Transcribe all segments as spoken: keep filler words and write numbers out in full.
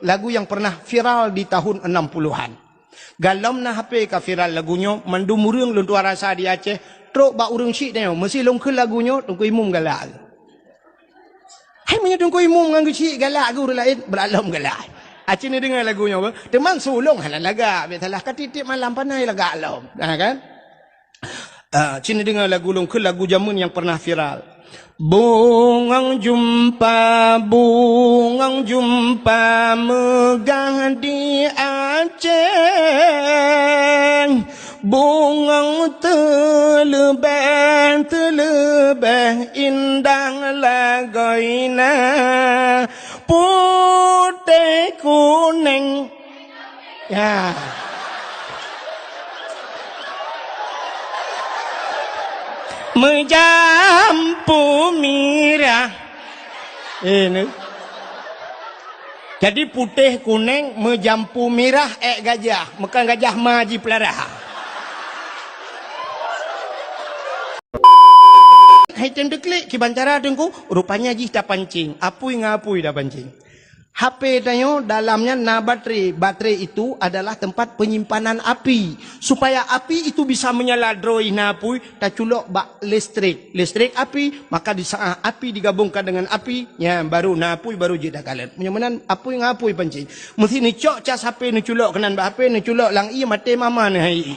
Lagu nyang pernah viral di tahun enam puluhan. Galom na H P ka viral lagu nyoe, mandum ureuëng lôn tuan rasa di Aceh, trok bak ureuëng syiek tanyoe, meusi lôn kheun lagu nyoe, Teungku Imum galak. Hai, meunyoe Teungku Imum ngon geuchik galak geuh ureuëng laén, beulat lom galak. Aci neudeungoe lagu nyoe beuh, teuma su lôn hana lagak, biasalah ka tieb-tieb malam panai lagak lom. Ha kan? Ah, ci neudeungoe lagu lôn kheun, lagu jameun nyang pernah viral. Bungong jumpa, bungong jumpa meugah di Aceh. Bungong teuleubeh, teuleubeh indah lagoina. Putéh kuneng. Ya. Meujampu mirah. Eh, ni. Jadi putéh kuneng meujampu mirah ék gajah, meukan gajah ma jipeulara. Hai tem teuklik, kiban cara Teungku, rupanya jih tapancing, apui ngon apui tapancing. H P tanyoe dalamnya na baterai. Baterai itu adalah tempat penyimpanan api. Supaya api itu bisa menyala droe na apui, taculok bak listrik. Listrik api, maka di saat api digabungkan dengan api, nya baru na apui, baru jeuet takalon. Meunyoe meunan apui ngon apui pancing. Meusi neucok cas H P, neuculok keunan bak H P, neuculok lam ié, maté mama neuhai ié.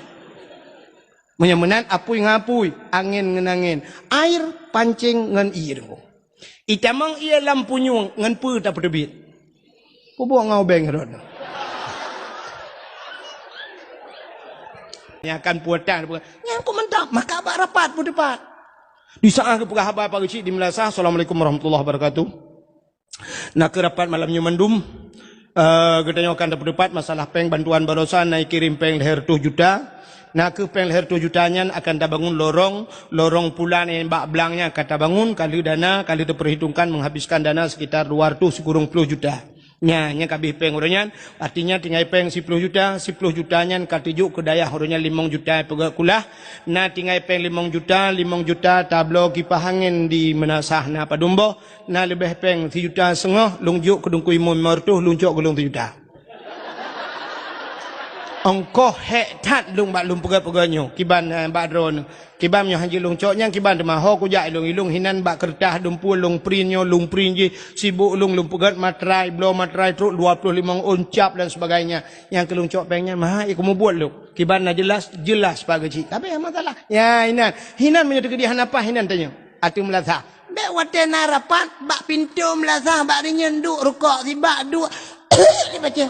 Meunyoe meunan apui ngon apui, angén ngon angén, air pancing ngon ié. Itamong ié lam punyueng ngon peue tapeuteubiet. Peubuet ngon ubeng rot. Nyang kan puatan, nyang ku mantap, maka bak rapat peuteupat. Di saat geupeugah haba pagi cit di meunasah, "Assalamualaikum warahmatullahi wabarakatuh." Na keuh rapat malam nyoe mandum. Eh, geutanyoe akan tapeuteupat masalah péng bantuan baroesa, na kirém péng lhèe reutôh juta. Na keuh péng lhèe reutôh juta nyan akan tabangun lorong, lorong pulan nyang bak blang nyan akan tabangun, ka lheueh dana, ka lheueh teupeurhitongkan menghabiskan dana sekitar dua reutôh sikureueng ploh juta. Nya, nyan ka abéh péng uroe nyan, artinya tinggai péng siploh juta, siploh juta nyan ka teujok keu dayah uroe nyan limong juta peugöt kulah, na tinggai péng limong juta, limong juta tabloe kipah angén di meunasah na padum boh, na leubeh péng sijuta seungoh lôn jok keu Teungku Imum limong reutôh, lôn cok keu lôn sijuta. Ongkoh hék that lôn bak lôn peugöt-peugöt nyoe, kiban, eh, bak droeneuh. Kiban nyoe hana jeuet lôn cok nyan, kiban teuma ho kujak ilôn-ilôn hinan bak keureutah dumpue lôn print nyoe, lôn print jih, sibok lôn, lôn peugöt matrai, bloe matrai trok dua ploh limong ôn cap dan sebagainya. Nyang keu lôn cok péng nyan, maha, eh, kumubuet lôn. Kiban na jeulaih, jeulaih sipa geuchik. Tapi masalah. Ya, hinan. Hinan meunyoe teukeudi hana paih hinan tanyoe. Ateueh meulasah. Bèk watèe na rapat bak pintoe meulasah bak rinyeun duek rukok sibak duek. Dibaca.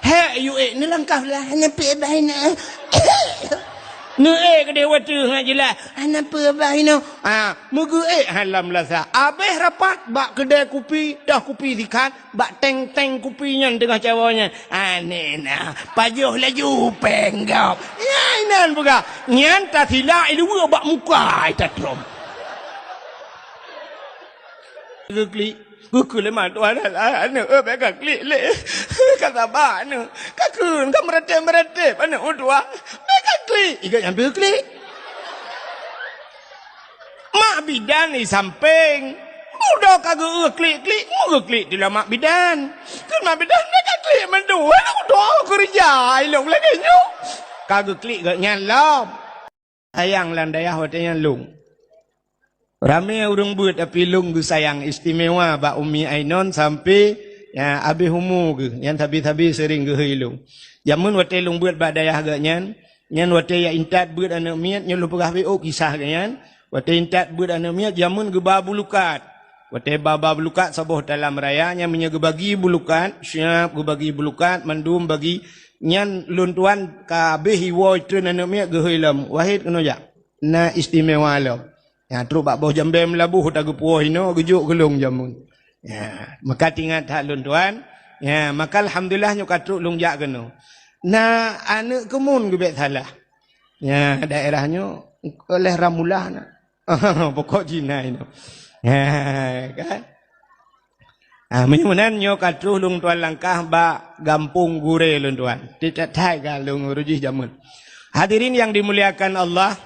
Hek yue neulangkah lah, hana peue bah inoe. Neuék keudeh watèe ngat jeulaih, hana peue bah inoe. Ha, meugeuék ha lam meulasah. Abéh rapat bak keudè kupi, toh kupi sikat, bak teng-teng kupi nyan teungoh cawoe nyan. Aneh na, pajoh laju péng gob. Nyan inan peugah, nyan tasilak iluweue bak muka ita trom. Geuklik, geuklik lé mak tuan, aneuk, eh, bèk ka klik lé. Ka saba aneuk. Ka kheun, ka meuratéb-meuratéb aneuk tuan. Bèk ka klik, igat nyan bèk klik. Mak bidan di sampéng. Udah ka geu klik-klik, mu geuklik di mak bidan. Keu mak bidan, "Nyoe ka klik mandum, aneuk doa keureuja ilong lagèe nyoe." Ka geuklik geuh nyan lom. Sayang lam dayah watèe nyan lôn. Ramé ureueng beuet, tapi lôn geusayang istimewa bak Umi Ainon sampé, ya, abéh umu geuh. Nyan sabe-sabe seuring geuhôi lôn. Jameun watèe lôn beuet bak dayah geuh nyan, Nyan watèe jak intat beuet aneuk miet, nyoe lôn peugah beuh ôk kisah geuh nyan. Watèe intat beuet aneuk miet, jameun geuba bulukat. Watèe ba, ba bulukat saboh talam raya, nyan meunyoe geubagi bulukat, siap geubagi bulukat, mandum bagi. Nyan lôn tuan ka abéh iwoe treun aneuk miet geuhôi lom. Wahid keunoe jak. Na istimewa lom. Nyan trok bak boh jambèe meulaboh tageupuwoe inoe geujok keu lôn jameun. Ya, meukat ingat that lôn tuan. Ya, maka alhamdulillah nyoe ka trok lôn jak keunoe. Na aneuk keumuen geubèk salah. Ya, daerah nyoe oleh Ramulah na. Pokok Cina inoe. Ya, kan? Ah, meunyoe meunan nyoe ka troh lôn tuan langkah bak gampông gurèe lôn tuan. Tiep that-that ka lôn uroe jih jameun. Hadirin yang dimuliakan Allah,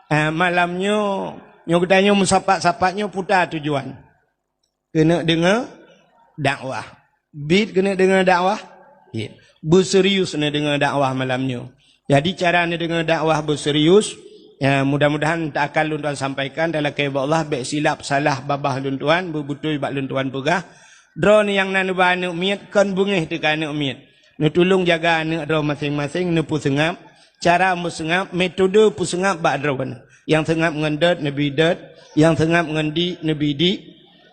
ah, malam nyoe, nyoe geutanyoe meusapat-sapat nyoe peue tujuan? Keuneuk deungoe dakwah. Bit keuneuk deungoe dakwah? Bit. Beuserius neudeungoe dakwah malam nyoe. Jadi, cara neudeungoe dakwah beuserius, ya, mudah-mudahan teuakan lôn tuan sampaikan, talakée bak Allah, bék silap salah babah lôn tuan, beubeutôi bak lôn tuan peugah. Droeneuh nyang na neuba aneuk miet, kon beungéh teuka aneuk miet. Neutulông jaga aneuk droe maséng-maséng, neupeuseungab. Cara meuseungab, metode peuseungab bak droeneuh. Nyang seungab ngon dot, neubi dot. Nyang seungab ngon dik, neubi dik.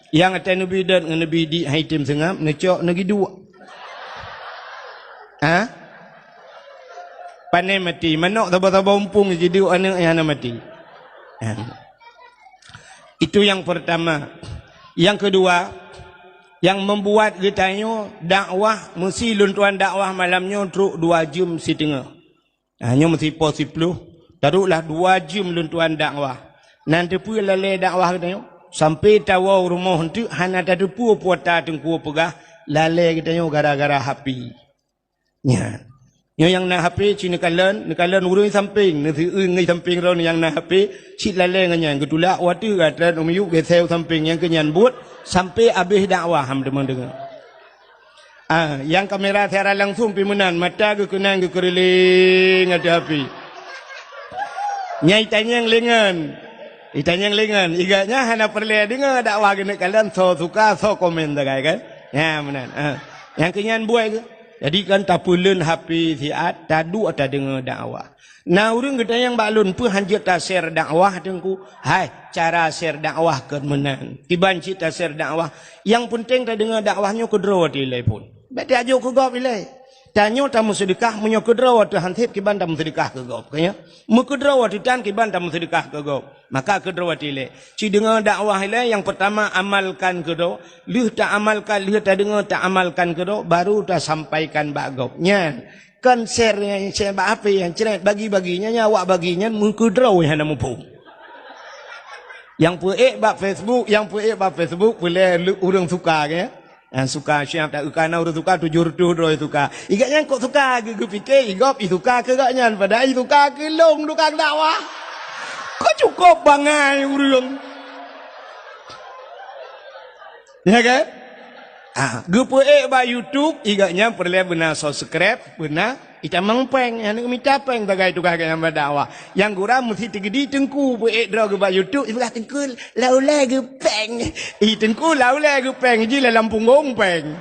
Nyang até neubi dot ngon neubi dik han item seungab, neucok neugiduek. Ha? Pane mati, manök saba-saba umpung jiduek aneuk nyang hana mati. Ha. Itu yang pertama. Yang kedua, yang membuat geutanyoe dakwah, meusi lôn tuan dakwah malam nyoe trok dua jeuem siteungoh. Ha, nyoe meusipoh siploh, taruhlah dua jeuem lôn tuan dakwah. Nan teupeue lalée dakwah geutanyoe? Sampoe tawoe u rumoh eunteuk hana tateupeue peue ata teungku peugah, lalée geutanyoe gara-gara H P. Nyan. Nyoe nyang na H P, ci neukalon, neukalon ureuëng sampéng, neusieu ngon sampéng droe nyang na H P, cit lalée ngon nyan. Geutulak watée gata miyueb geuseu sampéng nyang keu nyan buet, sampoe abéh dakwah ham teuma deungoe. Ah, nyang kamera siaran langsung pi meunan, mata geukeunang geukeureuléng ateueh api. Nyang itanyong lengan. Itanyong lengan. Iga nyan hana peureulée deungoe dakwah geuneuk kalon, soe suka, soe komen sagai kan? Nyan meunan. Ah. Nyang keu nyan buet geuh. Jadi kan tapeuleuen H P siat, taduek tadeungoe dakwah. Na ureuëng geutanyong bak lôn, "Peue hanjeuet ta-share dakwah, Teungku?" Hai, cara share dakwah kon meunan. Kiban cit ta-share dakwah. Nyang peunteng tadeungoe dakwah nyoe keudroe watée ilée phon. Bék tajok keu gob ilée. Tanyoe tameuseudeukah meunyoe keudroe watée han seb kiban tameuseudeukah keu gob. Ka nyan? Meukeudroe watée tan kiban tameuseudeukah keu gob. Maka keudroe watée ilée. Ci deungoe dakwah ilée nyang peurtama amalkan keudroe. Lheueh taamalkan, lheueh tadeungoe taamalkan keudroe, baru tasampaikan bak gob. Nyan. Kon share nyang share bak H P nyang cret bagi-bagi nyan, nyan awak bagi nyan meukeudroe hana muphom. Nyang peuék bak Facebook, nyang peuék bak Facebook peureulée ureuëng suka ke. Nyang suka siap tak kana ureuëng suka tujoh reutôh droe suka. Iga nyan kok suka geu-, geupike igob isuka keu gobnyan padahai isuka keu lôn tukang dakwah. Kok cukop bangai ureuëng. Ya kan? Ah, geupeuék bak YouTube, iga nyan peureulée beuna subscribe, beuna itamong péng, nyang mita péng sagai tugaih geuh nyang bak dakwah. Nyang gura meusti teugeudi teungku peuék droe geuh bak YouTube, ipeugah teungku laulée geuh péng. Ih teungku laulée geuh péng, ji lam punggong péng.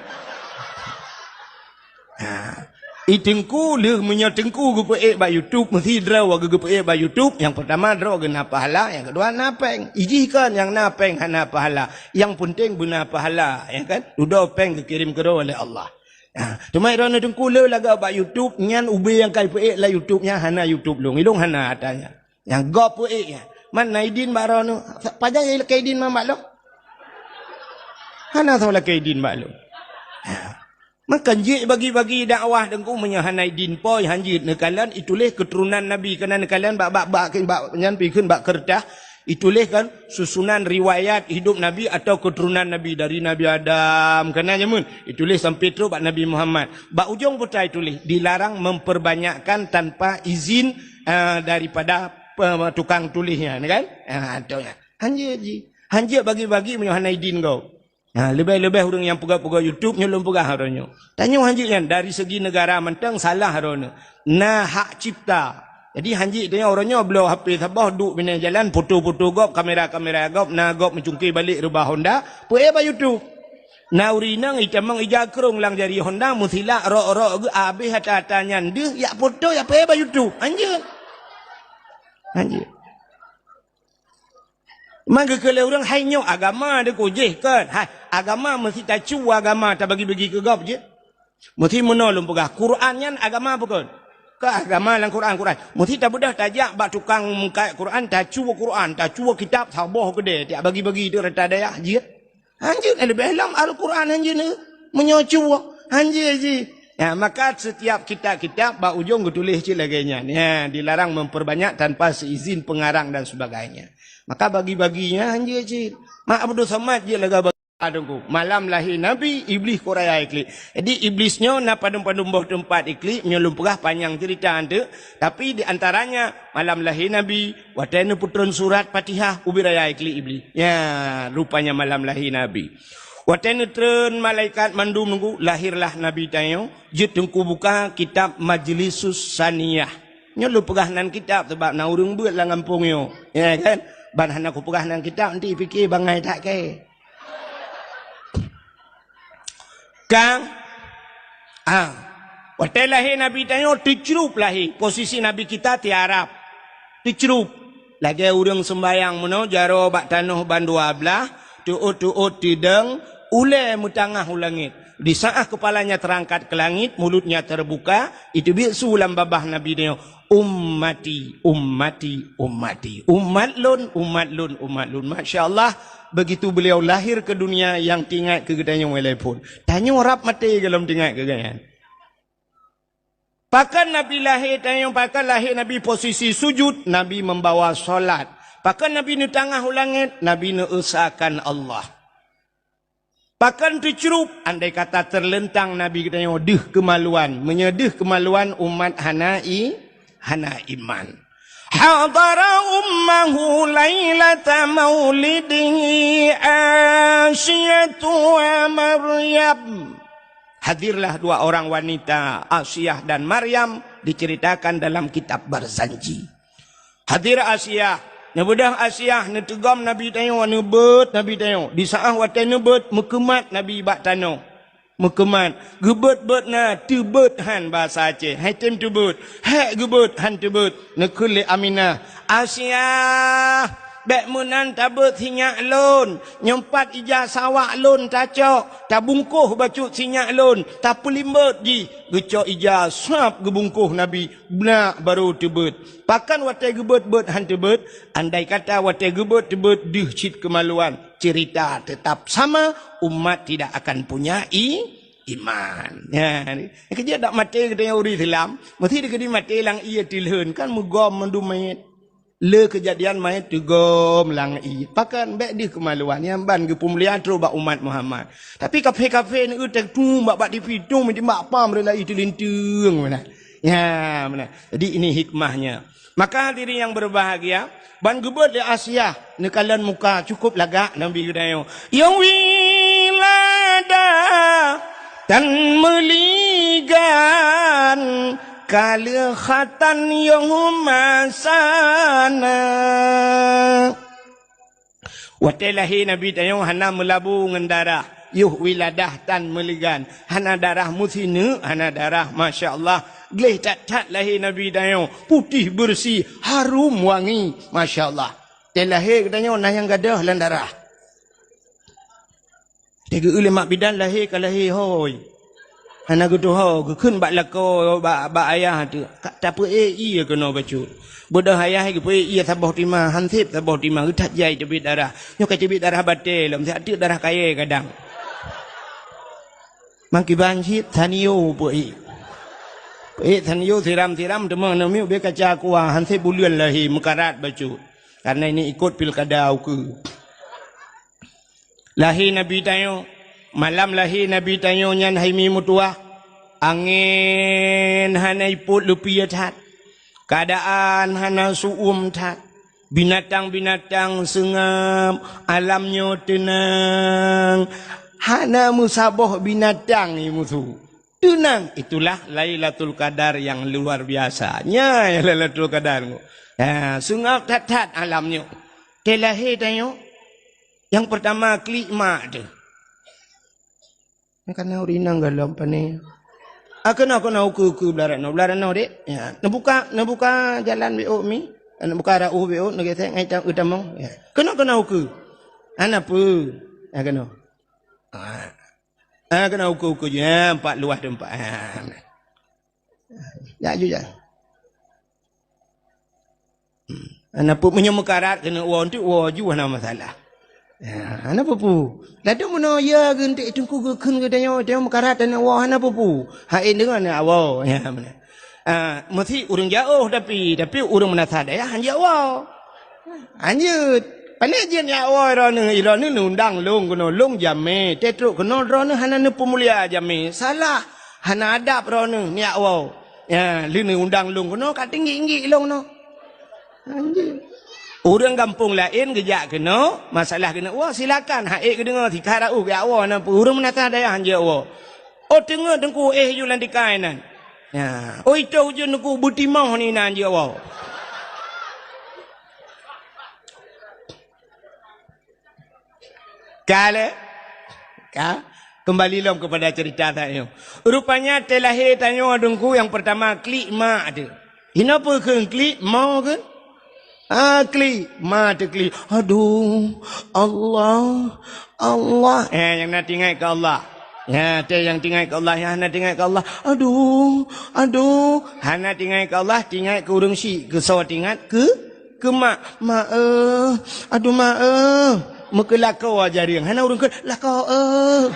Ha. I teungku lheueh meunyoe teungku geupeuék bak YouTube, meusti droe geuh geupeuék bak YouTube, nyang peurtama droe geuh na pahala, nyang keudua na péng. Ijih kon nyang na péng hana pahala. Nyang peunteng beuna pahala, ya kan? Dudoe péng geukirém keudroe lé Allah. Ha. Teuma droeneuh teungku lheueh lagak bak YouTube, nyan ubé nyang ka ipeuék lam YouTube nyan hana YouTube lôn. Ilôn hana ata nyan. Nyang gob peuék nyan. Man na idin bak droeneuh. Pajan lakée idin man bak lôn? Hana soe lakée idin bak lôn. Ha. Maka jeuet bagi-bagi dakwah teungku meunyoe hana idin po hanjeuet neukalon ituléh keuturonan Nabi keunan neukalon bak, bak, bak, bak nyan pikheun bak keureutah ituléh kan susunan riwayat hidup Nabi atau keuturonan Nabi dari Nabi Adam keunan jameun ituléh sampai trok bak Nabi Muhammad. Bak ujong buta ituléh dilarang memperbanyakkan tanpa izin, eh, daripada pe-, tukang tuléh nyan kan? Ah, tu nyan. Hanjeuet ji. Hanjeuet bagi-bagi meunyoe hana idin gob. Ha, leubeh-leubeh ureuëng nyang peugah-peugah YouTube nyoe lôn peugah uroe nyoe. Tanyoe hanjeuet nyan dari segi negara mantong salah droeneuh. Na hak cipta. Jadi hanjeuet tanyoe uroe nyoe bloe H P saboh duek binéh jalan foto-foto gob, kamera-kamera gob, na gob meucungké balek reubah Honda, peuék bak YouTube. Na ureuëng inong itamong ija krong lam jari Honda meusilak rok-rok geuh abéh ata-ata nyan deuh yak foto yak peuék bak YouTube. Hanjeuet. Hanjeuet. Man geukheun lé ureuëng hai nyoe agama deuh kujih kon. Hai, agama meusti tacu agama tabagi-bagi keu gob jih. Meusti meunoe lôn peugah, Quran nyan agama bukon? Keu agama lam Quran, Quran. Meusti tabeudôh tajak bak tukang meukat Quran, tacu Quran, tacu kitab saboh keudée, tiak bagi-bagi tu rata dayah jih. Hanjeuet leubeh lom Al-Quran hanjeuet meunyoe cuba. Hanjeuet jih. Ya, maka setiap kitab-kitab bak ujong geutuléh cit lagée nyan. Ya, dilarang memperbanyak tanpa seizin pengarang dan sebagainya. Maka bagi-bagi nyan hanjeuet cit. Mak Abdul Somad jih lagée bagi teungku. Malam lahé Nabi, Iblih kok raya iklik. Jadi Iblis nyoe na padum-padum boh teumpat iklik, nyoe lôn peugah panyang cerita tu. Tapi di antaranya malam lahé Nabi, watée neupeutron surat Fatihah ubit raya iklik Iblih. Ya, rupanya malam lahé Nabi. Watée neutreun malaikat mandum nunggu, lahirlah Nabi tanyoe, jeuet teungku buka kitab Majlisus Saniyah. Nyoe lôn peugah nan kitab sabab na ureuëng beuet lam gampông nyoe. Ya kan? Ban hana kupeugah nan kitab, nanti pike bangai that kee. Kang, ah, watée lahé Nabi tanyoe teucrup lahé, posisi Nabi kita tiarap. Teucrup. Lagée ureuëng seumbayang meunoe jaroe bak tanoh bandua blaih, teuôt-teuôt teudong, ulée meutangah u langét. Di saát keupalanya teurangkat keu langét, mulutnya teubuka, iteubiet su lam babah Nabi tanyoe, "Ummati, ummati, ummati." Umat lôn, umat lôn, umat lôn. Masya Allah, begitu beliau lahir ke dunia, nyang teuingat keu geutanyoe ilée phon. Tanyoe rab maté gohlom teuingat keu geuhnyan. Pakon Nabi lahé tanyoe, pakon lahé Nabi posisi sujud, Nabi membawa salat. Pakon Nabi neutangah u langét, Nabi neuesakan Allah. Pakon teucrup, andai kata teurleuntang Nabi geutanyoe deuh keumaluan. Meunyoe deuh keumaluan, umat hana i, hana iman. Hadara ummahu lailata maulidihi Asiyatu wa Maryam. Hadirlah dua orang wanita, Asiyah dan Maryam, diceritakan dalam kitab Barzanji. Hadir Asiyah, neubeudôh Asiyah, neuteugom Nabi tanyoe, neubeuet Nabi tanyoe. Di saát watée neubeuet, meukeumat Nabi bak tanoh. Meukeumat, geubeuet-beuet na, teubeuet han basa Aceh. Hai tem teubeuet, hék geubeuet han teubeuet. Neukheun lé Aminah, "Asiyah, bék meunan tabeuet sinyak lôn. Nyoe pat ija sawak lôn tacok, tabungkôh bacut sinyak lôn, tapeulimbot jih." Geucok ija sab geubungkôh Nabi, beunak barô teubeuet. Pakon watée geubeuet-beuet han teubeuet? Andai kata watée geubeuet-beuet deuh cit keumaluan, ceurita teutap sama, umat tidak akan punya i, iman. Ya, keujeuet dak maté geutanyoe ureuëng Islam, meusti dikeudi maté lam ié teulheun, kan meugom mandum manyét. Le keujadian manyét teugom lam ié. Pakon bék deuh keumaluan, nyang ban geupeumulia trok bak umat Muhammad. Tapi kafé-kafé neueu teutung bak, bak T V tung, meujimak pam rela ié teulinteung meunan. Ya, meunan. Jadi ini hikmahnya. Maka hadirin yang berbahagia, ban geubeuet lé Asiah neukalon muka cukup lagak Nabi geutanyoe. Ya wilada tan meuligan kaleuh khatan yoh masana. Watée lahé Nabi tanyoe hana meulabu ngon darah, yoh wiladah tan meuligan, hana darah meusineuk, hana darah, masya Allah. Gleh that-that lahé Nabi tanyoe, putéh beureusi, harum wangi, masya Allah. Watée lahé geutanyoe na nyang gadôh lam darah. Teugeue lé mak bidan lahé ka lahé hôi. Hana geutuho, geukheun bak lakoe, bak, bak ayah teuh. Ka tapeuék ié keunoe bacut. Beudôh ayah geupeuék ié saboh tima, han sép saboh tima, geuthat jai teubiet darah. Nyoe ka teubiet darah batée lom, siat teuk darah kayée kadang. Mangkiban cit, sanio peuék. Peuék sanio siram-siram, teuma namiet ubé kaca kuah, han sép buleuen lahé, meukarat bacut. Karena ini ikot pilkada ukeue. Lahé Nabi tanyoe, malam lahé Nabi tanyoe nyan hai mi meutuwah, angén hana ipot leupie that, keuadaan hana su'uem that, binatang-binatang seungab, alam nyoe teunang, hana meusaboh binatang i musu. Teunang, itulah Lailatul Qadar yang luar biasa. Nyan Lailatul Qadar. Ha, seungab that-that alam nyoe. Watée lahé tanyoe, nyang peurtama klik mak teuh. Nyang kana ureuëng inong gohlom pané. Ah, keunoe, keunoe, ukeue, ukeue, blah rot noe, blah rot noe, Dek. Ya, neubuka, neubuka jalan B O mi. Neubuka rot U B O, neugesek ngai tam-, u tamong. Ya. Keunoe, keunoe, ukeue. Hana peue. Ya, keunoe. Ah. Ah, keunoe ukeue-ukeue jih. Ah, empat luwah teumpat. Ah. Jak ju jak. Hmm. Hana peue, meunyoe meukarat keuneuk woe, enteuk woe ju hana masalah. Ya, hana peue-peue. Ladôm meunoe ya geuntèk teungku geukheun geutanyoe, tanyoe meukarat tanyoe woe hana peue-peue. Hai deungon ya woe. Ya, meunan. Ah, meusi ureueng jiôh tapi, tapi ureueng meunasah dayah han jiôh woe. Hanjeuet. Pané jeuet jak woe droeneuh, droeneuh neuundang lôn keunoe, lôn jamé. Teutrok keunoe droeneuh hana neupeumulia jamé. Salah. Hana adab droeneuh jak woe. Ya, lheueh neuundang lôn keunoe ka teunggik-nggik lôn keunoe. Hanjeuet. Ureuëng gampông laén geujak keunoe, masalah keuneuk woe, silakan, han ék geudeungoe, sikha raôh geujak woe, na peue ureuëng meunasah dayah han jeuet woe. Oh, teungoh teungku éh ju lam tikai nan. Ya, oh, itoh ujeuen teungku beutimoh ni nan jeuet woe. Ka lé? Ka? Kembali lom kepada cerita tanyoe. Rupanya teulahé tanyoe teungku nyang pertama klik mak teuh. Inoe peue kheun klik, mo kheun? Ah, klik, ma teuh klik. Aduh, Allah, Allah. Eh, nyang na tingat keu Allah. Ya, teuh nyang tingat keu Allah, nyang na tingat keu Allah. Aduh, aduh. Hana tingat keu Allah, tingat keu ureuëng syik. Keu soe tingat? Keu Keu mak, "Mak, eh, aduh, mak, eh." Meukeulakoe jareung, hana ureuëng kheun, "Lakoe, eh."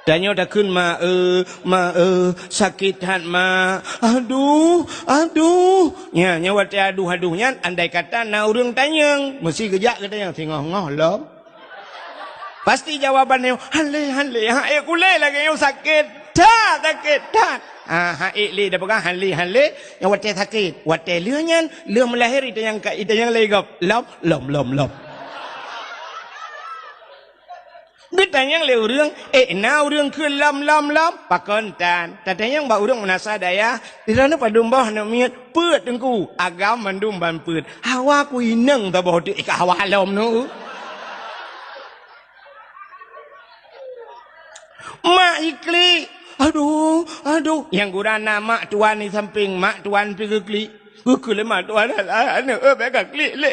Tanyoe takheun, "Mak, eh, mak, eh, sakét that, mak. Aduh, aduh." Nya, nya watée aduh-aduh nyan, andai kata na ureuëng tanyong, meusi geujak keu tanyong, singoh-ngoh lom. Pasti jawaban nyoe, "Han lé, han lé, han ék kulé lagée nyoe sakét that, sakét that." Ah, han ék lé, dah peugah han lé, han lé, nyang watée sakét. Watée lheueh nyan, lheueh meulahé itanyong ka, itanyong lé gob, "Lom, lom, lom, lom." Geutanyong lé ureuëng, "Ék na ureuëng kheun lom, lom, lom?" Pakon tan? Tatanyong bak ureuëng meunasah dayah, "Di droeneuh padum boh aneuk miet?" "Peuet, Teungku." "Agam mandum ban peuet." Hawa ku inong saboh teuk ka hawa lom nu. Mak iklik. Aduh, aduh. Nyang gura na mak tuan di samping, mak tuan pi geuklik. Geuklik lé mak tuan, "Alah, aneuk, eh, bék ka klik lé.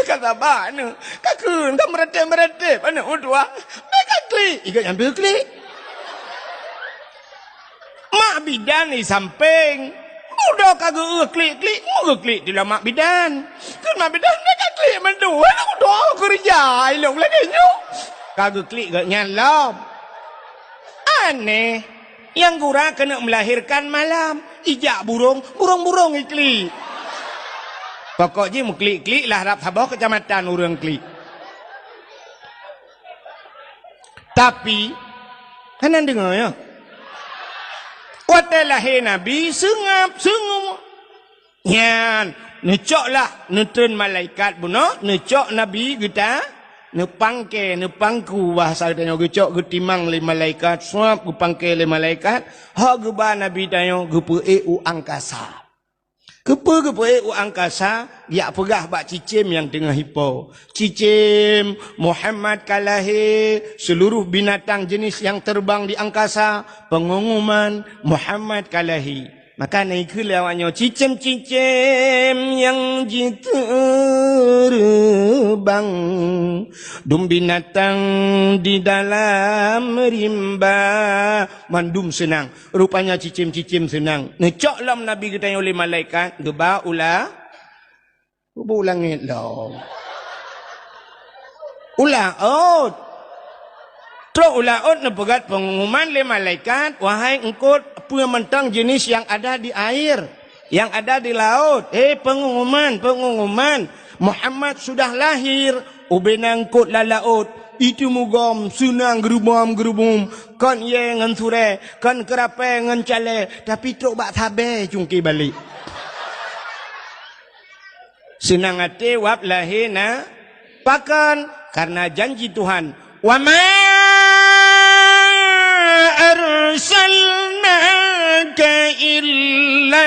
Ka saba aneuk. Ka kheun, ka meuratéb-meuratéb aneuk meutuah. Bék ka klik." Iga nyang pi geuklik. Mak bidan di sampéng. Udah ka geu-, klik-klik, mu geuklik di lam mak bidan. Keu mak bidan, "Dah ka klik mandum, alah udah keureuja ilong lagée nyoe." Ka geuklik geuh nyan lom. Aneh. Nyang gura keuneuk melahirkan malam. Ijak burong, burong-burong iklik. Pokok jih meuklik-klik lah rab saboh kecamatan ureuëng klik. Tapi, hana deungoe, ya. Watée lahé Nabi, seungab, seungab. Nyan, neucok lah, neutreun malaikat bunoe, neucok Nabi geuta, neupangke, neupangku bahasa geutanyoe, geucok geutimang lé malaikat, suab geupangke lé malaikat, hok geuba Nabi tanyoe geupeuék u angkasa. Keupeue geupeuék u angkasa? Jak peugah bak cicém nyang teungoh ipo, "Cicém, Muhammad ka lahé!" Seluruh binatang jenis nyang terbang di angkasa, pengumuman, "Muhammad ka lahé!" Maka na ikheun lé awaknyoe, "Cicém-cicém nyang jiteureumbang, dum binatang di dalam rimba, mandum seunang." Rupanya cicém-cicém seunang. Neucok lom Nabi geutanyoe lé malaikat, geuba u la-, geuba u langét lom. U laôt. Trok u laôt neupeugét pengumuman lé malaikat, "Wahai eungkôt, peue mantong jenis nyang ada di air, nyang ada di laôt, hé pengumuman, pengumuman, Muhammad sudah lahir!" Ubena eungkôt lam laôt, iteumugom, seunang geurubom-geurubum, kon yé ngon surée, kon keurapée ngon calée, tapi trok bak sabée cungké balek. Seunang até wab lahé na, pakon? Karena janji Tuhan, "Wa ma arsalnaka illa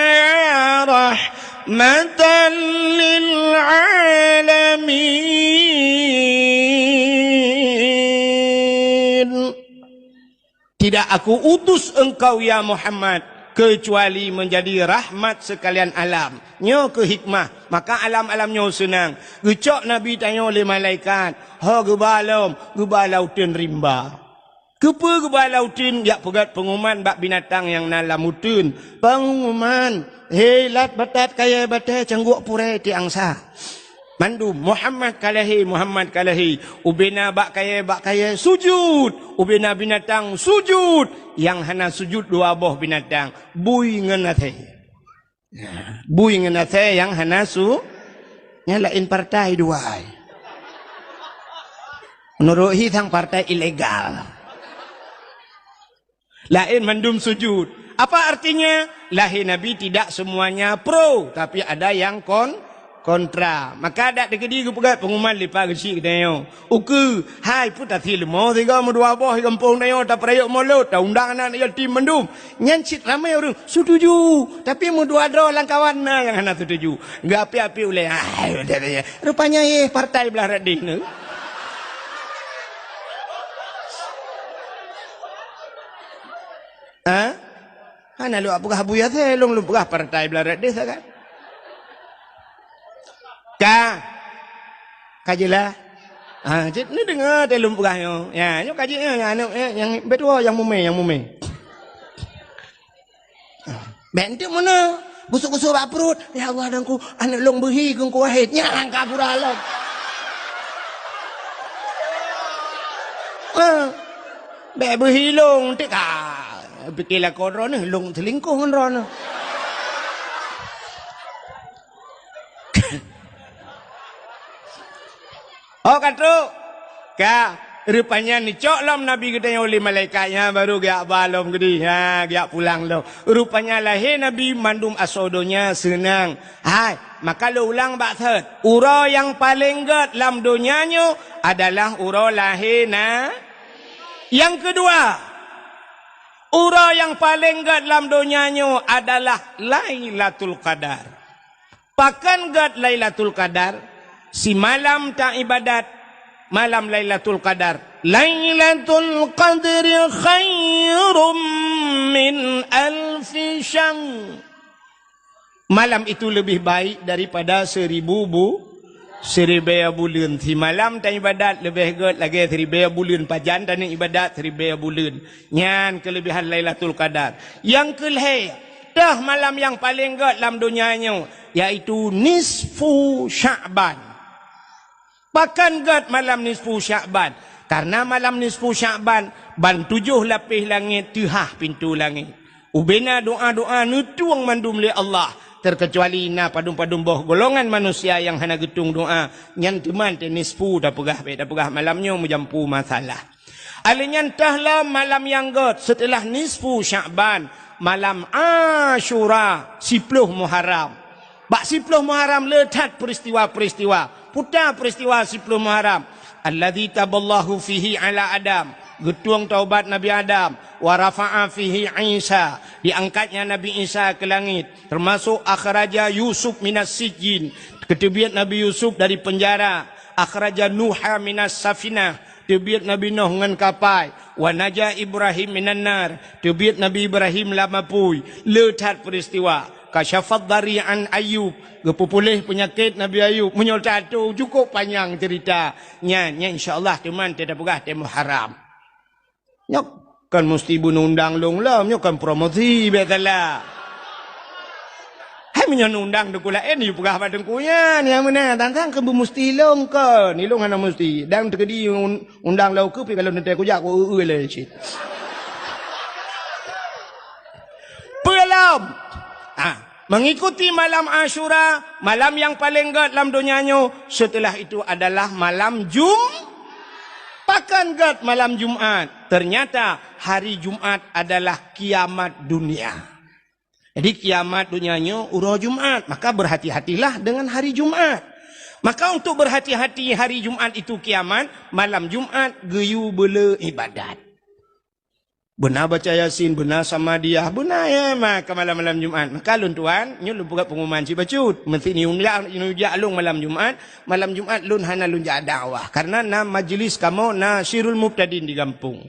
rahmatan lil alamin." Tidak Aku utus engkau, ya Muhammad, kecuali menjadi rahmat sekalian alam. Nyoe keuh hikmah, maka alam-alam nyoe seunang. Geucok Nabi tanyoe lé malaikat, ho geuba lom, geuba lam uteuen rimba. Keupeue geuba lam uteuen? Jak peugét pengumuman bak binatang nyang na lam uteuen. Pengumuman, "Hei lat batat kayée batée cangguek purée tiangsa." Mandum, "Muhammad ka lahé, Muhammad ka lahé." Ubena bak kayée, bak kayée, sujut. Ubena binatang, sujut. Nyang hana sujut dua boh binatang, bui ngon asée. Bui ngon asée nyang hana su-, nyang laén partai dua ai. Menurut hi sang partai ilegal. Laén mandum sujut. Apa artinya? Lahé Nabi tidak semuanya pro, tapi ada yang kon-, kontra. Maka dak teukeudi geupeugah pengumuman lipat geuchik geutanyoe. Ukeue, hai peue tasie leumo sigoe meudua boh di gampông tanyoe tapeurayeuk mulod, taundang aneuk yatim mandum. Nyan cit ramé ureuëng setuju, tapi meudua droe lam kawan na nyang hana setuju. Geuapi-api ulée. Rupanya yeh partai blah radeh nyoe. Ha? Hana lôn peugah Abu Yasir, lôn, lôn peugah partai blah radeh sagai. Ka. Ka jeulaih. Ha, cit ni deungoe teuh lôn peugah nyoe. Ya, nyoe ka jeuet nyoe, nyang aneuk, eh, nyang beutôi nyang mumé, nyang mumé. Bèk enteuk meunoe. Gusok-gusok bak pruet. Ya Allah, Teungku, aneuk lôn beuhi keu Teungku Wahid. Nyan ka pura lom. Ha. Bèk beuhi lôn, enteuk ka. Pike lakoe droeneuh, lôn seulingkoh ngon droeneuh. Oh, ka trok. Ka, rupanya neucok lom Nabi geutanyoe lé malaikat nyan, baru geujak ba lom keudeh. Ha, geujak pulang lom. Rupanya lahé Nabi mandum asoe donya seunang. Hai, maka lôn ulang bak thot. Uroe nyang paleng gét lam donya nyoe adalah uroe lahé na. Nyang keudua, uroe nyang paleng gét lam donya nyoe adalah Lailatul Qadar. Pakon gét Lailatul Qadar? Simalam taibadat, malam Lailatul Qadar. Lailatul Qadri khairum min alfi syahr. Malam itu lebih baik daripada seribu bu-, siribèe buleuen. Simalam taibadat leubeh gét lagèe siribèe buleuen. Pajan taneuk ibadat siribèe buleuen. Nyan keulebihan Lailatul Qadar. Nyang keulhèe, toh malam nyang paleng gét lam donya nyoe, yaitu nisfu Sya'ban. Pakon gét malam nisfu Sya'ban? Karena malam nisfu Sya'ban, ban tujoh lapéh langét teuhah pintoe langét. Ubena doa-doa neutueng mandum lé Allah, terkecuali na padum-padum boh golongan manusia nyang hana geutueng doa, nyan teuma teuh nisfu tapeugah, bèk tapeugah malam nyoe meujampu masalah. Alèh nyan toh lom malam nyang gét seuteulah nisfu Sya'ban, malam Asyura, siploh Muharram. Bak siploh Muharram le that peuristiwa-peuristiwa. Peue ta peuristiwa siploh Muharram? Alladzi taballahu fihi ala Adam. Geutueng taubat Nabi Adam. Wa rafa'a fihi Isa. Diangkatnya Nabi Isa keu langét. Teumasok akhraja Yusuf minas sijjin. Geuteubiet Nabi Yusuf dari peunjara. Akhraja Nuha minas safinah. Teubiet Nabi Nuh ngon kapai. Wa naja Ibrahim minan nar. Teubiet Nabi Ibrahim lam apui. Le that peuristiwa. Kasyafad dari an Ayub. Geupeupuléh peunyakét Nabi Ayub. Meunyoe tato cukôp panyang ceurita. Nyan, nyan insya Allah teuma teuh tapeugah teuh Muharram. Nyoe kan musti beuneundang lôn lom, nyoe kan promosi, biasalah. Hai meunyoe neundang teungku laén, yue peugah bak teungku nyan, nyang meunan, tantang keu beumusti lôn kon, ilôn hana musti. Dan teukeudi un-, undang lôn keu pi kalau neutée kujak ku eu-eu lé cit. Peue lom? Ah, mengikuti malam Asyura, malam nyang paleng gét lam donya nyoe, setelah itu adalah malam Jum-, pakon gét malam Jumat? Ternyata hari Jumat adalah kiamat dunia. Jadi kiamat donya nyoe uroe Jumat, maka berhati-hatilah dengan hari Jumat. Maka untuk berhati-hati hari Jumat itu kiamat, malam Jumat geuyue beule ibadat. Beuna baca Yasin, beuna Samadiyah, beuna ya maka malam-malam Jumat. Maka lôn tuan, nyoe lôn peugah pengumuman cit bacut. Meusti ni undang, ni jak lôn malam Jumat, malam Jumat lôn hana lôn jak dakwah. Karena na majlis kamoe, na Sirul Mubtadin di gampông.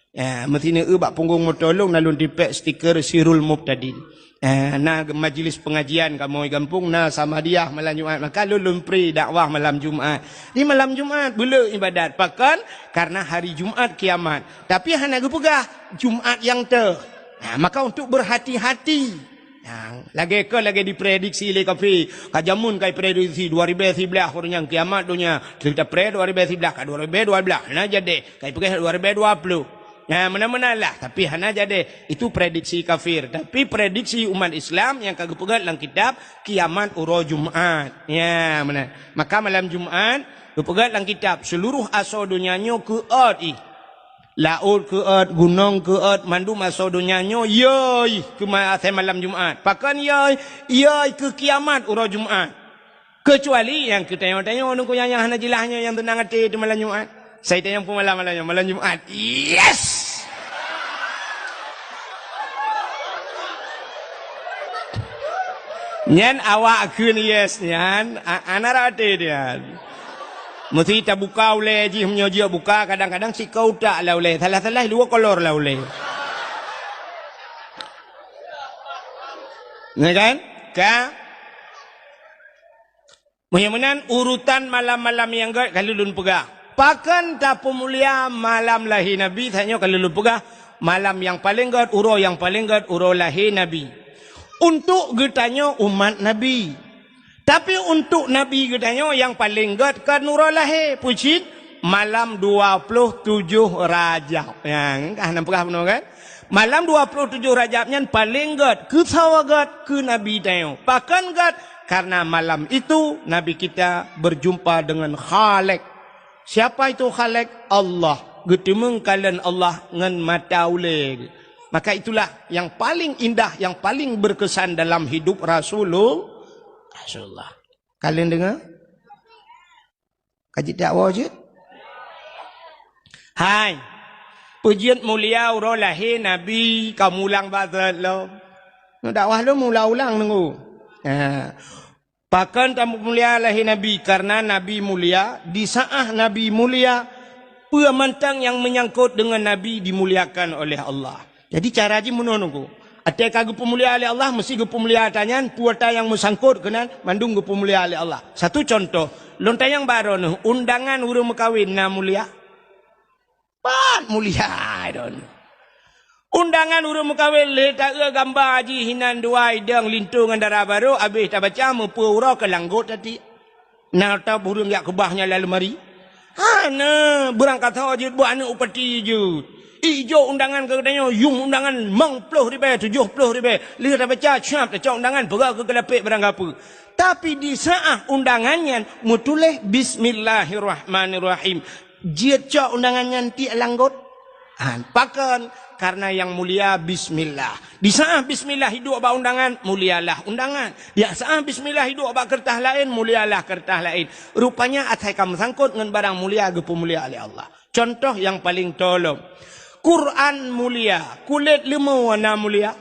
Ya, meusti ni eu bak punggong moto lôn na lôn tipék stiker Sirul Mubtadin. Eh, na majlis pengajian kamoe gampông, na Samadiyah malam Jumat. Maka lôn lôn pri dakwah malam Jumat. Di malam Jumat beule ibadat. Pakon? Karena hari Jumat kiamat. Tapi hana geupeugah Jumat nyang teuh. Ha, maka untuk berhati-hati. Ha, lagèe kon lagèe diprediksi lé kafé. Ka jameun ka iprediksi dua ribèe siblaih ureueng nyang kiamat donya. Cerita pre dua ribèe siblaih ka dua ribèe dua blah. Hana jadi. Ka ipeugah dua ribèe dua ploh. Ya, meunan-meunan lah. Tapi hana jadi. Itu prediksi kafir. Tapi prediksi umat Islam nyang ka geupeugah lam kitab kiamat uroe Jumat. Ya, meunan. Maka malam Jumat, geupeugah lam kitab, seluruh asoe donya nyoe keu ôt ih. Laôt keuôt, gunong keuôt, mandum asoe donya nyoe yôi keu ma-, asai malam Jumat. Pakon yôi? Yôi keu kiamat uroe Jumat. Keucuali nyang keu tanyoe-tanyoe nungku nyang hana jeulaih nyoe nyang teunang até teuh malam Jumat. Sai tanyoe peumalam malam nyoe, malam Jumat. Yes! Nyan awak kheun yes nyan, a-, ana rate nyan. Meusti tabuka ulée jih, meunyoe jeuet buka, kadang-kadang sikoe utak lam ulée, salah-salah dua kolor lam ulée. Ya kan? Ka? Meunyoe meunan urutan malam-malam nyang gét ka lheueh lôn peugah. Pakon tapeumulia malam lahé Nabi, tanyoe ka lheueh lôn peugah, malam nyang paleng gét, uroe nyang paleng gét, uroe lahé Nabi. Untuk geutanyoe umat Nabi. Tapi untuk Nabi geutanyoe nyang paleng gét kon uroe lahé, peue cit? Malam dua puluh tujoh Rajab. Nyang ka hana peugah bunoe kan? Malam dua puluh tujoh Rajab nyan paleng gét, keu soe gét, keu Nabi tanyoe. Pakon gét? Karena malam itu Nabi kita berjumpa dengan Khalik. Siapa itu Khalik? Allah. Geuteumeung kalon Allah ngon mata ulée. Maka itulah yang paling indah, yang paling berkesan dalam hidup Rasulul-, Rasulullah. Kalon deungoe? Ka jeuet dak woe jeuet? Hai. Peue jeuet mulia uroe lahé Nabi ka mulang bak that lom. Nyoe dakwah lôn mulang-ulang nunggu. Ha. Pakon tamulia lahé Nabi? Karena Nabi mulia, di saat Nabi mulia, peue mantong nyang menyangkut dengan Nabi dimuliakan oleh Allah. Jadi cara jih meunoe nunggu. Até ka geupeumulia lé Allah, meusti geupeumulia ata nyan, peue ata nyang meusangkot keunan, mandum geupeumulia lé Allah. Satu contoh, lôn tanyong bak droeneuh, undangan ureuëng meukawen na mulia? Pat mulia droeneuh. Undangan ureuëng meukawen lé taeu gamba jih hinan dua idong linto ngon dara barô, abéh tabaca meupeu uroe keu langgot tati. Na ata ureuëng jak keubah nyan lam leumari? Hana, beurangkasoe jeuet buet aneuëk upati jeuet. Ijok undangan keu geutanyoe, yum undangan limong ploh ribée, tujoh ploh ribée. Lheueh tabaca, siap tacok undangan, peugah keu keulapék barang gapeue. Tapi di saat undangan nyan meutuléh Bismillahirrahmanirrahim. Jeuet cok undangan nyan tiek langgot. Han, pakon? Karena yang mulia bismillah. Di saat bismillah iduek bak undangan, mulialah undangan. Di saat bismillah iduek bak keureutas laén, mulialah keureutas laén. Rupanya asai ka meusangkot ngon barang mulia geupeumulia lé Allah. Contoh nyang paleng tolom. Quran mulia, kulét leumô na mulia?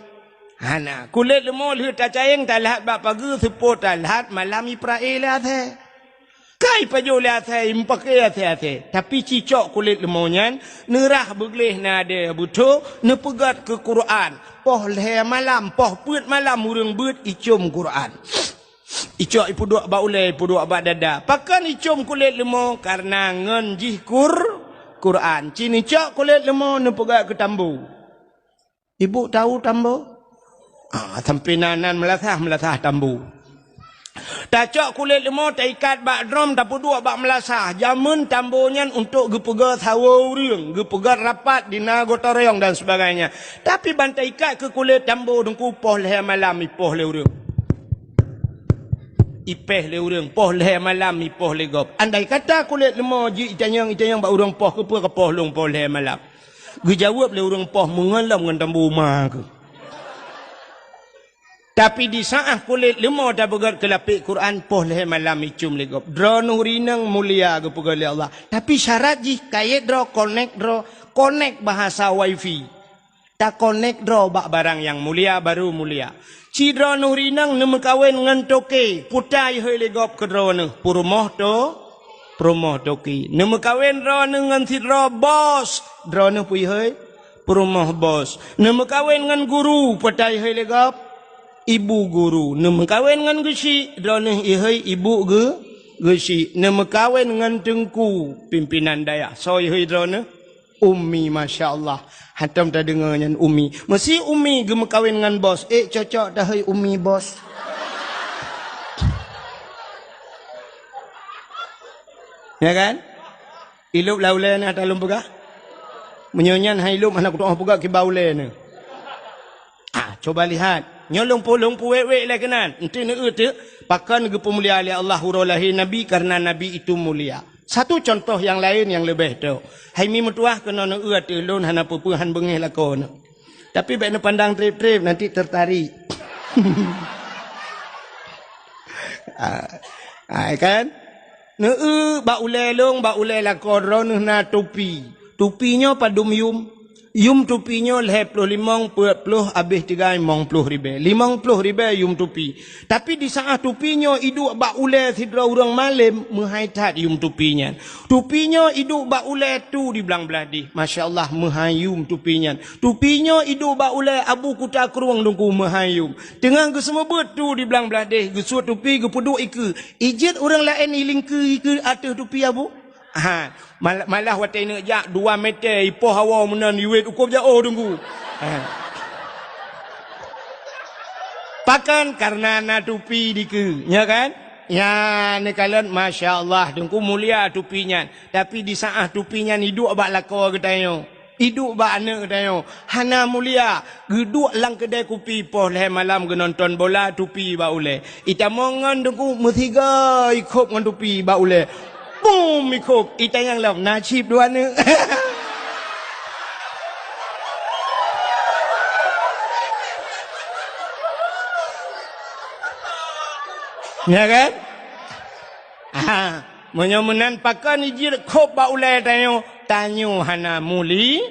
Hana. Kulét leumô lheueh tacayeng talhat bak pageue, seupôt talhat malam iprae lé asée. Kai pajoh lé asée, meupaké asée-asée. Tapi cicok kulét leumô nyan, neurah beugleh nadée beutho, neupeugét keu Quran. Poh lhée malam, poh peuet malam ureuëng beuet icom Quran. Icok ipeuduek bak ulée, ipeuduek bak dada. Pakon icom kulét leumô? Karena ngon jih Qur-, Quran. Ci neucok kulét leumô neupeugét keu tambo. Ibu tahu tambo? Ah, sampai nan, nan meulasah, meulasah tambo. Tacok kulét leumô taikat bak drom tapeuduek bak meulasah. Jameun tambo nyan untuk geupeugét sawoe ureuëng, geupeugét rapat di na gotong royong dan sebagainya. Tapi ban taikat keu kulét tambo teungku poh lhée malam ipoh lé ureuëng. Ipéh lé ureuëng, poh lhée malam ipoh lé gob. Andai kata kulét leumô jih itanyong-itanyong bak ureuëng poh, keupeue ka poh lôn poh lhée malam? Geujaweueb lé ureuëng poh meungon lom ngon tambo ma keuh. Tapi di saat kulét leumô tapeugét keu lapék Quran, poh lhée malam icom lé gob. Droeneuh rineueng mulia geupeugét lé Allah. Tapi syarat jih kayée droe, konek droe, konek bahasa wifi. Takonek droe bak barang nyang mulia, baru mulia. Ci droeneuh rineueng neumeukawen ngon toke, peue ta ihôi lé gob keu droeneuh, peurumoh to-, peurumoh toke. Neumeukawen droeneuh ngon sidroe bos, droeneuh peue ihôi? Peurumoh bos. Neumeukawen ngon guru, peue ta ihôi lé gob? Ibu guru. Neumeukawen ngon geuchik, droeneuh ihôi ibu geu-, geuchik. Neumeukawen ngon teungku, pimpinan dayah, soe ihôi droeneuh? Umi, masya Allah. Hantom tadeungoe nyan umi. Meusi umi geumeukawen ngon bos. Ék cocok tahôi umi bos. Ya kan? Ilop lam ulée na ata lôn peugah. Meunyoe nyan hai lop hana kutu'oh peugah kiban ulée na. Ah, coba lihat. Nyoe lôn pu-, lôn puwék-wék lé keunan. Enti neueu teuk, pakon geupeumulia lé Allah uroe lahé Nabi karena Nabi itu mulia. Satu contoh nyang laén nyang leubeh trok. Hai mi meutuah keunoe neueu ateueh lôn hana peue-peue han beungéh lakoe nyoe. Tapi bék neupandang treb-treb, nanti tertarik. Ah, ah, kan? Neueu bak ulée lôn, bak ulée lakoe droeneuh na tupi. Tupi nyoe padum yum? Yum tupi nyoe lhée ploh limong, peuet ploh, abéh tigai limong ploh ribée. Limong ploh ribée yum tupi. Tapi di saát tupi nyoe iduek bak ulée sidroe ureuëng malém, meuhai that yum tupi nyan. Tupi nyoe iduek bak ulée tu di blang blaih deh. Masya Allah, meuhai yum tupi nyan. Tupi nyoe iduek bak ulée Abu Kuta Krueng Teungku, meuhai yum. Teungoh geuseumeubeuet tu di blang blaih deh, geusuet tupi, geupeuduek ikeue. Ijeuet ureuëng laén ilingkeue ikeue ateueh tupi Abu? Ha, mal-, malah watée neuk jak dua meter ipoh hawa meunan iwet ukob jaoh Teungku. Ha. Pakon? Karena na tupi dikeue, nya kan? Nya, neukalon, masya Allah, Teungku mulia tupi nyan. Tapi di saát tupi nyan iduek bak lakoe geutanyoe. Iduek bak aneuëk geutanyoe, hana mulia, geuduek lam keudée kupi poh lhée malam geunonton bola, tupi bak ulée. Itamong ngon Teungku meusiga ikhôb ngon tupi bak ulée. Bum ikhôb, itanyong lom, na cit dua aneuëk. Ya kan? Ha, meunyoe meunan pakon ijeuet khôb bak ulée tanyoe, tanyoe hana muli-,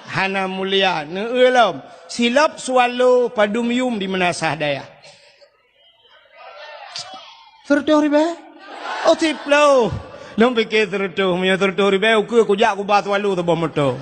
hana mulia. Neueu lom, silop swallow padum yum di meunasah dayah? Seureutôh ribée? Oh, siploh. Lôn pike seureutôh, meunyoe seureutôh ribée, ukeue kujak kuba swallow saboh moto.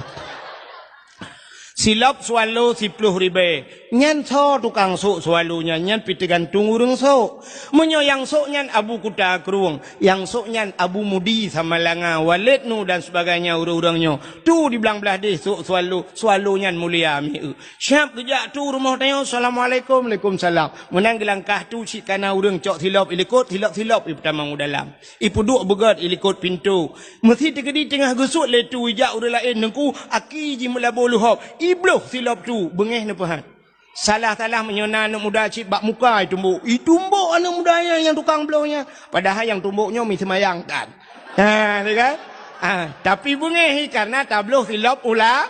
Silop swallow siploh ribée. Nyan soe tukang sôk swallow nyan? Nyan pih teugantung ureuëng sôk. Meunyoe nyang sôk nyan Abu Kuta Krueng, nyang sôk nyan Abu Mudi Samalanga, Waled Nu dan sebagainya ureuëng-ureuëng nyoe. Tu di blang blaih deh sôk swallow, swallow nyan mulia mieu. Siab geujak tu rumoh tanyoe, "Assalamualaikum." "Waalaikumsalam." Meunan geulangkah tu cit kana ureuëng cok silop ilikot, silop-silop ipeutamong u dalam. Ipeuduek beugét ilikot pintoe. Meusi teukeudi teungoh geusuet lé tu ijak ureuëng laén Teungku, aki jimeulaboh luhob, ibloh silop tu, beungéh neupeuhat. Salah-salah meunyoe na aneuëk muda cit bak muka itumbok. Itumbok aneuëk muda nyan nyang tukang bloh nyan. Padahai nyang tumbok nyoe mi seumayang tan. Ha, ni kan? Ha, tapi beungéh hi karena tabloh silop ula-,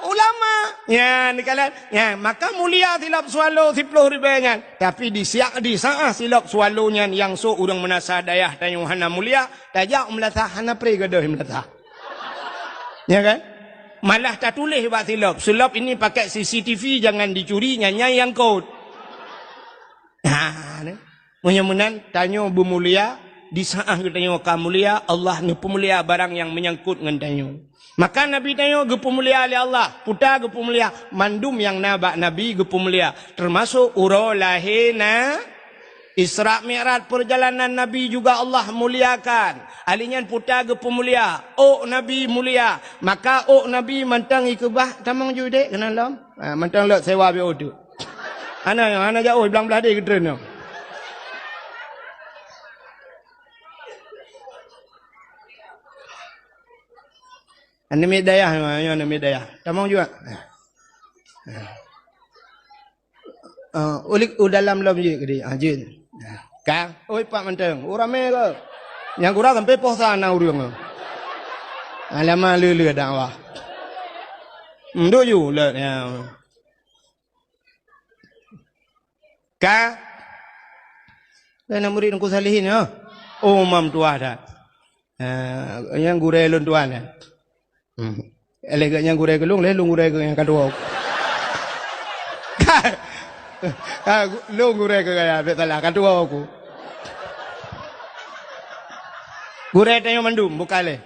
ulama. Nya, ni kan? Nya, maka mulia silop swallow siploh ribée nyan. Tapi di siak, di saát silop swallow nyan nyang sôk ureuëng meunasah dayah tanyoe hana mulia, tajak u meulasah hana pré gadôh meulasah. Ya kan? Malah tatuléh bak silop, "Silop ini pakai C C T V, jangan dicuri, nyan nyang kot." Nah, ni. Meunyoe meunan, tanyoe beumulia, di saát geutanyoe ka mulia, Allah neupeumulia barang nyang meunyangkot ngon tanyoe. Maka Nabi tanyoe geupeumulia lé Allah, puta geupeumulia, mandum nyang na bak Nabi geupeumulia, teumasok uroe lahé na Isra Mi'raj, perjalanan Nabi juga Allah muliakan. Ali nyan puta geupeumulia, ôk Nabi mulia. Maka ôk Nabi mantong ikeubah, tamong ju dek keunan lom. Ha, mantong lok sewa B O tu. Hana, hana jauh, blang blaih deh geutreun nyoe. Aneuk miet dayah, nyoe aneuk miet dayah. Tamong juga. Ha. Ah, ulik u dalam lom jeuet keudeh. Ah, jeuet. Ah, ka. Oi, pak mantong. Oh, ramé ke? Nyang gura sampai poh sa na ureueng. Alamak, le-le dakwah. Hmm, duk ju, le, ya. Ka. Kan murid Teungku Salihin, ya? Oh, mam tuah dah. Ah, nyang gurée lôn tuan, ya. Hmm. Lé geuh nyang gurée keu lôn, lé lôn gurée keu nyang ka tuwoe. Ah, lôn gurée keu gaya, bèk salah, ka tuwoe ku. Gurée tanyoe mandum, buka lé.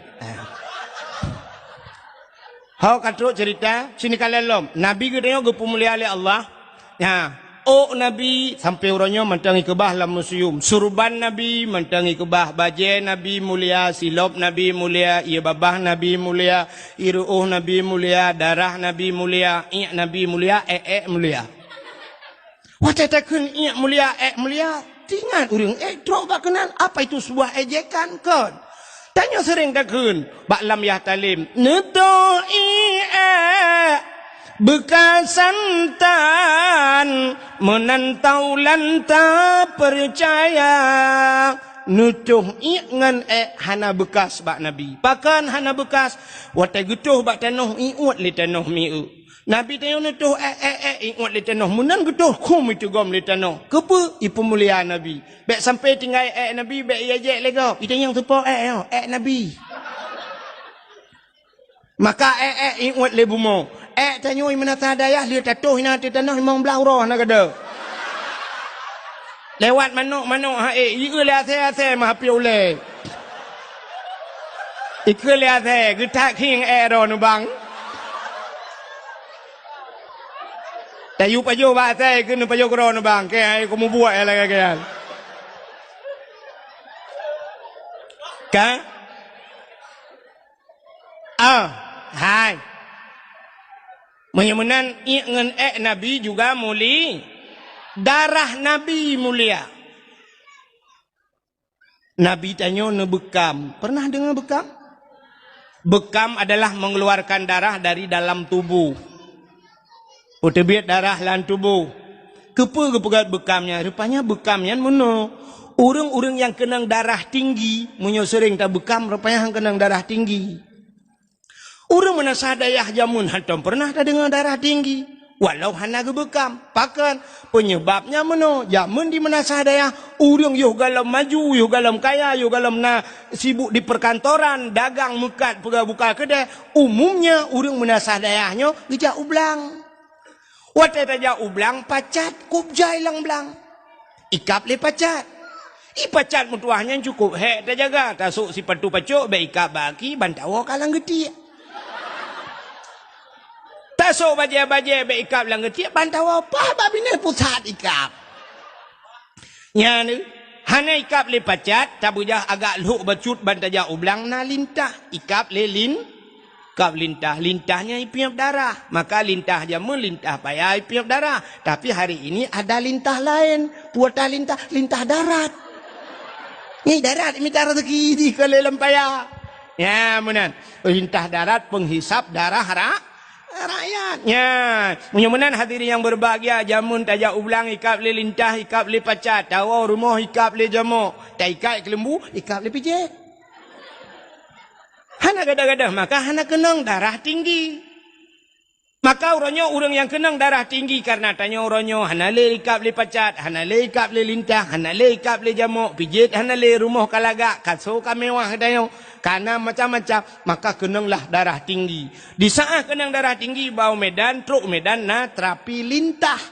Ho ka trok cerita, sini ka lé lom. Nabi geutanyoe geupeumulia lé Allah. Nyan, ôk Nabi sampoe uroe nyoe mantong ikeubah lam museum. Surban Nabi mantong ikeubah, bajée Nabi mulia, silop Nabi mulia, ié babah Nabi mulia, ié ruôh Nabi mulia, darah Nabi mulia, iék Nabi mulia, ék-ék mulia. Watée takheun iék mulia, ék mulia, teuingat ureueng ék trok bak keunan, apa itu sebuah ejekan kon? Tanyoe seuréng takheun bak lam yah talem, "Neutôh iék beukasan tan, meunan taulan tapeucaya." neutoh iék ngon ék hana beukas bak Nabi. Pakon hana beukas? Watée geutoh bak tanoh, iuet lé tanoh miék. Nabi tanyoe neutoh ék, ék, ék, iuet lé tanoh. Meunan geutoh, khum iteugom lé tanoh. Keupeue? Ipeumulia Nabi. Bék sampai tinggai ék Nabi, bék ijak lé gob. Itanyong teupo ék nyoe, ék Nabi. Maka ék-ék iuet lé bumoe. Ék tanyoe meunasah dayah lheueh tatoh inan ateueh tanoh limong blaih uroe hana gadôh. Lewat manok-manok ha ék, ieu lé asée-asée meuhapé ulée. Ikeu lé asée, geutak khieng ék droe neubang. Tayue pajoh bak asée, ikeu neupajoh keudroe neubang. Keu hai keu mubuet lagée nyan. Ka? Ah, hai. Meunyoe meunan, iék ngon ék Nabi juga muli-, darah Nabi mulia. Nabi tanyoe neubeukam. Pernah deungoe beukam? Beukam adalah mengeluarkan darah dari dalam tubuh. Peuteubiet darah lam tuboh. Keupeue geupeugét beukam nyan? Rupanya beukam nyan meunoe. Ureuëng-ureuëng nyang keunong darah tinggi, meunyoe seuréng tabeukam, rupanya han keunong darah tinggi. Ureuëng meunasah dayah jameun hantom peureunah tadeungoe darah tinggi, walau hana geubeukam. Pakon? Peunyeubabnya meunoe, jameun di meunasah dayah, ureuëng yoh gohlom maju, yoh gohlom kaya, yoh gohlom na sibuk di perkantoran, dagang meukat, peugah buka keudée, umumnya ureuëng meunasah dayah nyoe geujak u blang. Watée tajak u blang, pacat kub jai lam blang. Ikab lé pacat. I pacat meutuwah nyan cukôp hék tajaga, tasôk sipatu pacok bék ikab bak aki, ban tawoe ka lam geutiek. Tasôk bajée-bajée bék ikab lam geutiek, ban tawoe paih bak binéh pusat ikab. Nyan, hana ikab lé pacat, tabeujah agak lhok bacut ban tajak u blang na lintah, ikab lé lin-, kab lintah. Lintah nyan ipiep darah. Maka lintah jameun, lintah paya ipiep darah. Tapi hari ini ada lintah laén. Peue lintah? Lintah darat. Nyan darat mita rezeki di keu lé lam paya. Ya, meunan. Lintah darat penghisap darah ra-, rakyat. Nyan. Meunyoe meunan hadirin yang berbahagia, jameun tajak u blang ikab lé lintah, ikab lé pacat, tawoe rumoh ikab lé jamok, taikat keuleumbu, ikab lé pijet. Hana gadoh-gadoh, maka hana keunong darah tinggi. Maka uroe nyoe ureuëng nyang keunong darah tinggi karena tanyoe uroe nyoe hana lé ikab lé pacat, hana lé ikab lé lintah, hana lé ikab lé jamok, pijet hana lé, rumoh ka lagak, kaso ka mewah tanyoe, kana macam-macam, maka keunonglah darah tinggi. Di saát keunong darah tinggi, bak u Medan, trok u Medan na terapi lintah.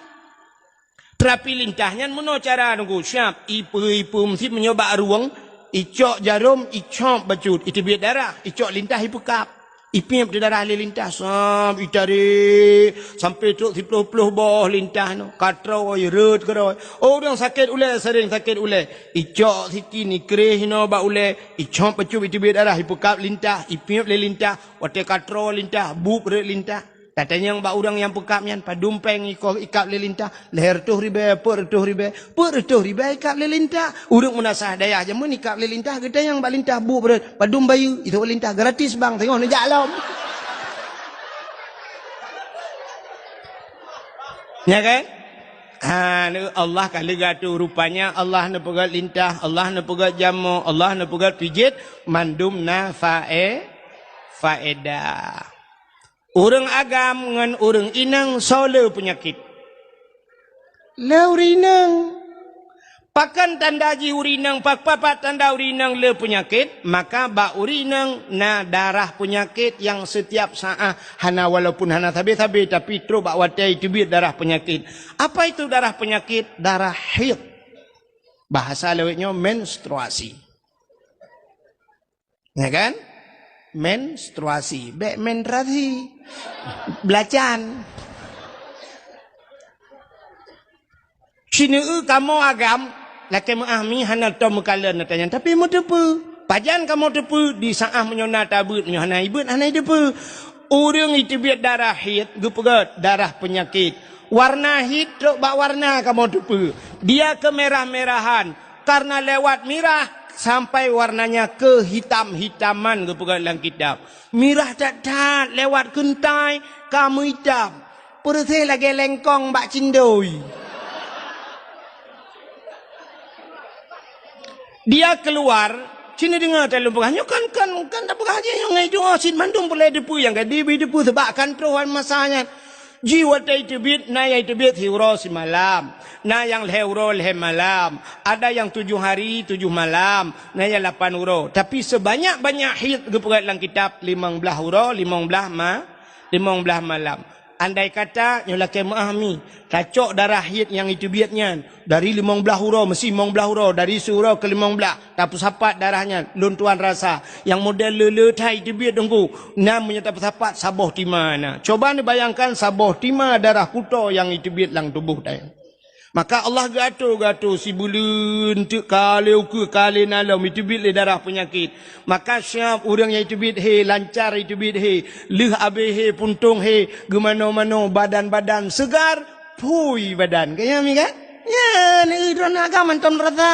Terapi lintah nyan meunoe cara nunggu siab, ipeue-ipeue meusit meunyoe bak rueng, icok jarom, icop bacut, iteubiet darah, icok lintah ipeukab. Ipiep di darah lé lintah, sab itarék sampai trok siploh-ploh boh lintah nyoe, ka troe rhot keudroe. Oh, ureuëng sakét ulée, seuréng sakét ulée. Icok sikin, ikréh inoe bak ulée, icop bacut, iteubiet darah, ipeukab lintah, ipiep lé lintah. Watée ka troe lintah, bueb rhot lintah. Tatanyong bak ureuëng nyang peukab nyan, padum péng iko ikab lé lintah? Lhée reutôh ribée, peuet reutôh ribée, peuet reutôh ribée ikab lé lintah. Ureuëng meunasah dayah jameun ikab lé lintah, geutanyong bak lintah, bueb rhot, padum bayeue? Itu lintah gratis bang, teungoh neujak lom. Ya kan? Ha, Allah ka leuga tu rupanya Allah neupeugét lintah, Allah neupeugét jamok, Allah neupeugét pijet, mandum na fae-, faedah. Ureuëng agam ngon ureuëng inong soe le peunyakét? Le ureuëng inong. Pakon tanda jih ureuëng inong, pa-, pa-, pat tanda ureuëng inong le peunyakét? Maka bak ureuëng inong na darah peunyakét nyang setiap saát hana, walaupun hana sabe-sabe, tapi trok bak watée iteubiet darah peunyakét. Apa itu darah peunyakét? Darah haid. Bahasa lawét nyoe menstruasi. Ya kan? Menstruasi, bék menstruasi. Belacan. Sineue kamoe agam, lakée meuah mi hana tom meukalon atanyang, tapi meuteupeue. Pajan kamoe teupeue? Di saát meunyoe na tabeuet, meunyoe hana ibeuet, hana iteupeue. Ureuëng iteubiet darah haid, geupeugét darah peunyakét. Warna haid trok bak warna kamoe teupeue. Dia kemerah-merahan, karena lewat mirah sampai warnanya kehitam-hitaman, geupeugah lam kitab. Mirah that-that lewat keuntai ka meuitam, peureuséh lagée lengkong bak cindoi. Dia keluar, sini deungoe that lôn peugah. Nyoe kan, kan, kan tapeugah jih nyoe ngon doa cit mandum peureulèe teupeue nyang ka dibi teupeue, sabab kan troh masa nyan. Jih watèe teubiet, na nyang teubiet siuroe simalam, na nyang lhèe uroe lhèe malam, ada nyang tujoh hari tujoh malam, na nyang lapan uroe. Tapi sebanyak-banyak haid geupeugah lam kitab, limong blaih uroe, limong blaih ma-, limong blaih malam. Andai kata nyoe lakèe meu'ah mi, tacok darah haid nyang iteubiet nyan dari limong blaih uroe, meusi limong blaih uroe, dari siuroe keu limong blaih, tapeusapat darah nyan, lôn tuan rasa, nyang model le-le that iteubiet Teungku, na meunyoe tapeusapat saboh tima na. Cuba neubayangkan saboh tima darah kuto nyang iteubiet lam tuboh tanyoe. Maka Allah geuatur-geuatur, sibuleuen teuk ka lé ukeue ka lé na lom iteubiet lé darah peunyakit. Maka siab ureueng nyang iteubiet he, lancar iteubiet he, lheueh abéh he, puntông he, geumanoe-manoe, badan-badan seugar, phui badan. Ka nyan mi kan? Nyan, droeneuh agam mantong rasa.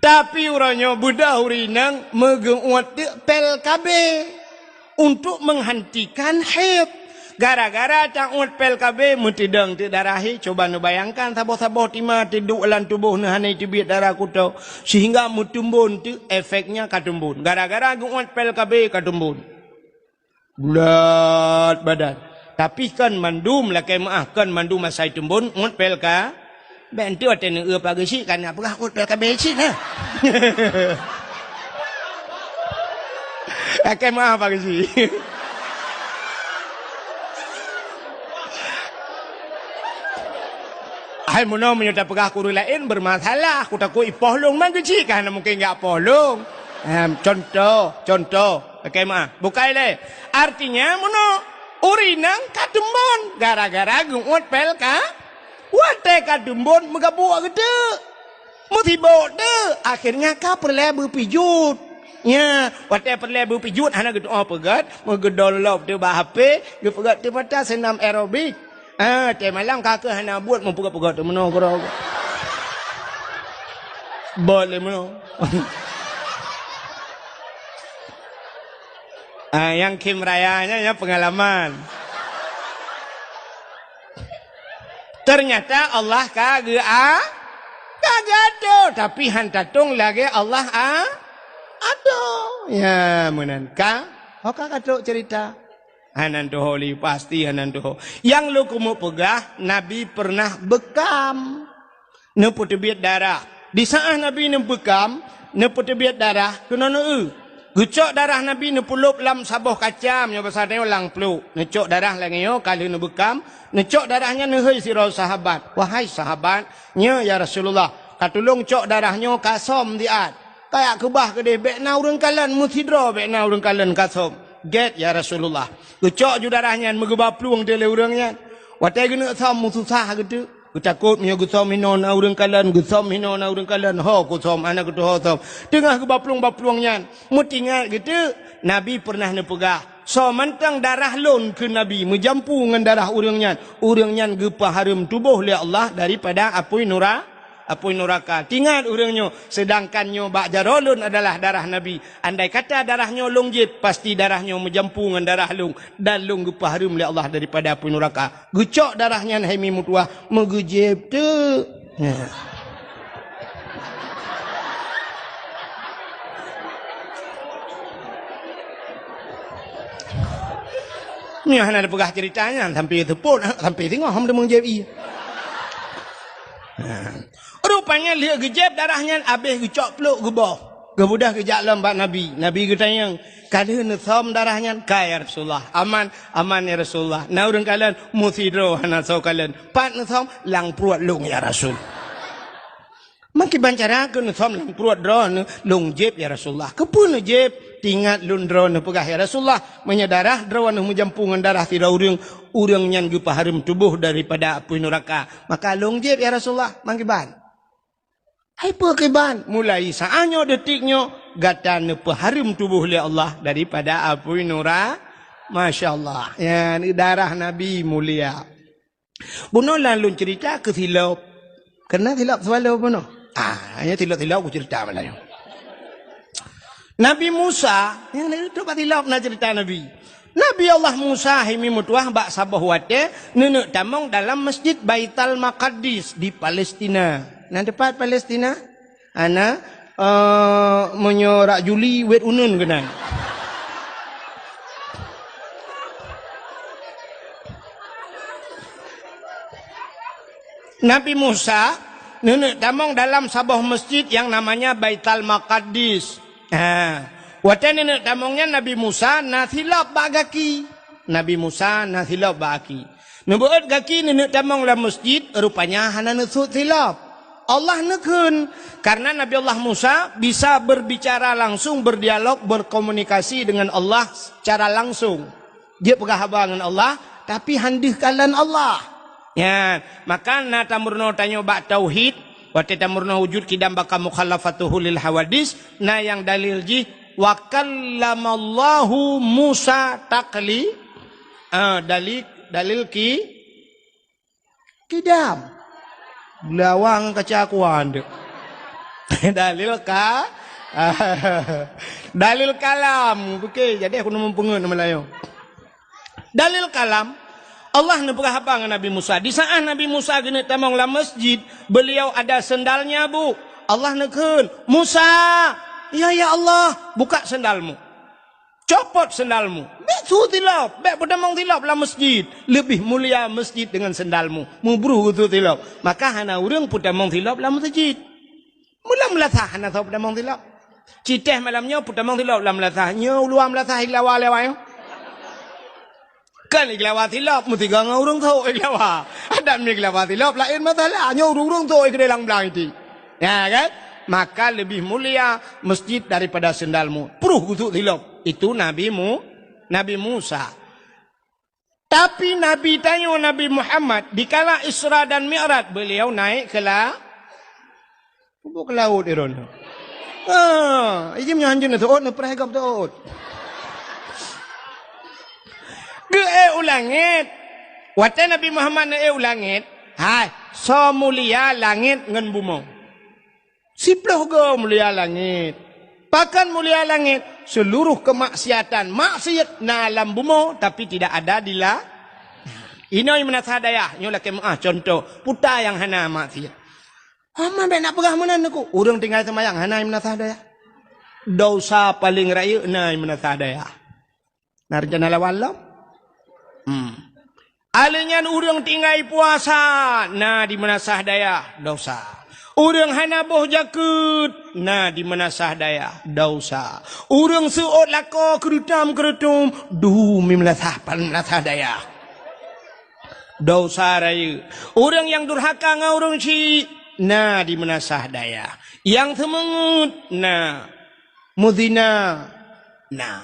Tapi uroe nyoe beudôh ureueng inong meugeu'uet teuk pil K B untuk menghentikan haid. Gara-gara tau'et pil K B meuteudong teuk darah haid, cuba neubayangkan saboh-saboh tima teuduek lam tuboh neuh hana teubiet darah kuto, sehingga meuteumbon teuk efeknya ka teumbon. Gara-gara geu'uet pil K B ka teumbon. Bulat badan. Tapi kon mandum lakèe meu'ah, kon mandum asai teumbon, 'uet pil K B. Bèk enteuk watèe neu'eu Pak Geuchik, ka na peugah 'uet pil K B cit na. Lakèe meu'ah Pak Geuchik. Hai meunoe meunyoe tapeugah keu ureueng laén beureumasalah, kutakot ipoh lôn, man Geuchik ka hana mungken jak poh lôn. Em, contoh, contoh. Lakèe meu'ah. Bukai lé. Artinya meunoe, ureueng inong ka teumbon gara-gara geu'uet pil K B. Watèe ka teumbon meugabuk geuteuk. Meusibok teuk, akhirnya ka peureulèe beupijot. Nya, watèe peureulèe beupijot hana geutu'oh peugöt, meugeudong lop teuk bak H P, geupeugöt teuk mata seunam aerobik. Ah, watèe malam ka keuh hana buet meupeugöt-peugöt teuk meunoe keudroe. Bot lé meunoe. Ah, nyang khém raya nyan, nyan peungalaman. Teunyata Allah ka geu-, a-, ka geuatur, tapi han tatong lagèe Allah a-, atur. Ya, meunan ka. Ho ka ka trok cerita. Hana tuho lé, pasti hana tuho. Nyang lôn keumeung peugah, Nabi pernah beukam. Neupeuteubiet darah. Di saát Nabi neubeukam, neupeuteubiet darah, keunoe neueu. Geucok darah Nabi neupeulop lam saboh kaca, meunyoe basa tanyoe lam pluek. Neucok darah lagèe nyoe, ka lheueh neubeukam, neucok darah nyan neuhôi sidroe sahabat. "Wahai sahabat, nyoe ya Rasulullah, ka tulông cok darah nyoe ka som siat. Kajak keubah keudéh, bèk na ureueng kalon, meusidroe bèk na ureueng kalon ka som." "Gèt ya Rasulullah." Geucok ju darah nyan, meugeuba plueng teuk lé ureueng nyan. Watèe geuneuk som meususah geuteuk. Geutakot meunyoe geusom hinoe na ureueng kalon, geusom hinoe na ureueng kalon, ho kusom, hana geutuho som. Teungoh geuba plueng-ba plueng nyan, meutingat geuteuk, Nabi peureunah neupeugah, "Soe mantong darah lôn," kheun Nabi, "meujampu ngon darah ureueng nyan, ureueng nyan geupeuhareuem tuboh lé Allah daripada apui nura-, apui nuraka." Tingat ureueng nyoe, seudangkan nyoe bak jaroe lôn adalah darah Nabi. Andai kata darah nyoe lôn jieb, pasti darah nyoe meujampu ngon darah lôn, dan lôn geupeuhareuem lé Allah daripada apui nuraka. Geucok darah nyan hai mi meutuwah, meugeujieb teuk. Nyan. Nyoe hana tapeugah cerita nyan, sampai teupot, sampai singoh hom teumeung jieb ie. Nyan. Rupanya lheueh geujieb darah nyan, abéh geucok pluek geuboh. Geubeudôh geujak lom bak Nabi. Nabi geutanyong, "Ka lheueh neusom darah nyan?" "Ka, ya Rasulullah." "Aman?" "Aman, ya Rasulullah." "Na ureueng kalon?" "Meusidroe hana soe kalon." "Pat neusom?" "Lam pruet lôn, ya Rasul." "Meukiban cara keuh neusom lam pruet droeneuh?" "Lôn jieb, ya Rasulullah." "Keupeue neujieb?" "Tingat lôn droeneuh peugah, ya Rasulullah, meunyoe darah droeneuh meujampu ngon darah sidroe ureueng, ureueng nyan geupeuhareuem tuboh daripada apui nuraka. Maka lôn jieb, ya Rasulullah." "Meukiban?" "Hai peue kiban? Mulai saát nyoe, detik nyoe, gata neupeuhareuem tuboh lé Allah daripada apui nura-," Masya Allah. Nyan darah Nabi mulia. Bunoe lôn cerita keu silop. Keureuna silop swallow bunoe. Ah, hanya silop-silop kucerita malam nyoe. Nabi Musa, nyan itu bak silop na cerita Nabi. Nabi Allah Musa himi meutuah bak saboh watée neuneuk tamong dalam Masjid Baital Maqaddis di Palestina. Na teupat Palestina? Ana, eh, meunyoe rak Juli wet uneun keunan. Nabi Musa neuneuk tamong dalam saboh masjid yang namanya Baital Maqaddis. Ha. Watée neuneuk tamong nyan Nabi Musa na silop bak gaki. Nabi Musa na silop bak gaki. Neubeuet gaki neuneuk tamong lam masjid, rupanya hana neusut silop. Allah neukheun, karena Nabi Allah Musa bisa berbicara langsung, berdialog, berkomunikasi dengan Allah secara langsung. Jeuet peugah haba ngon Allah, tapi han deuh kalon Allah. Nyan, maka na tameurunoe tanyoe bak tauhid, watée tameurunoe wujud qidam baqa mukhalafatuhu lil hawadis, na nyang dalil jih, "Wa kallamallahu Musa takli-," ah, dalil, dalil ki-, Qidam. Beulawang kaca kuan dek. Dalil ka-, dalil kalam. Oke, jadi aku neumeupeungeut nama layu. Dalil kalam, Allah neupeugah haba ngon Nabi Musa. Di saat Nabi Musa geuneuk tamong lam masjid, beliau ada sendalnya, Bu. Allah neukheun, "Musa!" "Ya, ya Allah." "Buka sendalmu." Copot sendalmu. Bék su tilop, bék peutamong tilop lam masjid. Leubeh mulia masjid deungon sendalmu. Mubruh geusu tilop. Maka hana ureuëng peutamong tilop lam masjid. Mula meulasah hana soe peutamong tilop. Citeh malam nyoe peutamong tilop lam meulasah. Nyoe uluwa meulasah iglawa lewat nyoe. Kan iglawa tilop, meusigoe ngon ureuëng sok iglawa. Adak mi iglawa tilop, laén masalah. Nyoe ureuëng-ureuëng sok iglawa blang iti. Ya kan? Maka lebih mulia masjid daripada sendalmu. Pruh gusuk silop. Itu Nabi Mu-, Nabi Musa. Tapi Nabi tanyoe Nabi Muhammad, dikala Isra dan Mi'raj, beliau naik ke la-, ke laut, Iron. Ah, ijim nyoh hanjeuet na teuôt, na preh gop teuôt. Geu-ék u langét. Watée Nabi Muhammad na-ék u langét, hai, soe mulia langét ngon bumoe. Siploh goe mulia langét. Pakon mulia langét? Seluruh kemaksiatan, maksiat na lam bumoe, tapi tidak ada di la-, inoe meunasah dayah, nyoe lakée meuáh contoh, puta nyang hana maksiat. Hama bék nak peugah meunan aku. Ureuëng tinggai seumayang hana meunasah dayah. Dosa paleng rayeuk na meunasah dayah. Na rencana lawan lom? Hmm. Aleuh nyan ureuëng tinggai puasa, na di meunasah dayah, dosa. Ureuëng hana boh jakeuet, na di meunasah dayah, dosa. Ureuëng seuôt lakoe keureutam-keureutum, dum di meunasah, meunasah dayah, dosa rayeuk. Ureuëng nyang durhaka ngon ureuëng syik, na di meunasah dayah. Nyang seumeungeut, na. Meuzina, na.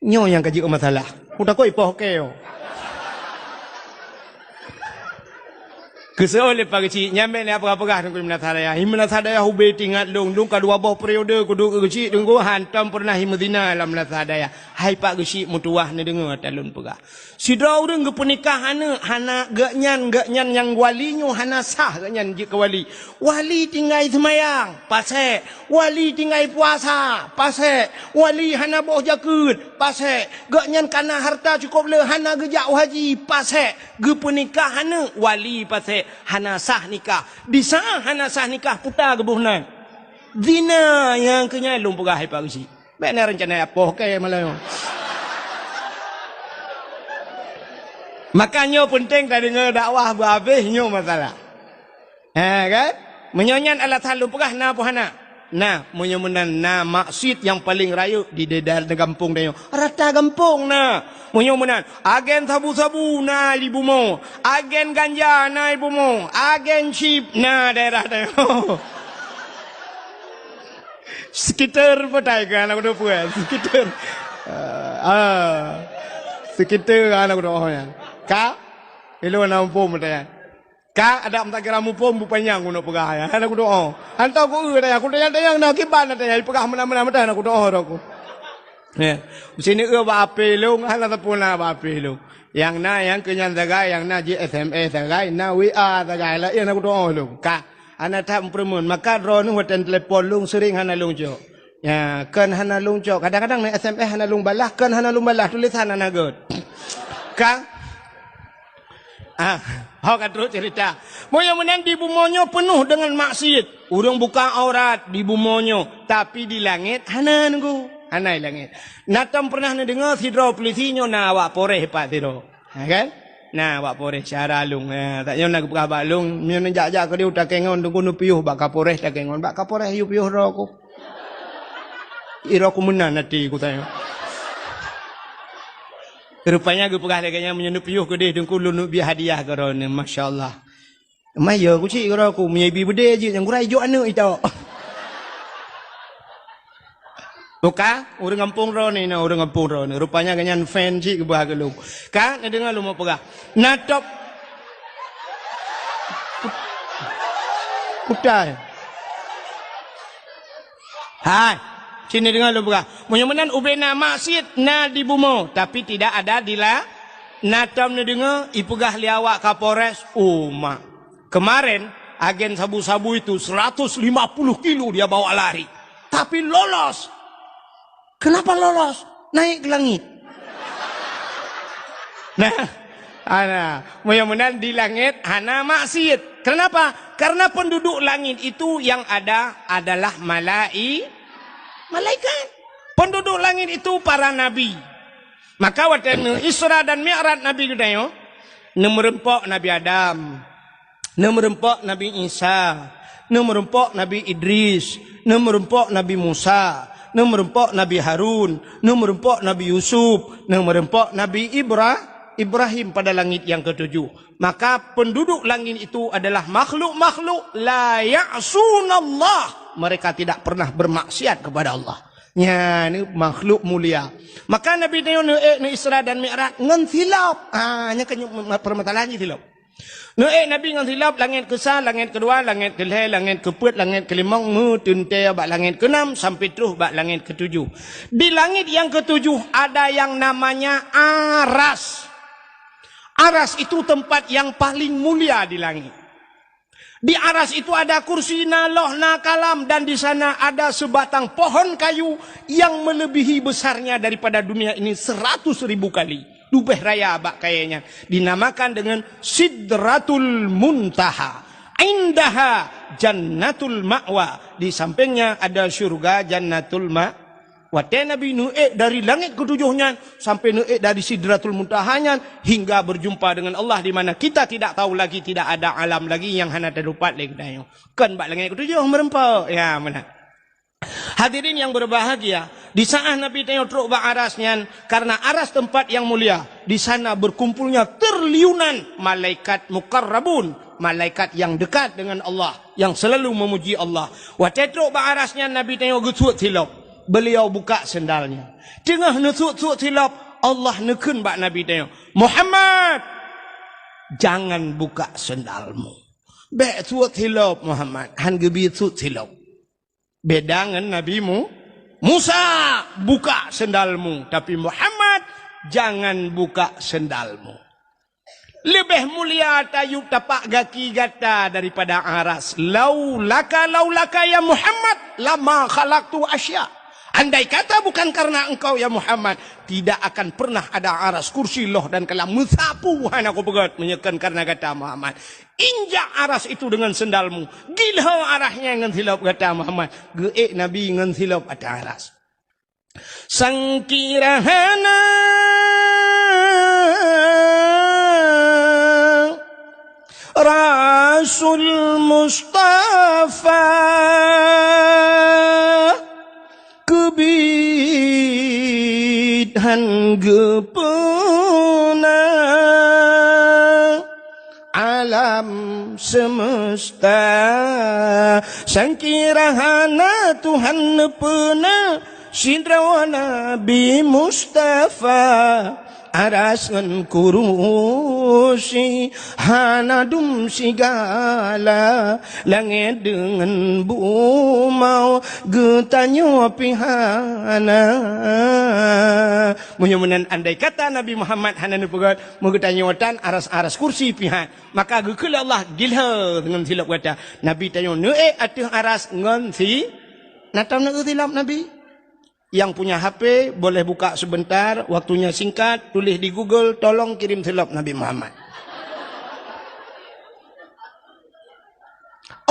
Nyoe nyang ka jeuet masalah. Kutakot ipoh keu. Keusoe lé Pak Geuchik, nyan bék lé peugah-peugah Teungku di meunasah dayah. Di meunasah dayah ubé teuingat lôn, lôn ka dua boh periode kuduek keu Geuchik Teungku, hantom peureunah meuzina lam meunasah dayah. Hai Pak Geuchik, meutuwah neudeungoe ata lôn peugah. Sidroe ureuëng geupeunikah aneuëk, hana geuhnyan, geuhnyan nyang wali nyoe hana sah geuhnyan jeuet keu wali. Wali tinggai seumayang, pasék. Wali tinggai puasa, pasék. Wali hana boh jakeuet, pasék. Geuhnyan kana hareuta cukôp le, hana geujak u haji, pasék. Geupeunikah aneuëk, wali pasék. Hana sah nikah. Di saát hana sah nikah, puta geuboh nan. Zina nyang keu nyan lôn peugah hai Pak Geuchik. Bék na rencana ya poh keu malam nyoe. Maka nyoe peunteng tadeungoe dakwah beuhabéh nyoe masalah. Ha kan? Meunyoe nyan alasan lôn peugah na peue hana? Na, meunyoe meunan na maksiet nyang paleng rayeuk di daerah gampông tanyoe. Rata gampông na. Meunyoe meunan, agen sabu-sabu na di bumoe, agen ganja na di bumoe, agen chip na daerah tanyoe. Sekitar petai keu aneuk muda peue? Sekitar. Ah, ah. Sekitar aneuk muda oh nyan. Ka? Ilôn na muphom tanya. Ka adak meutakira muphom bupanyang keuneuk peugah nyan. Aneuk muda oh. Hantom ku eu tanya, ku tanya-tanya na kiban tanya, ipeugah meunan-meunan meutai aneuk muda oh ku. Ya. Sini eu bak ape lôn, hana sapeue na bak ape lôn. Nyang na nyang keu nyan sagai, nyang na jih S M S sagai, na W A sagai, laén aneuk muda oh lôn. Ka. Hana that meupeureumeun, maka droeneuh watée telepon lôn seuring hana lôn jok. Ya, kon hana lôn cok. Kadang-kadang na S M S hana lôn balah, kon hana lôn balah, tulisan hana gét. Ka? Ah, ho ka trok cerita. Meunyoe meunan di bumoe nyoe peunoh deungon maksiet. Ureuëng buka aurat di bumoe nyoe, tapi di langét hana nunggu. Hana di langét. Na tom pernah neudeungoe sidroe polisi nyoe na awak Polres pat sidroe. Ha, kan? Na, bak Polres syara lôn. Ha, tak nyoe na geupeugah bak lôn, meunyoe neujak-jak keudeh u Takengon, teungku neupiôh bak Kapolres Takengon. Bak Kapolres yue piôh droe ku. Iroe ku meunan até ku tanyoe. Rupanya geupeugah lagée nyan, meunyoe neupiôh keudeh teungku lôn neubri hadiah keu droeneuh. Masya Allah. Mayo kucik keudroe ku, meunyoe ibi beudé jeuet nyang gura ijok aneuëk itok. Buka, ureuëng gampông droeneuh, na ureuëng gampông droeneuh. Rupanya gobnyan fan cit geuba keu lôn. Ka, neudeungoe lôn peugah. Na top. Kutai. Hai, sini deungoe lôn peugah. Meunyoe meunan ubena maksiet na di bumoe, tapi tidak ada di la-, na tom neudeungoe ipeugah lé awak Kapolres, uma. Kemarin, agen sabu-sabu itu seratus lima puluh kilo dia bawa lari. Tapi lolos. Kenapa lolos? Naik ke langit. Nah, ana, mudah-mudahan di langit hana maksiat. Kenapa? Karena penduduk langit itu yang ada adalah malai-, malaikat. Penduduk langit itu para nabi. Maka watée neu Isra dan Mi'raj Nabi geutanyoe, neumeureumpok Nabi Adam, neumeureumpok Nabi Isa, neumeureumpok Nabi Idris, neumeureumpok Nabi Musa, neumeureumpok Nabi Harun, neumeureumpok Nabi Yusuf, neumeureumpok Nabi Ibra-, Ibrahim pada langit yang ketujuh. Maka penduduk langit itu adalah makhluk-makhluk la ya'sunallah. Mereka tidak pernah bermaksiat kepada Allah. Nyan makhluk mulia. Maka Nabi nyoe neuék neu Isra dan Mi'raj ngon silop. Ha, nyan kan permasalahan jih silop. Neuék Nabi ngon silop, langét keusa, langét keudua, langét keulhée, langét keupeuet, langét keulimong, meuteuntée bak langét keunam sampai troh bak langét keutujoh. Di langét nyang keutujoh ada nyang namanya Aras. Aras itu tempat yang paling mulia di langit. Di Aras itu ada kursi, na loh, na kalam, dan di sana ada sebatang pohon kayu yang melebihi besarnya daripada dunia ini seratus ribu kali. Leubeh raya bak kayée nyan. Dinamakan dengan Sidratul Muntaha. Indaha Jannatul Ma'wa. Di sampingnya ada syurga Jannatul Ma-, Watée Nabi neuék dari langét keutujoh nyan sampai neuék dari Sidratul Muntaha nyan hingga berjumpa dengan Allah di mana kita tidak tahu lagi, tidak ada alam lagi nyang hana teudapat lé geutanyoe. Kon bak langét keutujoh meureumpok. Ya, meunan. Hadirin yang berbahagia, di saat Nabi tanyoe trok bak Aras nyan, karena Aras tempat yang mulia, di sana berkumpulnya triliunan malaikat mukarrabun, malaikat yang dekat dengan Allah, yang selalu memuji Allah. Watée trok bak Aras nyan Nabi tanyoe geusuet silop. Beliau buka sendalnya. Teungoh neusuet-suet silop, Allah neukheun bak Nabi tanyoe, "Muhammad, jangan buka sendalmu." Bék suet silop, Muhammad. Han geubi suet silop. Beda ngon Nabi Mu-, Musa, "Buka sendalmu." Tapi Muhammad, "Jangan buka sendalmu." Leubeh mulia tayub tapak gaki gata daripada Aras. Laulaka, laulaka ya Muhammad, lama khalaqtu asya. Andai kata bukan karena engkau ya Muhammad, tidak akan pernah ada Aras, kursi, loh dan kalam. Meusapu hana kupeugét meunyoe kon karena gata Muhammad. Injak Aras itu dengan sendalmu. Gilho Aras nyan ngon silop gata Muhammad. Geuék Nabi ngon silop ateueh Aras. Sangkira hana Rasul Mustafa keubiet han geupeuna alam semesta. Sangkira hana Tuhan neupeuna sidroe Nabi Mustafa, Aras ngon kurusi hana dum sigala, langét deungon bumoe geutanyoe pih hana. Meunyoe meunan andai kata Nabi Muhammad hana neupeugét, meugeutanyoe tan Aras-aras kursi pih han. Maka geukheun lé Allah gilho deungon silop gata. Nabi tanyoe neuék ateueh Aras ngon si Na tam neueu silop Nabi? Yang punya H P boleh buka sebentar, waktunya singkat, tulis di Google, "Tolong kirim silop Nabi Muhammad."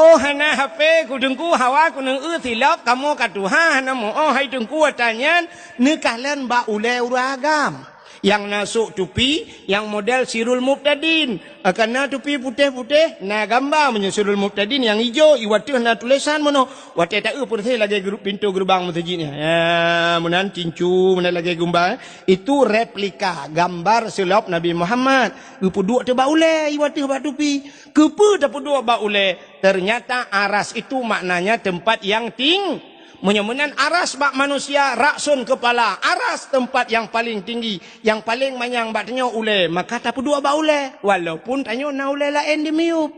Oh, hana H P ku Teungku, hawa ku neueu silop, kamoe ka tuha hana muoh hai Teungku, ata nyan neukalon bak ulée ureuëng agam. Nyang na sôk tupi, nyang model Sirul Mubtadin. Akan na tupi putéh-putéh, na gamba meunyoe Sirul Mubtadin nyang ijo, i wateuh na tulésan meunoe. Watée taeu peureuseh lagée gru-, pintoe geureubang meuseujid nyan. Ya, meunan cincu, meunan lagée gumba, eh. Itu replika gambar silop Nabi Muhammad. Geupeuduek teuh bak ulée, i wateuh bak tupi. Keupeue tapeuduek bak ulée? Ternyata aras itu maknanya tempat yang ting-, Meunyoe meunan aras bak manusia, ra'sun kepala, aras tempat yang paling tinggi, yang paling manyang bak tanyoe ulée, maka tapeuduek bak ulée, walaupun tanyoe na ulée laén di miyueb.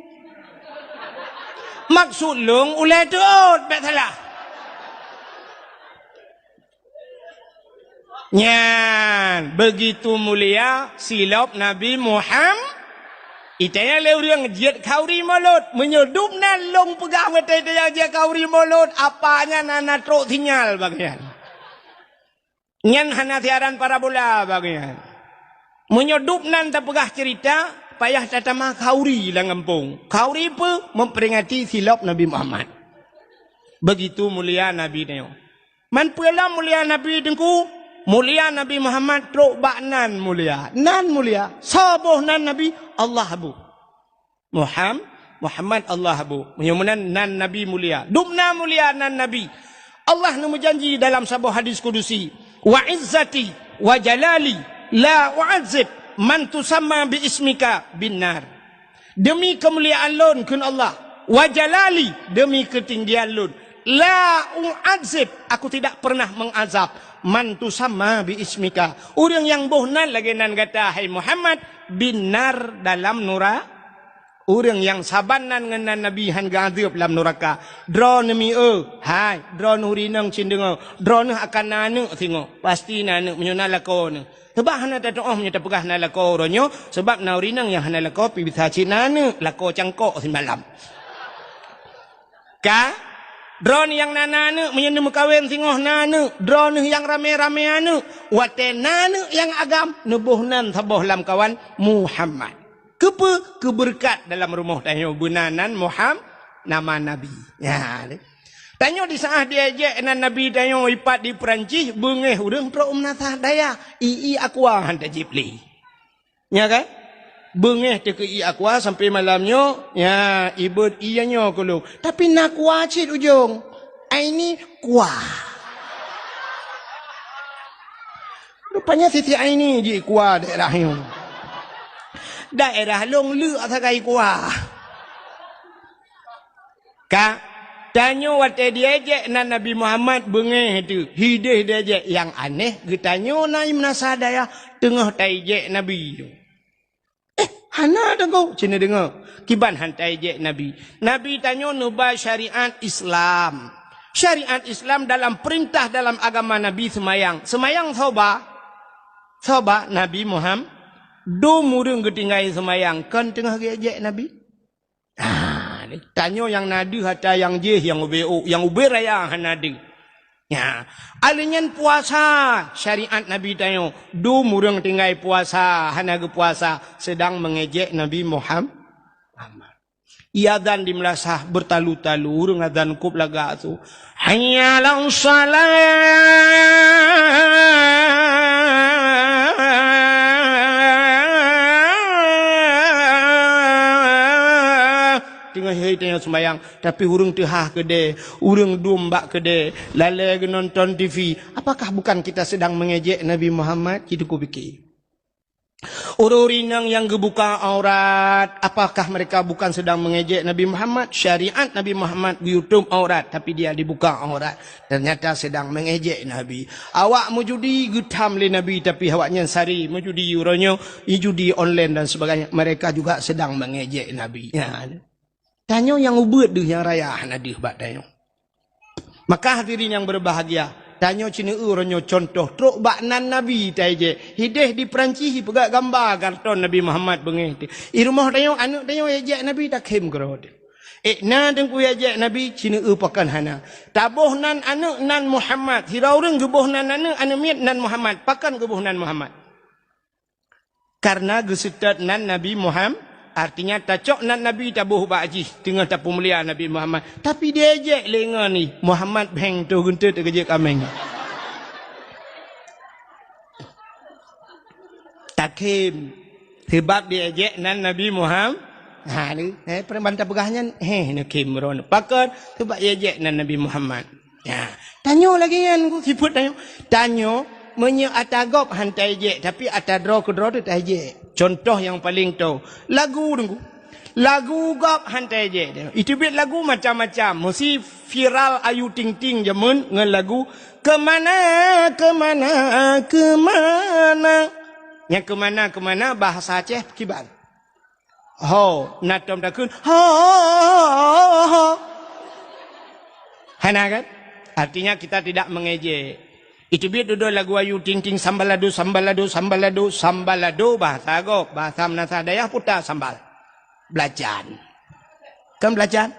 Maksud lôn ulée teuôt, bék salah. Nyan, begitu mulia silop Nabi Muham-, Itanya lé ureuëng jeuet khauri mulod. Meunyoe dum nan lôn peugah meutai-tai nyang jeuet khauri mulod, apa nyan hana trok sinyal bagian. Nyan hana siaran parabola bagian. Meunyoe dum nan tapeugah cerita, payah tatamah khauri lam gampông. Khauri peue? Memperingati silop Nabi Muhammad. Begitu mulia Nabi nyoe. Man peue lom mulia Nabi Teungku? Mulia Nabi Muhammad trok bak nan mulia. Nan mulia. Soe boh nan Nabi? Allah boh. Muham-, Muhammad Allah boh. Meunyoe meunan nan Nabi mulia. Dum na mulia nan Nabi. Allah neumeujanji dalam saboh hadis kudusi, "Wa izzati wa jalali la u'azzib man tusamma bi ismika bin nar." Demi keumuliaan lôn, kheun Allah, wa jalali, demi keutinggian lôn, la u'azzib, aku tidak pernah mengazab, man tusamma bi ismika, ureuëng nyang boh nan lagée nan gata, hai Muhammad, bin nar, dalam nura-, ureuëng nyang saban nan ngon nan Nabi hán geuazeueb lam nuraka. Droeneuh mieu, hai, droeneuh rinong cit deungoe, droeneuh akan na aneuëk singoh, pasti na aneuëk meunyoe na lakoe neuh. Sabab hana tatuoh meunyoe tapeugah na lakoe uroe nyoe, sabab na ureuëng inong nyang hana lakoe pih bisa cit na aneuëk, lakoe cangkok simalam. Ka? Droeneuh nyang na, na aneuëk, meunyoe neumeukawen singoh na aneuëk, droeneuh nyang ramé-ramé aneuëk, watée na aneuëk nyang agam, neuboh nan saboh lamkawan Muhammad. Keupeue? Keubeureukat dalam rumoh tanyoe beuna nan Muham-, nama Nabi. Nya, deh. Tanyoe di saat diejek nan Nabi tanyoe ipat di Peurancih, beungéh ureuëng trok meunasah dayah, ié aqua han tajib lé. Nya kan? Beungéh teuh keu ié aqua sampai malam nyoe, nya, ibeuet ié nyoe keu lôn. Tapi na aqua cit ujong. Aini kuah. Rupanya Siti Aini ji kuah daerah nyoe. Daerah lôn leuk sagai kuah. Ka, tanyoe watée diejek nan Nabi Muhammad beungéh teuh, hideh diejek nyang aneh, geutanyoe na meunasah dayah teungoh taijek Nabi. Eh, hana deungoe, cina deungoe. Kiban han taijek Nabi. Nabi tanyoe neuba syariat Islam. Syariat Islam dalam perintah dalam agama Nabi seumayang. Seumayang soe ba? Soe ba? Nabi Muhammad. Dum ureuëng geutinggai seumayang, kon teungoh geuejek Nabi. Ah, tanyoe nyang na deuh ata nyang jéh nyang ubé ôk, nyang ubé raya hana deuh. Nya, aleuh nyan puasa syariat Nabi tanyoe. Dum ureuëng tinggai puasa hana geupuasa sedang meungejek Nabi Muham-, Muhammad. Iazan di meulasah beutalu-talu, ureuëng azan kôb lagak su. Hayya 'alas shalah. Teungoh hai teungoh seumayang, tapi ureuëng teuhah keudè, ureuëng dum bak keudè, lalè geunonton T V. Apakah bukan kita sedang mengejek Nabi Muhammad? Ci teupike. Ureuëng inong nyang geubuka aurat, apakah mereka bukan sedang mengejek Nabi Muhammad? Syariat Nabi Muhammad geuyutob aurat, tapi dia dibuka aurat. Ternyata sedang mengejek Nabi. Awak meujudi geutham lé Nabi, tapi awaknyan sari meujudi uroe nyoe, judi online dan sebagainya. Mereka juga sedang mengejek Nabi. Ya. Tanyoe nyang ubeuet deuh nyang raya hana deuh bak tanyoe. Maka hadirin yang berbahagia, tanyoe ci neueu uroe nyoe contoh trok bak nan Nabi taijek. Hideh di Peurancih ipeugah gamba karton Nabi Muhammad beungéh teuh. I rumoh tanyoe, aneuëk tanyoe ijek Nabi takhém keudroe teuh. Eh, na Teungku ejek Nabi, ci neueu pakon hana. Taboh nan aneuk nan Muhammad. Sidroe ureueng geuboh nan aneuk, aneuk miet nan Muhammad. Pakon geuboh nan Muhammad? Karena geuseutôt nan Nabi Muhammad, artinya tacok nan Nabi taboh bak jih, teungoh tapeumulia Nabi Muhammad. Tapi diejek lé ngon jih, Muhammad bheng toh geunteut keu jeuet kaméng. Takhém. Seubab diejek nan Nabi Muhammad. Ha, ni, eh, peureuman tapeugah nyan, heh, neukhém droeneuh. Pakon? Seubab ejek nan Nabi Muhammad. Ya. Tanyoe lagèe nyan, ku sifeuet tanyoe. Tanyoe, meunyoe ata gob han taejek, tapi ata droe keudroe teuh taejek. Contoh nyang paleng toe, lagu Teungku. Lagu gob han taejek. Iteubiet lagu macam-macam. Meusi viral Ayu Ting Ting jameun ngon lagu Keumana, keumana, keumana. Nyang keumana, keumana bahasa Aceh kiban? Ho, na tom takheun, ho, ho, ho. Hana kan? Artinya kita tidak mengejek. Iteubiet dudoe lagu Ayu Ting Ting, sambalado, sambalado, sambalado, sambalado, bahasa gob, bahasa meunasah dayah puta sambal. Belacan. Kan belacan?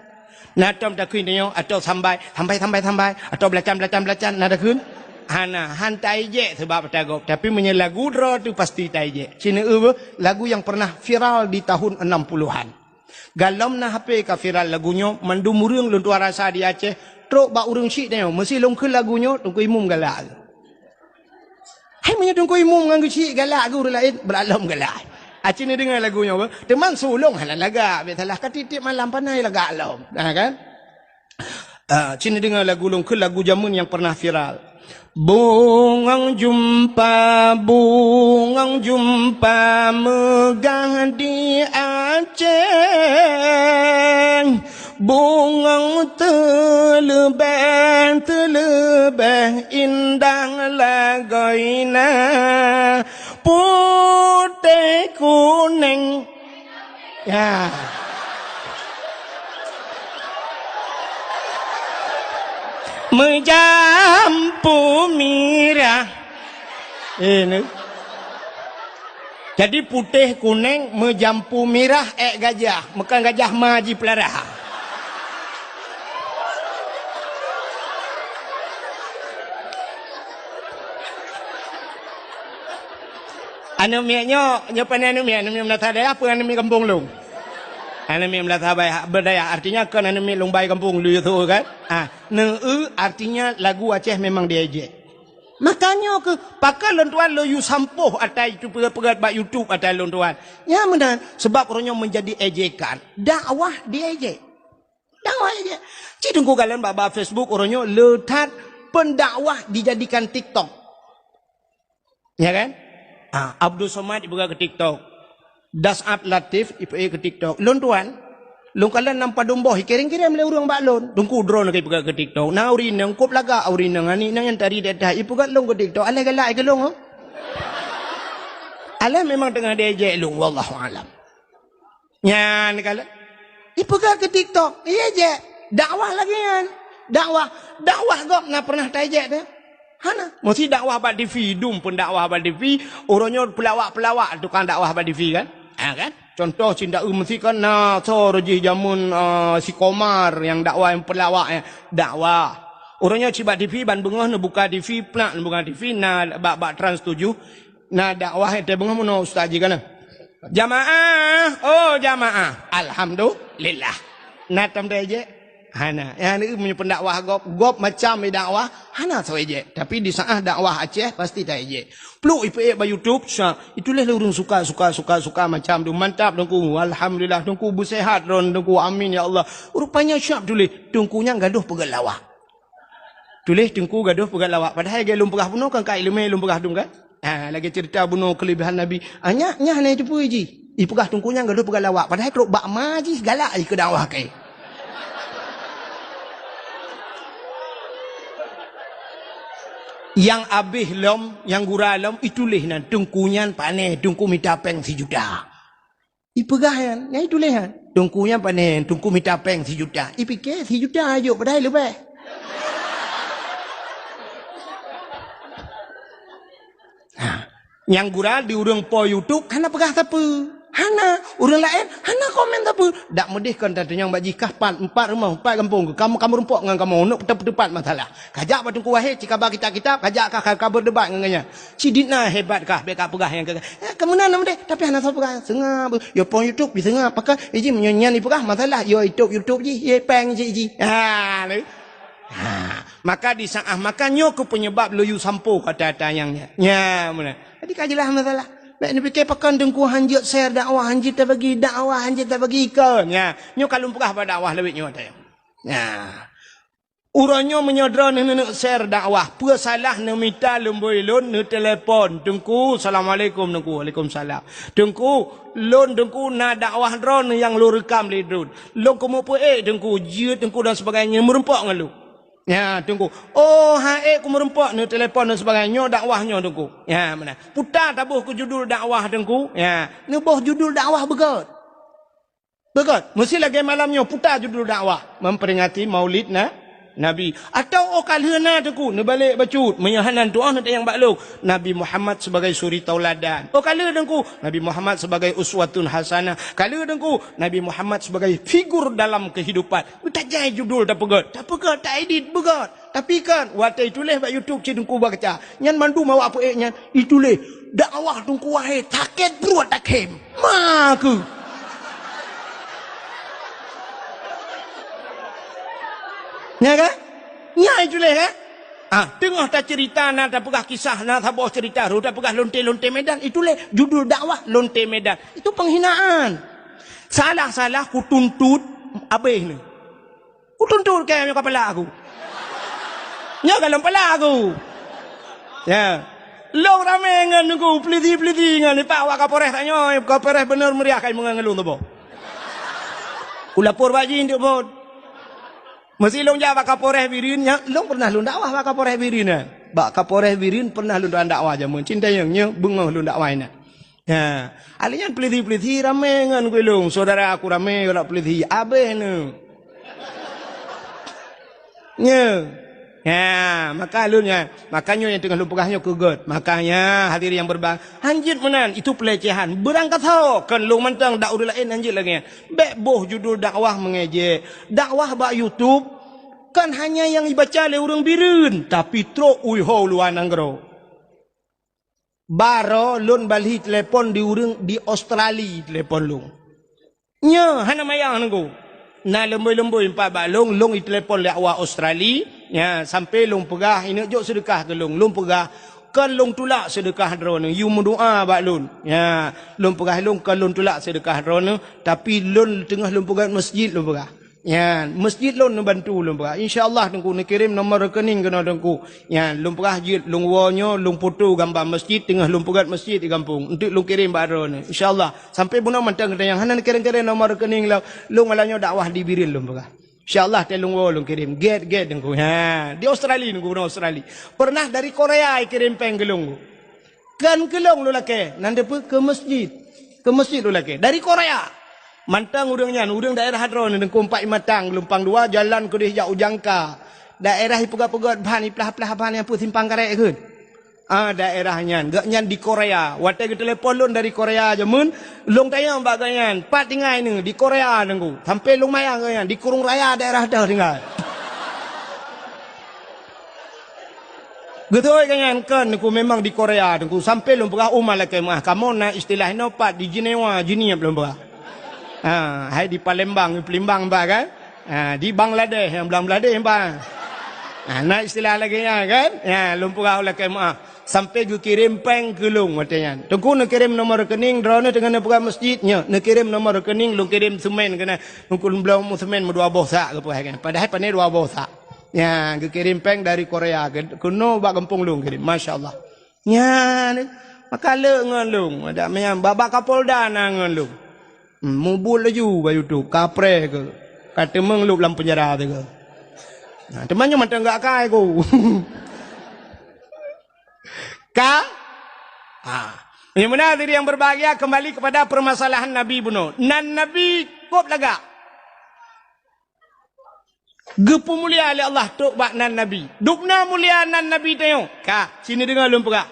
Na tom takheun tanyoe, atau sambai, sambai, sambai, sambai, atau belacan, belacan, belacan, na takheun? Hana, han taejek seubab ata gob. Tapi meunyoe lagu droe teuh pasti taejek. Ci neueu beuh, lagu nyang pernah viral di tahun enam puluhan. Galom na H P ka viral lagu nyoe, mandum ureueng lôn tuan rasa di Aceh, trok bak ureueng syiek tanyoe, meusi lôn kheun lagu nyoe, Teungku Imum galak. Hai, meunyoe Teungku Imum ngon geuchik galak geuh ureueng laén, brat lom galak. Ah, ci neudeungoe lagu nyoe, beuh. Teuma su ulôn hana lagak, biasalah ka tiep-tiep malam pané lagak lom. Nah, kan? Ah, ci neudeungoe lagu lôn kheun, lagu jameun nyang pernah viral. Bungong jumpa, bungong jumpa meugah di Aceh. Bungong teuleubeh, teuleubeh indah lagoina, putéh kuneng. Ya. Meujampu mirah. Eh, ni. Jadi putéh kuneng meujampu mirah ék gajah, meukan gajah ma jipeulara. Aneuk miet nyoe, nyoe pane aneuk miet, aneuk miet meunasah dayah peue aneuk miet gampông lôn? Aneuk miet meunasah baya-, beudayah, artinya kon aneuk miet lôn bai gampông lôn yue tho kan? Ah, neueu artinya lagu Aceh memang diejek. Makanya keuh, pakon lôn tuan lôn yue sampôh ata itu peugét-peugét bak YouTube ata lôn tuan. Nyan meunan, sebab uroe nyoe menjadi ejekan. Dakwah diejek. Dakwah ejek. Cit Teungku kalon bak, bak Facebook uroe nyoe le that pendakwah dijadikan TikTok. Ya kan? Ah, Abdul Somad ipeugah keu TikTok. Das'at Latif ipeugah keu TikTok. Lôn tuan, lôn kalon lam padum boh, ikirém-kirém lé ureueng bak lôn. Teungku droeneuh ka ipeugah keu TikTok. Na ureueng inong, kop lagak ureueng inong, aneuk inong nyang tari di atah, ipeugah lôn keu TikTok. Alah galak keu lôn, oh. Alah memang teungoh diejek lôn, wallahu alam. Nyan kalon. Ipeugah keu TikTok, ijek. Dakwah lagèe nyan. Dakwah, dakwah gob na pernah taijek teuh? Hana. Meusi dakwah bak TV, dum pun dakwah bak TV, uroe nyoe peulawak-peulawak tukang dakwah bak TV kan? Ha kan? Contoh cit taeu meusi kan na soe jih jameun, ah, si Komar nyang dakwah nyang peulawak nyan. Dakwah. Uroe nyoe cit bak TV ban beungoh neubuka TV, plak neubuka TV na bak, bak Trans tujuh. Na dakwah nyang teubeungoh meunoe ustaz jih kana. Jamaah, oh jamaah. Alhamdulillah. Na tom taijek? Hana. Nyang ni meunyoe pendakwah gob, gob macam dakwah, hana soe ijek. Tapi di saat dakwah Aceh pasti taijek. Pluk ipeuék bak YouTube, sa, itulah lé ureueng suka, suka, suka, suka macam tu. Mantap Teungku. Alhamdulillah Teungku beusehat droen Teungku. Amin ya Allah. Rupanya siap tuléh. Teungku nyan gadoh peugét lawak. Tuléh Teungku gadoh peugét lawak. Padahai lagèe lôn peugah bunoe kan ka ileumèe lôn peugah dum kan? Ha, lagèe ceurita bunoe keulebihan Nabi. Ah, nyak, nyak hana jiteupeue jih. Ipeugah Teungku nyan gadoh peugét lawak. Padahai trok bak ma jih galak jih keu dakwah kèe. Nyang abéh lom, nyang gura lom, ituléh nan Teungku nyan pané, Teungku mita péng sijuta. Ipeugah nyan, nyan ituléh nyan. Teungku nyan pané, Teungku mita péng sijuta. Ipike sijuta jok padahai leubeh. Ha, nyang gura di ureueng po YouTube hana peugah sapeue. Hana, ureuëng laén hana komen sapeue. Dak meudeh kon tatunyong bak jih kah pat, empat rumoh, empat gampông, kamoe, kamoe rumpok ngon kamoe, uneuk teupat masalah. Kajak bak Teungku Wahé, cikaba kitab-kitab, kajak kah ka, ka berdebat ngon gobnyan. Sidit na hebat kah, bék ka peugah nyang keu, eh, keu meunan na meudeh, tapi hana soe peugah. Seungab, yo pon YouTube, diseungab, pakon, eh, jih meunyoe nyan ipeugah masalah, yo YouTube, YouTube jih, ye péng jih, jih. Ha, lé. Ha, maka di saat, maka nyoe keuh penyebab lôn yue sampoe kata-kata nyang nyan. Nya, meunan. Jadi ka jeulaih masalah. Bék neupike pakon Teungku han jeuet share dakwah, han jeuet tabagi dakwah, han jeuet tabagi ikon. Nya, nyoe ka lôn peugah bak dakwah lawét nyoe teuh. Nya. Uroe nyoe meunyoe droeneuh neuneuk share dakwah, peue salah neumita lumbôi lôn neutelepon, "Teungku, assalamualaikum, Teungku." "Waalaikumsalam." "Teungku, lôn, Teungku, na dakwah droeneuh nyang lôn reukam lé droen. Lôn keumeupeuék, Teungku, jeuet, Teungku, dan sebagainya, meureumpok ngon lôn." Ya, Teungku. "Oh, han ék kumeurumpok," neutelepon dan sebagainya. "Nyoe dakwah nyoe, Teungku." Ya, meunan. "Puta taboh keu judul dakwah, Teungku." Ya, neuboh judul dakwah beugöt. Beugöt. Meusti lagèe malam nyoe, puta judul dakwah. Memperingati Maulid na, Nabi. Atau, "Oh, ka lheueh na, Teungku," neubalek bacut. Meunyoe hana tuoh, neutanyong bak lôn. "Nabi Muhammad sebagai suri tauladan." "Oh, ka lheueh, Teungku." "Nabi Muhammad sebagai uswatun hasanah." "Ka lheueh, Teungku." "Nabi Muhammad sebagai figur dalam kehidupan." Tajai judul tapeugöt, tapeugöt, taedit beugöt. Tapi kan, watèe ituléh bak YouTube cit Teungku baca. Nyan mandum awak peuék nyan ituléh, "Dakwah Teungku Wahé sakét pruet takhém." Ma keuh. Nya kan? Nya ituléh kan? Ah, teungoh taceurita na tapeugah kisah na saboh ceurita, ru tapeugah lonte-lonte Medan, ituléh judul dakwah lonte Medan. Itu penghinaan. Salah-salah kutuntut abéh ni. Kutuntut kèe meunyoe ka palak aku. Nyoe ka lom palak aku. Ya. Lôn ramé ngon Teungku, peulisi-peulisi ngon, ipak awak Kapolres tanyoe, Kapolres Bener Meriah ka imeungon ngon lôn saboh. Kulapor bak jih untuk bot. Meusi lôn jak bak Kapolres Bireuen, nyan, lôn pernah lôn dakwah bak Kapolres Bireuen, eh. Bak Kapolres Bireuen pernah lôn dakwah jameun. Cinta nyang nyoe beungoh lôn dakwah inan. Ha, alèh nyan peulisi-peulisi ramé ngon gulong, syedara aku ramé ngon peulisi, abéh nyoe. Nyoe. Ha, maka lôn nyan, maka nyoe nyang teungoh lôn peugah nyoe keu gèt. Makanya hadirin yang berbahagia, hanjeuet meunan, itu pelecehan. Beurangkasoe, kon lôn mantong dak ureueng laén hanjeuet lagèe nyan. Bèk boh judul dakwah meungejek. Dakwah bak YouTube, kon hanya nyang ibaca lé ureueng Bireuen, tapi trok u luwa nanggroe. Baroe lôn balhi telepon di ureueng di Australia telepon lôn. Nyoe hana mayang Teungku. Na leumbôi-leumbôi pat bak lôn, lôn itelepon lé awak Australia. Nya, sampai lôn peugah, "Ineuk jok seudeukah keu lôn." Lôn peugah, "Kon lôn tulak seudeukah droeneuh, yue meudoa bak lôn." Nya, lôn peugah lôn, "Kon lôn tulak seudeukah droeneuh, tapi lôn teungoh lôn peugöt masjid," lôn peugah. Nyan, masjid lôn neubantu lôn peugah. Insya Allah Teungku neukirém nomor rekening keunoe Teungku. Nyan, lôn peugah jeuet, lôn woe nyoe, lôn foto gamba masjid, teungoh lôn peugöt masjid di gampông. Enteuk lôn kirém bak droeneuh. Insya Allah. Sampai bunoe mantong geutanyoe hana neukirém-kirém nomor rekening lôn. Lôn malam nyoe dakwah di Bireuen lôn peugah. Insya Allah, watèe lôn woe lôn kirém. Gèt-gèt Teungku. Ha, di Australia Teungku, bunoe Australia. Pernah dari Korea ikirém péng keu lôn. Kon keu lôn lôn lakèe, nan deuh peue keu masjid. Keu masjid lôn lakèe. Dari Korea. Mantong ureueng nyan, ureueng daerah droeneuh, Teungku, Empat Matang, Geulumpang Dua, jalan keudeh jak u Jangka. Daerah ipeugöt-peugöt ban, iplah-plah ban nyang peue simpang karet kheun. Ah, daerah nyan. Gobnyan di Korea. Watèe geutelepon lôn dari Korea jameun, lôn tanyong bak gobnyan, "Pat tinggai neuh?" "Di Korea, Teungku." Sampai lôn mayang gobnyan, "Di Kurung Raya daerah toh tinggai." Geutôi keu nyan, "Kon, Teungku, memang di Korea, Teungku." Sampai lôn peugah, "Oh, malaikat meuah, kamoe na istilah inoe pat di Jenewa, Jeunieb," lôn peugah. Ha, hai di Palembang, Palembang bah kan? Ha, di Bangladesh, nyang Bangladesh bah. Ha, na istilah lagèe nyan kan? Ya, lôn peugah, "Malaikat meuah." Sampai geukirém péng keu lôn watèe nyan. "Teungku, neukirém nomor rekening, droeneuh teungoh neupeugah masjid." "Nyoe, neukirém nomor rekening, lôn kirém seumén keunan." Teungku, lôn bloe seumén meudua boh sak geupeugah kan. Padahai pané dua boh sak. Nya, geukirém péng dari Korea, ke-, keunoe bak gampông lôn kirém. Masya Allah. Nyan, maka le ngon lôn. Ada meunan, bak, bak Kapolda na ngon lôn. Hmm, mubuet laju bak YouTube, kapreh keuh. Ka teumeung lôn lam penjara teuh keuh. Nah, teuma nyoe mantong gak kai ku. Ka? Ha. Nyang meunan, hadirin yang berbahagia, kembali kepada permasalahan Nabi bunoe. Nan Nabi kôb lagak. Geupeumulia lé Allah trok bak nan Nabi. Dubna mulia nan Nabi tanyoe. Ka, sini deungoe lôn peugah.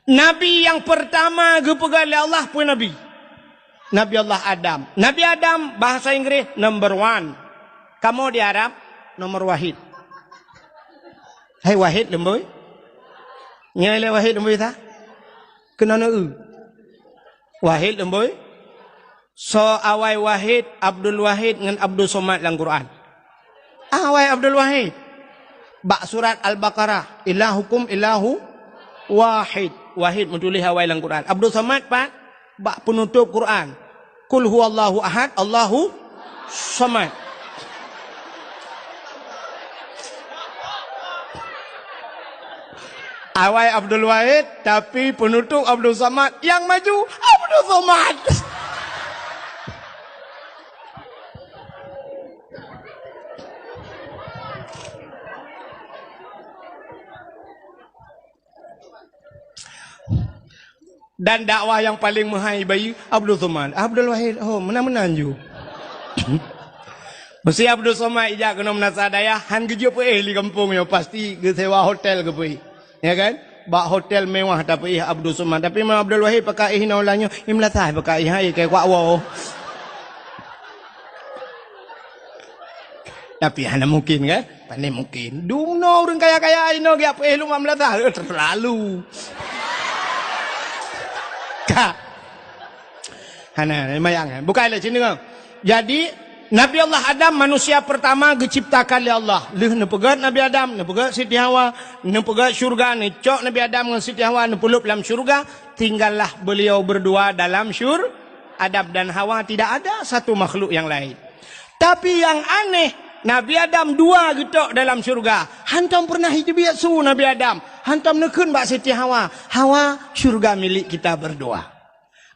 Nabi nyang peurtama geupeugah lé Allah peue Nabi? Nabi Allah Adam. Nabi Adam, bahasa Inggris, number one. Kamoe di Arab, nomor wahid. Hai wahid leumboi? Nyoe lé wahid leumboi ta? Keunoe neu-eu. Wahid leumboi? Soe awai Wahid, Abdul Wahid ngon Abdul Somad lam Quran? Awai Abdul Wahid. Bak surat Al-Baqarah, "Ilahukum ilahu wahid." Wahid meutuléh awai lam Quran. Abdul Somad pat? Bak peunutôp Quran, "Qul huwallahu ahad, Allahu somad." Awai Abdul Wahid, tapi peunutôp Abdul Somad, nyang maju Abdul Somad. Dan dakwah nyang paleng meuhai bayeue Abdul Somad. Abdul Wahid, oh, meunan-meunan ju. Meusé Abdul Somad ijak keunoe meunasah dayah, han geujok peuéh di gampông nyoe, pasti geusewa hotel geupeuéh. Ya kan? Bak hotel mewah tapeuéh Abdul Somad. Tapi meunyoe Abdul Wahid paka éh inoe lam nyoe, i meulasah paka éh, hai, keu kuak woe. Tapi hana mungkin, kan? Pane mungkin. Dumnoe ureuëng kaya-kaya inoe geujak peuéh lumak meulasah, eh, terlalu. Ka. Hana, mayang, eh. Bukai lé sini, kan? Jadi, Nabi Allah Adam manusia pertama geuciptakan lé Allah. Lheueh neupeugét Nabi Adam, neupeugét Siti Hawa, neupeugét syurga, neucok Nabi Adam ngon Siti Hawa, neupeulop lam syurga, tinggallah beliau berdua dalam syur-, Adam dan Hawa, tidak ada satu makhluk yang lain. Tapi nyang aneh, Nabi Adam dua geutok dalam syurga. Hantom peureunah jiteubiet su Nabi Adam. Hantom neukheun bak Siti Hawa, "Hawa, syurga milik kita berdua."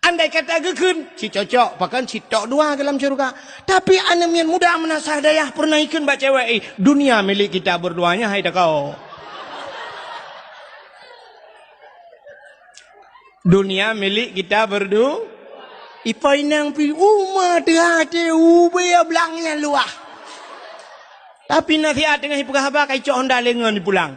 Andai kata geukheun, cit cocok, pakon cit tok dua dalam syurga. Tapi aneuk miet muda meunasah dayah peureunah jikheun bak cewek, "Eh, dunia milik kita berdua nyan, hai takau." Dunia milik kita berdu-, ipo inong pi uma teuhah teuh ubé blang nyang luwah. Tapi nasihat teungoh ipeugah haba ka icok honda lé ngon ipulang.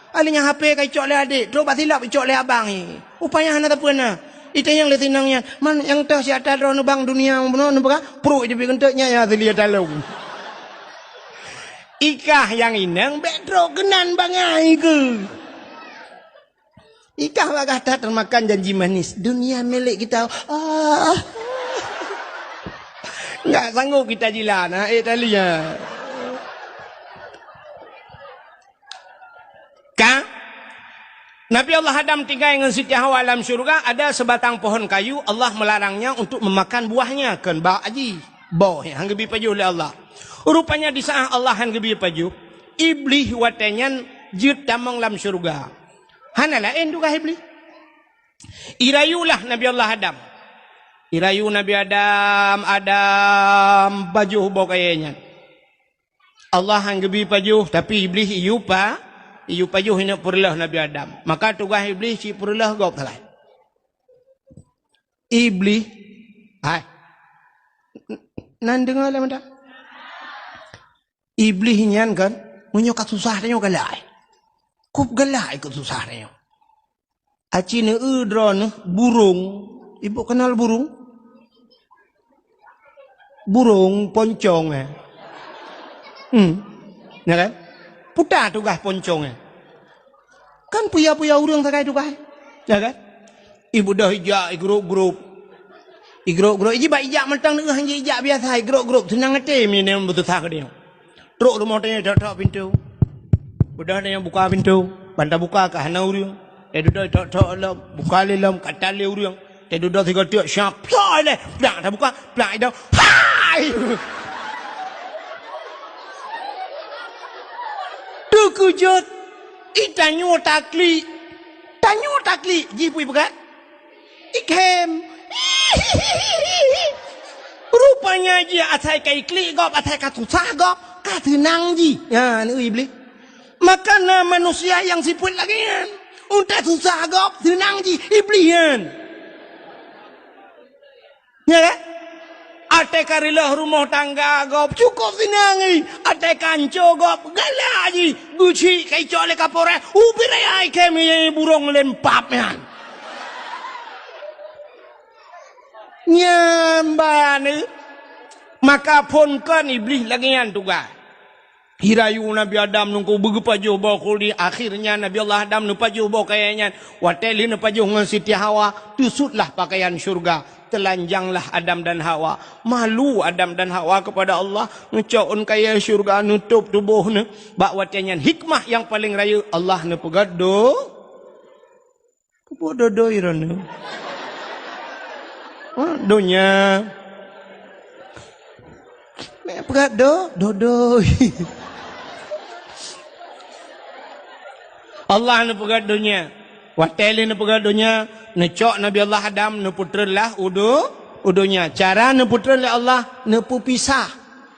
Akhirnya H P ka icok lé adék, trok bak silop icok lé abang, eh. Upaya hana sapeue na. Itanyong lé sinong nyan, "Man nyang toh siat droeneuh bang dunia bunoe neupeugah?" Pruek jeuet geunteuk nyan ya asli talong. Ikah nyang inong bék trok keunan bangai keu. Ikah bak gata termakan janji manis, dunia milik kita. Ah. Enggak sanggup kita jila, nah, eh, tali, ya. Ka? Nabi Allah Adam tinggai ngon Siti Hawa lam syurga, ada sebatang pohon kayu, Allah melarangnya untuk memakan buahnya, kon bak aji. Boh, han geubi pajoh lé Allah. Rupanya di saat Allah han geubi pajoh, Iblih watée nyan jeuet tamong lam syurga. Hana laén tugaih Iblih. Irayulah Nabi Allah Adam. Irayu Nabi Adam, Adam, pajoh boh kayée nyan. Allah han geubi pajoh, tapi Iblih iyup pa-, iyup pajoh ineuk peureuleuh Nabi Adam. Maka tugaih Iblih cit peureuleuh gob sagai. Iblih, hai. Nan deungoe lé mantong. Iblih nyan kan, meunyoe ka susah tanyoe galak. Kup galak ikot susah tanyoe. Aci neu-eu droeneuh burung. Ibu kenal burung? Burung poncong, eh. Hmm. Ya kan? Puta tugaih poncong, eh. Kan puya-puya ureuëng sagai tugaih. Ya kan? Ibu dah ijak, igrop-grop. Igrop-grop. Iji bak ijak mantong neu-eu, iji ijak biasa, igrop-grop. Seunang até minong beususah keu dia. Trok rumoh tanyoe tok-tok pintoe. Beudôh tanyoe buka pintoe, ban tabuka ka hana ureuëng. Teududoe tok-tok lom, buka lé lom, ka tan lé ureuëng. Teududoe sigoe teuk, syap, plak ilée, plak tabuka, plak idong. Hai! Teukeujot, i tanyoe taklik. Tanyoe taklik, jih pui peugah. Ikhem. Rupanya jih asai ka iklik gob, asai ka susah gob, ka seunang jih. Ya, neu Iblih. Maka na manusia nyang sifeuet lagée nyan. Untée susah gob, seunang jih, Iblih nyan. Ya kan? Até ka reuloh rumoh tangga gob, cukôp seunang jih. Até ka anco gob, galak jih. Geuchik ka icok lé kapolres, ubit raya ikhem burong lempap nyan. Nyan ban, eh. Maka phon kon Iblih lagée nyan tugaih. Jirayu Nabi Adam nungku beugeupajoh boh khuldi, akhirnya Nabi Allah Adam neupajoh boh kayée nyan. Watée lheueh neupajoh ngon Siti Hawa, teusutlah pakaian syurga. Telanjanglah Adam dan Hawa. Malu Adam dan Hawa kepada Allah. Neucok ôn kayée syurga, neutôb tuboh neuh. Bak watée nyan hikmah nyang paleng rayeuk, Allah neupeugét do-, Keupeue dodoi droeneuh? Ha, donya. Mek peugah do-, dodoi. Allah neupeugah donya. Watée lé neupeugah donya, neucok Nabi Allah Adam, neupeutreun lah u do-, u donya. Cara neupeutreun lé Allah, neupeupisah.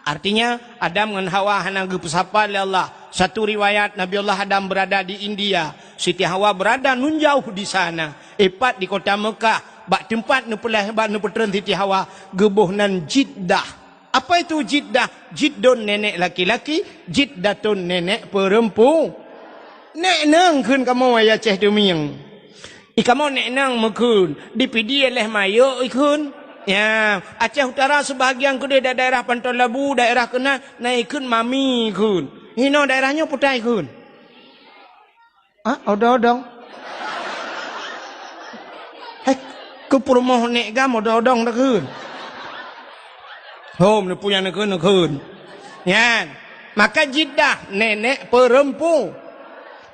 Artinya, Adam ngon Hawa hana geupeusapat lé Allah. Satu riwayat, Nabi Allah Adam berada di India, Siti Hawa berada nun jauh di sana, ipat di kota Mekah, bak teumpat neupeulahé, bak neupeutreun Siti Hawa, geuboh nan Jiddah. Apa itu Jiddah? Jiddun nenek laki-laki, Jiddatun nenek perempu-, Nek nang kheun kamoe ya Aceh Tumieng. I kamoe nek nang meukheun, di Pidie leh mayok ikheun. Ya, Aceh Utara sebahagian keudeh da-, daerah Panton Labu, daerah keunan, na ikheun mami ikheun. Hino daerah nyoe putai ikheun. Ah, odong-odong. Hei, keu peurumoh nek gam odong-odong dak kheun. Hom, neupue nyang neukheun, neukheun. Nyan. Maka Jiddah, nenek perempu.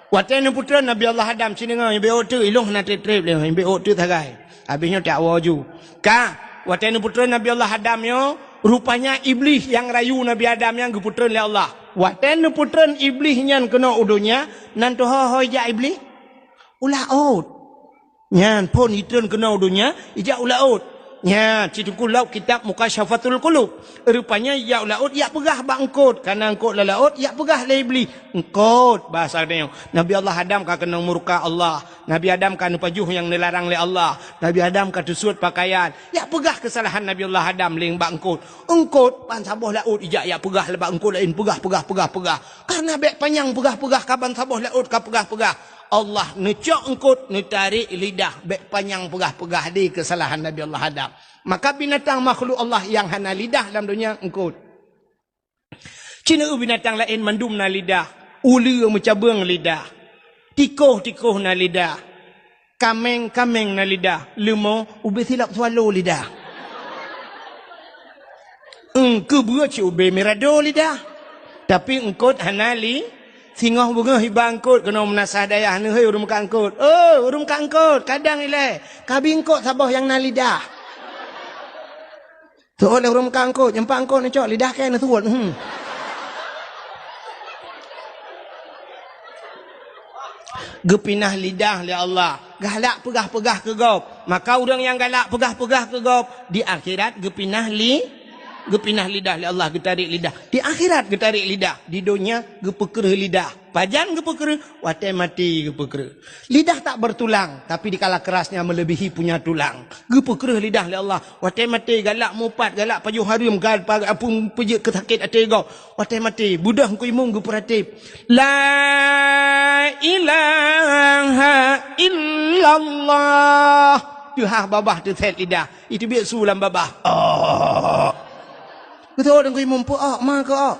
Watée neupeutreun Nabi Allah Adam, ci deungoe, nyang bék ôk teuk, ilong hana treb-treb lé, nyang bék ôk teuk sagai. Habéh nyoe tak woe ju. Ka, watée neupeutreun Nabi Allah Adam nyoe, rupanya Iblih nyang rayu Nabi Adam nyang geupeutreun lé Allah. Watée neupeutreun Iblih nyan keunoe u donya, nan teuho-ho ijak Iblih? U laôt. Nyan phon itreun keunoe u donya, ijak u laôt. Nyan, ci teungku lom kitab Mukasyafatul Qulub. Rupanya ijak u laôt, ijak peugah bak eungkôt. Kana eungkôt lam laôt, ijak peugah lé Iblih. Eungkôt, bahasa geutanyoe. Nabi Allah Adam ka keunong murka Allah. Nabi Adam ka neupajoh nyang neularang lé Allah. Nabi Adam ka teusut pakaian. Ijak peugah keusalahan Nabi Allah Adam lé bak eungkôt. Eungkôt, ban saboh laôt ijak, ijak peugah lé bak eungkôt laén. Peugah, peugah, peugah, peugah. Karena bék panyang peugah-peugah ka ban saboh laôt ka peugah-peugah. Allah neucok eungkôt, neutarek lidah, bék panyang peugah-peugah di keusalahan Nabi Allah Adam. Maka binatang makhluk Allah nyang hana lidah lam donya eungkôt. Ci na binatang laén mandum na lidah, uleue meucabeueng lidah, tikôh-tikôh na lidah, kaméng-kaméng na lidah, leumo ubé silop swallow lidah. Eungkôt beue ci ubé mirado lidah. Tapi eungkôt hana li-, singoh beungoh iba eungkôt keunoe meunasah dayah neuhôi ureuëng meukat eungkôt. Oh, ureuëng meukat eungkôt, kadang ilée, kabi eungkôt saboh nyang na lidah. Teuôt lé ureuëng meukat eungkôt, nyang pat eungkôt neucok lidah kée neusuet. Hmm. Geupinah lidah lé Allah. Galak peugah-peugah keu gob. Maka ureuëng nyang galak peugah-peugah keu gob, di akhirat geupinah li-, geupinah lidah lé Allah, geutarek lidah. Di akhirat geutarek lidah, di donya geupeukreueh lidah. Pajan geupeukreueh? Watée maté geupeukreueh. Lidah tak bertulang, tapi dikala kerasnya melebihi punya tulang. Geupeukreueh lidah lé Allah. Watée maté galak mupat, galak pajoh hareuem, gal-, pa-, apui peujeuet keu sakét até gob. Watée maté, beudôh Teungku Imum geupeuratéb, "La ilaha illallah." Teuhah babah teusét lidah. Iteubiet su lam babah. Oh. Beutôi Teungku Imum, peu-ok ma keu-ok.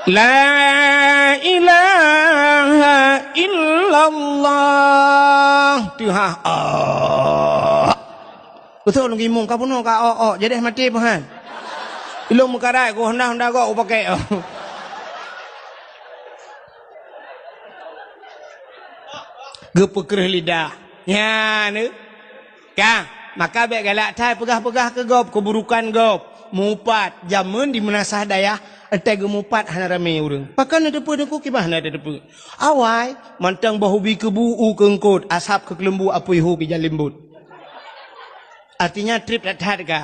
"La ilaha illallah." Teuhah. Oh. Beutôi Teungku Imum, ka bunoe ka-ok-ok, jadeh maté peuhan. Ilong meukarat ku honda-honda gok upakée. Geupeukreueh lidah. Nyan, eh. Ka, maka bék galak that peugah-peugah keu gob, keuburukan gob. Mupat, jameun di meunasah dayah, watée geumupat hana ramé ureuëng. Pakon neuteupeue Teungku, kiban hana neuteupeue. Awai, mantong boh ubi keubu u keu eungkôt, asab keu keuleumbu apui hu keu jan limbot. Artinya treb that-that ka.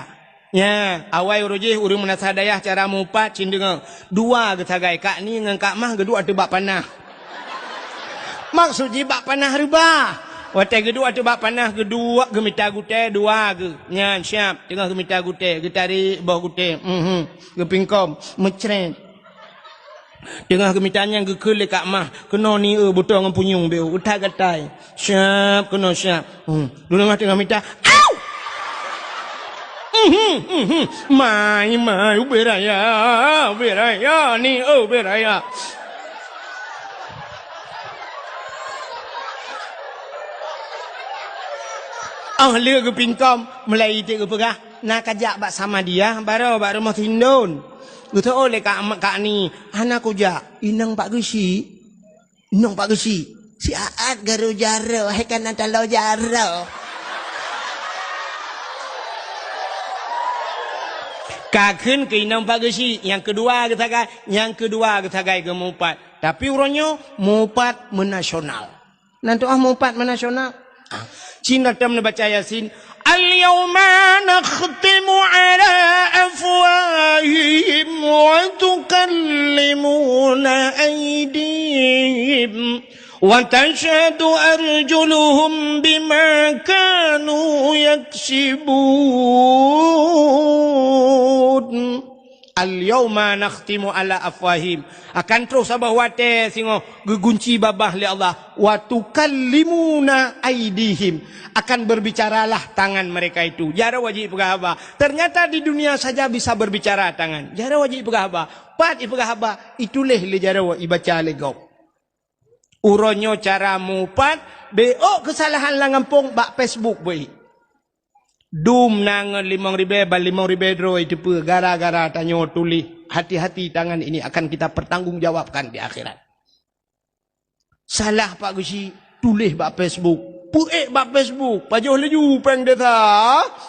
Nya, awai uroe jih ureuëng meunasah dayah cara mupat cit deungoe. Dua geusagai, Kak Ni ngon Kak Mah geuduek ateueh bak panah. Maksud jih bak panah reubah. Watée geuduek ateueh bak panah, geuduek geumita gutée dua geuh. Nyan siab, teungoh geumita gutée, geutarek boh gutée. Mhm. Geupingkom, meucrét. Teungoh geumita nyan geukheun lé Kak Mah, keunoe ni, eu, butôi ngon punyueng beu, utak gatai. Siap, keunoe siap. Hmm. Lôn teungoh mita, au! Mhm, mhm. Mai, mai, ubé raya, ubé raya ni, eu, ubé raya. Oh, lé geupingkom, mulai iték geupeugah, na kajak bak Samadiyah, barô bak rumoh Sindon. Geuteu'oh lé Kak, Kak Ni, hana kujak, inong Pak Geuchik. Inong Pak Geuchik, si Aat garo jaro, hai kana talo jaro. Ka kheun keu inong Pak Geuchik, nyang keudua geusagai, nyang keudua geusagai geumupat. Tapi uroe nyoe mupat meunasional. Nan tu'oh mupat meunasional. Ah, cina tem neubaca Yasin. Al-yauma nakhtimu ala afwahihim wa tukallimuna aidihim wa tashhadu arjuluhum bima kanu yaksibun. Al-yauma nakhtimu ala afwahim. Akan troh saboh watée singoh geugunci babah lé Allah. Wa tukallimuna aidihim. Akan berbicaralah tangan mereka itu. Jaroe jih peugah haba. Ternyata di dunia saja bisa berbicara tangan. Jaroe jih peugah haba. Pat ipeugah haba, ituléh lé jaroe, ibaca lé gob. Uroe nyoe cara mupat, beu'ok keusalahan lam gampông bak Facebook beu'ék. Dum na ngon limong ribée ban limong ribée droe iteupeue gara-gara tanyoe tuléh, hati-hati tangan ini akan kita pertanggungjawabkan di akhirat. Salah Pak Geuchik, tuléh bak Facebook. Peuék bak Facebook, pajoh laju péng desa.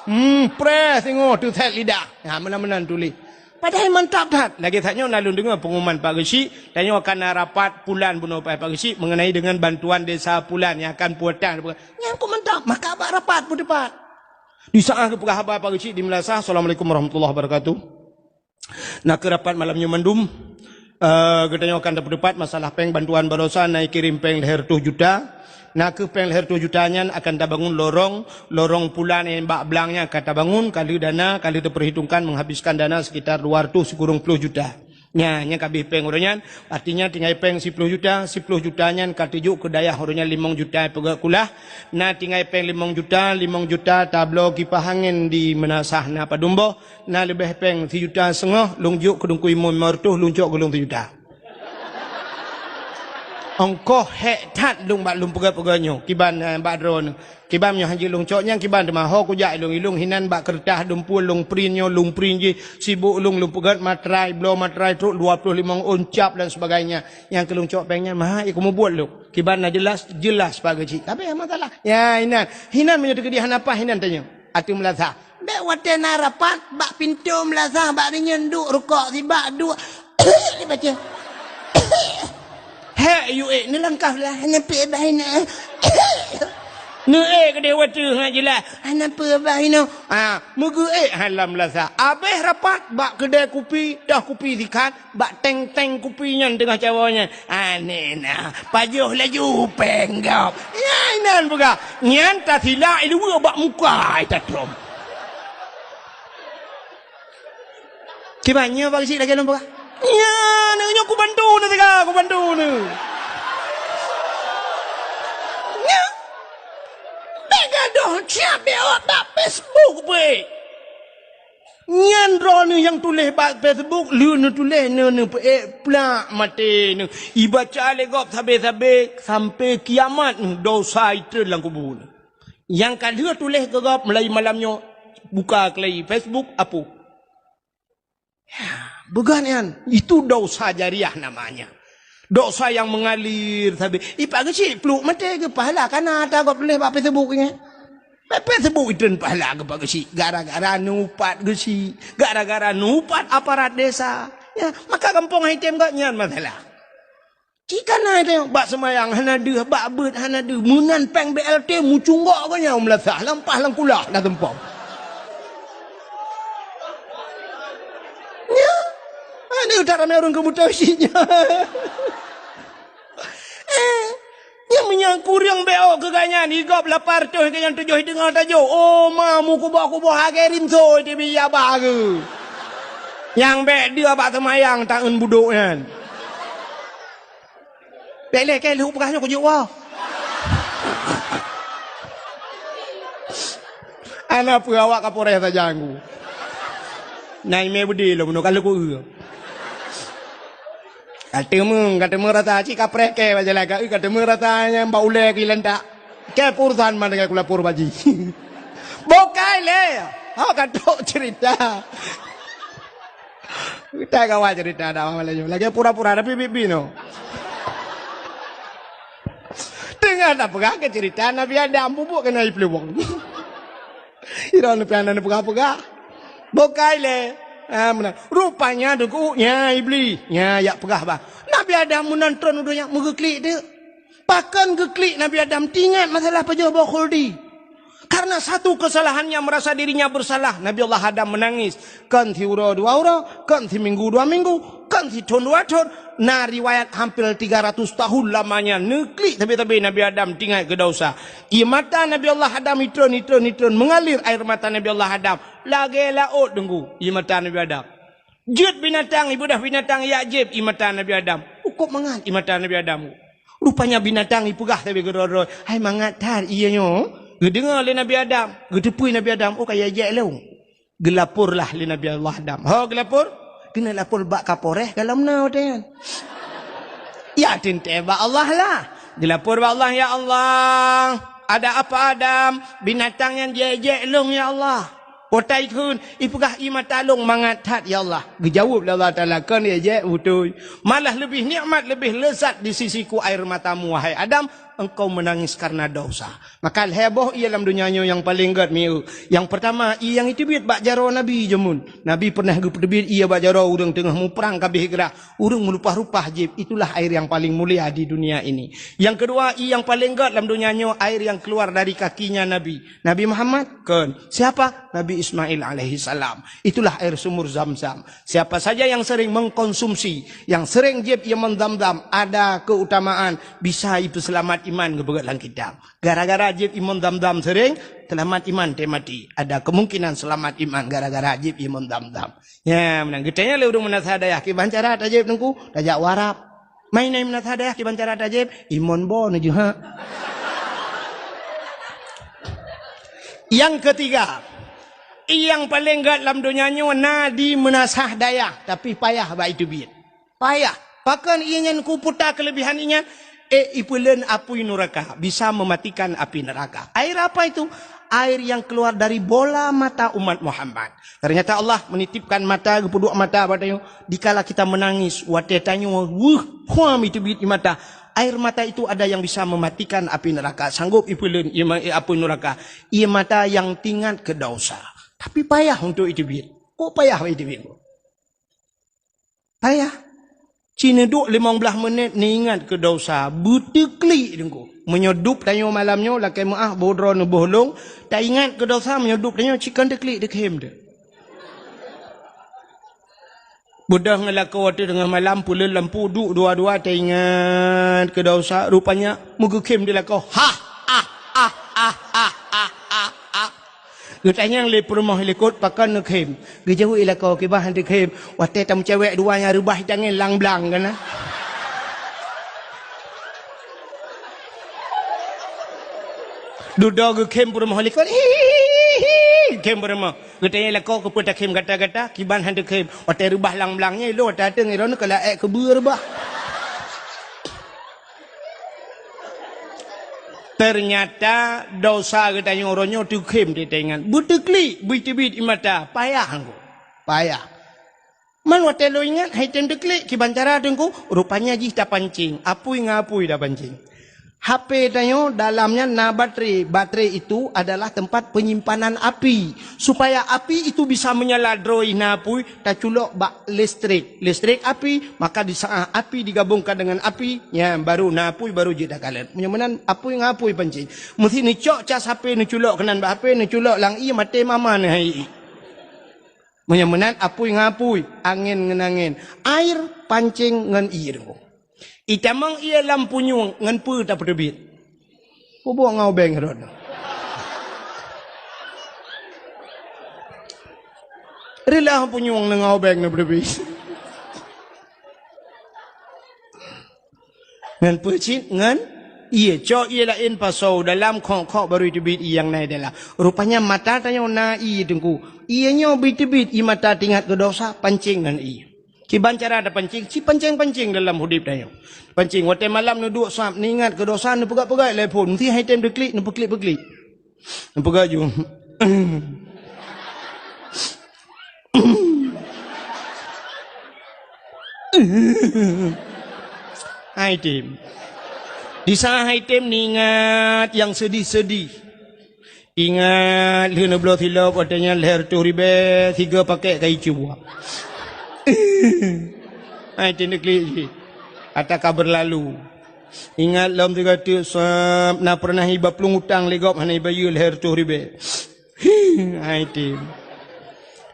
Hmm, preh singoh teuset lidah. Ha, meunan-meunan tuléh. Padahai mantap that. Lagée that nyoe na lôn deungoe pengumuman Pak Geuchik, tanyoe akan na rapat pulan bunoe Pak Geuchik mengenai dengan bantuan desa pulan nyang akan puatang. Nyan kok mantap, maka bak rapat peuteupat. Di saat geupeugah haba Pak Geuchik di Meulasah, Assalamualaikum warahmatullahi wabarakatuh. Na keuh rapat malam nyoe mandum, eh, geutanyoe akan tapeuteupat masalah péng bantuan baroesa na ikirém péng lhée reutôh juta. Na keuh péng lhée reutôh juta nyan akan tabangun lorong, lorong pulan nyang bak blang nyan akan tabangun, ka lheueh dana, ka lheueh teupeurhitongkan menghabiskan dana sekitar dua reutôh sikureueng ploh juta. Nya, nyang ka abéh péng uroe nyan, artinya tinggai péng siploh juta, siploh juta nyan ka teujok keu dayah uroe nyan limong juta peugét kulah, na tinggai péng limong juta, limong juta tabloe kipah angén di Meunasah na padum boh, na leubeh péng sijuta seungoh, lôn jok keu Teungku Imum limong reutôh, lôn cok keu lôn sijuta. Ongkoh hék that lôn bak lôn peugét-peugét nyoe, kiban, eh, bak droeneuh. Kiban meunyoe hana jeuet lôn cok nyan, kiban teuma ho kujak ilôn-ilôn hinan bak keureutah lôn pue lôn print nyoe, lôn print jih, sibok lôn, lôn peugét matrai, bloe matrai trok dua ploh limong ôn cap dan sebagainya. Nyang keu lôn cok péng nyan, maha ikeu mubuet lôn. Kiban na jeulaih, jeulaih Pak Geuchik. Tapi masalah. Ya, hinan. Hinan meunyoe teukeudi hana paih hinan tanyoe. Ateueh Meulasah. Bék watée na rapat, bak pintoe Meulasah, bak deungon duek rukok sibak duek. Dibaca. Hék, yue, neulangkah lah, hana peue bah inoe. Neuék keudeh watée ngat jeulaih, hana peue bah inoe. Ah, meugeuék hai lam Meulasah. Abéh rapat bak keudée kupi, toh kupi sikat, bak teng-teng kupi nyan teungoh cawoe nyan. Aneh na, pajoh laju péng gob. Nyan inan peugah, nyan tasilak iluwa bak muka ita trom. Kiban nyoe Pak Geuchik lagée lôn peugah. Nyan, nyoe kubantu neuh teuga, kubantu neuh. Nyan. Bék gadoh siab bék awak bak Facebook beuh. Nyan droeneuh nyang tuléh bak Facebook, lheueh neutuléh, neu-, neupeuék plak maté neuh. Ibaca lé gob sabé-sabé sampai kiamat neuh, dosa itreun lam kubu neuh. Nyang ka lheueh tuléh keu gob mulai malam nyoe, buka keulai Facebook, apoh. Ya, beugan nyan, itu dosa jariah namanya. Dosa yang mengalir sabé. Ipak geuchik pluek maté geupahala kana ata gob tuléh bak Facebook nyan. Bak Facebook itreun pahala geupak geuchik gara-gara neuupat geuchik, gara-gara neuupat aparat desa. Ya, maka gampông hai tem gob nyan masalah. Cit kana teuh bak seumayang hana deuh, bak beuet hana deuh, meunan péng B L T meucunggok geuh nyan meulasah lam paih lam kulah dah tumpông. Nyan, aneuk that ramé ureueng keubuta cit nyan. Eh, nyang meunyoe kureueng B O keu gobnyan, i gob lapan reutôh keu nyang tujoh i teungoh tajok. Oh, ma meukuboh-kuboh lagée rinso di biya ba geuh. Nyang bék deuh bak seumayang taeun budok nyan. Bèk lé kèe lheueh peugah nyoe kujok woe. Hana peue awak Kapolres sajan ku. Na imè beudé lom, meunoe ka lheueh ku eu. Ka teumé, ka teumé rasa cit kapreh kèe bak jalan ka eu, ka teumé rasa nyang bak ulèe keu ilantak. Kèe peurusan mandum kèe kulapor bak jih. Bukai lé. Ha, ka trôk cerita. Kita kawan cerita dah malam nyoe. Lagèe pura-pura tapi bibi no. Teungoh tapeugah keu cerita Nabi Adam, bubuk keunoe ipluwong. Ira neupian neupeugah-peugah. Bukai lé. Ha, meunan. Rupanya deungon nyan Iblis. Nyan jak peugah bah. Nabi Adam meunan trôn u donya meugeuklik teuk. Pakon geuklik Nabi Adam teuingat masalah pajoh boh khuldi. Karena satu kesalahannya merasa dirinya bersalah, Nabi Allah Adam menangis. Kon siuroe dua uroe, kon siminggu dua minggu, kon sithôn dua thôn. Na riwayat hampir tiga ratus tahun lamanya neuklik sabe-sabe Nabi Adam teuingat keu dosa. Ie mata Nabi Allah Adam itrôn, itrôn, itrôn, mengalir air mata Nabi Allah Adam. Lagèe laôt deungon ie mata Nabi Adam. Jeuet binatang, ibeudôh binatang jak jieb ie mata Nabi Adam. Ukôb mangat ie mata Nabi Adam. Rupanya binatang ipeugah sabe keudroe-droe, "Hai mangat that ie nyoe." Geudeungoe lé Nabi Adam, geuteupeue Nabi Adam, "Oh, ka ijak lôn." Geulaporlah lé Nabi Allah Adam. Ho geulapor? Keuneuk lapor bak Kapolres ka lom na watèe nyan. Ya teuntèe bak Allah lah. Geulapor bak Allah, "Ya Allah, ada apa Adam? Binatang nyan jijak lôn, ya Allah." Watèe ikheun, ipeugah ie mata lôn mangat that, ya Allah. Geujaweueb lé Allah Taala, "Kon ijak beutôi. Malah leubeh nikmat, leubeh lezat di sisiku air matamu, wahai Adam, engkau menangis karena dosa." Maka lhèe boh ie lam donya nyoe nyang paleng gèt mieu. Nyang peurtama, ie nyang iteubiet bak jaroe Nabi jameun. Nabi peureunah geupeuteubiet ie bak jaroe ureueng teungoh muprang ka abéh grah. Ureueng meulupah-lupah jieb, itulah air yang paling mulia di dunia ini. Yang kedua, ie nyang paleng gèt lam donya nyoe, air yang keluar dari kakinya Nabi. Nabi Muhammad? Kon. Siapa? Nabi Ismail alaihissalam. Itulah air sumur Zam-Zam. Siapa saja yang sering mengkonsumsi, yang sering jieb ie mon Zam-Zam, ada keutamaan bisa ipeuseulamat iman geupeugèt lam kitab. Gara-gara jieb ie mon Zam-Zam sering, seulamat iman teuh maté. Ada kemungkinan seulamat iman gara-gara jieb ie mon Zam-Zam. Nyan meunan geutanyong lé ureueng meunasah dayah, "Kiban cara tajieb Teungku?" "Tajak u Arab." "Main ai meunasah dayah, kiban cara tajieb?" "Imon bo neujeuhak." Yang ketiga, nyang paleng gèt lam donya nyoe na di meunasah dayah, tapi payah bak iteubiet. Payah. Pakon ie nyan kuputa keulebihan ie nyan? Eh, ipeuleuen apui nuraka, bisa mematikan api neraka. Air apa itu? Air yang keluar dari bola mata umat Muhammad. Ternyata Allah menitipkan mata, geupeuduek mata bak tanyoe. Dikala kita menangis, watèe tanyoe weueh, huam iteubiet ie mata. Air mata itu ada yang bisa mematikan api neraka. Sanggup ipeuleuen ie ma-, eh, apui nuraka. Ie mata yang teuingat keu dosa. Tapi payah untuk iteubiet. Kok payah iteubiet? Payah. Ci neuduek limong blaih menit neuingat keu dosa, beuteuklik Teungku. Meunyoe dub tanyoe malam nyoe lakèe meu'ah boh droe neuboh lông, taingat keu dosa meunyoe dub tanyoe ci kon teuklik teukhem teuh. Beudôh ngon lakoe teungoh malam peuleuen lampu duek dua-dua taingat keu dosa, rupanya meugeukhem di lakoe. Hah, ah, ah, ah, ah, ah, ah, ah. Geutanyong lé peurumoh likot, "Pakon neukhem?" Geujaweueb lakoe, "Kiban han teukhem, watèe tameucewek dua nyang reubah itangen lang-blang kana." Dudoe geukhem peurumoh likot, "Hihihi, khem peurumoh." Geutanyong lakoe, "Keupeue takhem gata-gata?" "Kiban han teukhem, watèe reubah lang-blang nyan ilôn watèe ateueng, droeneuh ka laék keubeue reubah." Ternyata dosa geutanyoe uroe nyoe teukhem teuingat. Beuteuklik, beuteubiet ie mata, payah Teungku. Payah. Man watèe lôn ingat, hai tem teuklik, kiban cara Teungku, rupanya jih tapancing, apui ngon apui tapancing. H P tanyoe dalam nyan na baterai. Baterai itu adalah tempat penyimpanan api. Supaya api itu bisa menyala droe na apui, taculok bak listrik. Listrik api, maka di saat api digabungkan dengan api, nyan baru na apui, baru jeuet takalon. Meunyoe meunan apui ngon apui pancing. Meusti neucok cas H P, neuculok keunan bak H P, neuculok lam ie, maté mama neuh hai ie. Meunyoe meunan apui ngon apui, angén ngon angén, air pancing ngon ie Teungku. Itamong ie lam punyueng ngon peue tapeuteubiet? Peubuet ngon ubeng rot. Reulah punyueng ngon ubeng neupeuteubiet. Ngon peue cit? Ngon ié. Cok ié laén pasoe dalam, khok-khok barô teubiet ié nyang na dalam. Rupanya mata tanyoe na ié, Teungku. Ié nyoe bit teubiet ié mata teuingat keu dosa, pancéng ngon ié. Kiban cara tapancéng, ci pancéng-pancéng dalam udép tanyoe. Pancéng, watée malam neuduek sab, neuingat keu dosa, neupeugah-peugah lé phon, meusti hai tem teuklik, neupeuklik-peuklik. Neupeugah ju. Hai tem. Di saat hai tem neuingat nyang seudih-seudih. Ingat lheueh neubloe silop, watée nyan lhèe reutôh ribèe, sigoe pakèk ka icuba. Hai tem neuklik jih. Ata ka beurlalu. Ingat lom sigoe teuk sab, na peureunah iba plueng utang lé gob hana ibayeue lhèe reutôh ribèe. Hai tem.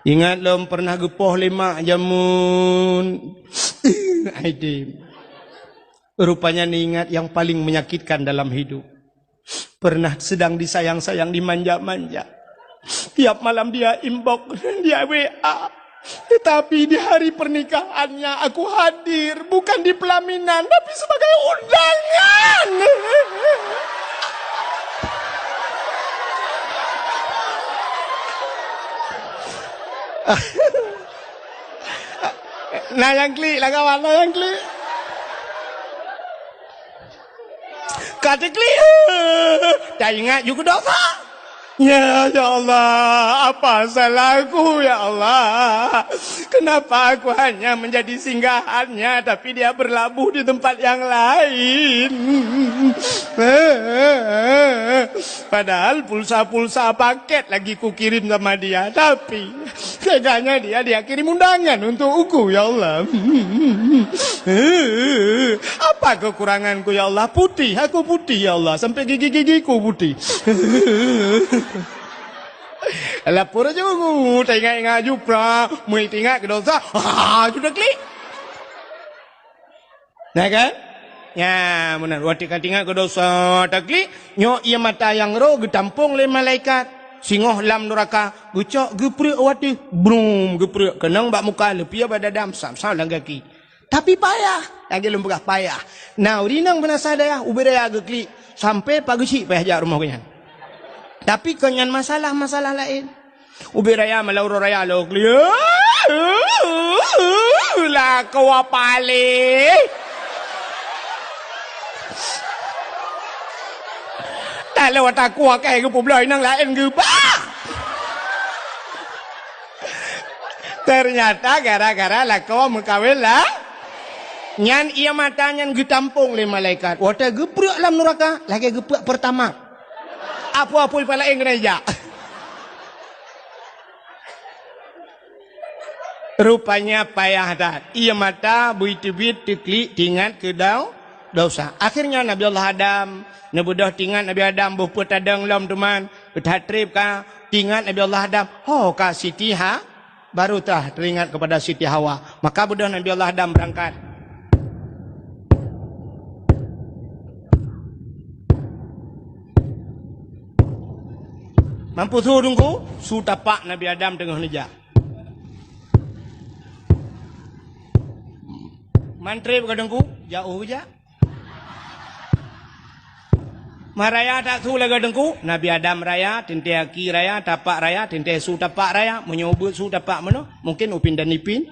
Ingat lom peureunah geupoh lé mak jameun. Hai tem. Rupanya neuingat nyang paleng menyakitkan dalam hidup. Pernah sedang disayang-sayang, dimanja-manja. Tiap malam dia inbox, dia W A. Tetapi di hari pernikahannya aku hadir, bukan di pelaminan, tapi sebagai undangan. Na nyang klik lah kawan, na nyang klik. Ka teuklik, taingat ju keu dosa. Ya, ya Allah, apa salahku, ya Allah? Kenapa aku hanya menjadi singgahannya, tapi dia berlabuh di tempat yang lain? Padahal pulsa-pulsa paket lagi kukirim sama dia, tapi teganya dia, dia kirim undangan untuk uku, ya Allah. Apa kekuranganku, ya Allah? Putih, aku putih, ya Allah. Sampai gigi-gigiku putih. Lapor aja uku, teuingat-ingat ju pra, meuingat keu dosa, ha, ju teuklik. Nah kan? Nya, meunan. Watèe ka teuingat keu dosa, teuklik, nyoe ié mata nyang roh geutampong lé malaikat. Singoh lam nuraka, geucok geupreuek watèe, brum, geupreuek keunong bak muka, leupie bak dada, sam-sam lam gaki. Tapi payah, lagèe lôn peugah payah. Na ureueng inong beunasah dayah, ubit raya geuklik, sampai pageusyik payah jak rumoh geuh nyan. Tapi kon nyan masalah-masalah laén. Ubit raya malam uroe raya lôn klik. Lakoe paléh. Taleueng takue keu geupubloe inong laén geuba. Ternyata gara-gara lakoe meukawen lah. Nyan ié mata nyan geutampong lé malaikat. Watèe geupreuek lam nuraka, lagèe geupreuek Pertamax. Apui-apui pih laén keuneuk jak. Rupanya payah that. Ié mata bui teubiet teuklik teuingat keu dau-, dosa. Akhirnya Nabi Allah Adam, neubeudôh teuingat Nabi Adam boh peue tadong lom teuma, that treb ka teuingat Nabi Allah Adam, ho ka Siti Ha-, baru tah teuingat kepada Siti Hawa. Maka beudôh Nabi Allah Adam beurangkat. Mampu su Teungku, su tapak Nabi Adam teungoh neujak. Man treb ka Teungku, jak u jak. Meuraya that su lagèe Teungku, Nabi Adam raya, teuntèe aki raya, tapak raya, teuntèe su tapak raya, meunyoe ubeuet su tapak meunoe, mungken upin dan ipin.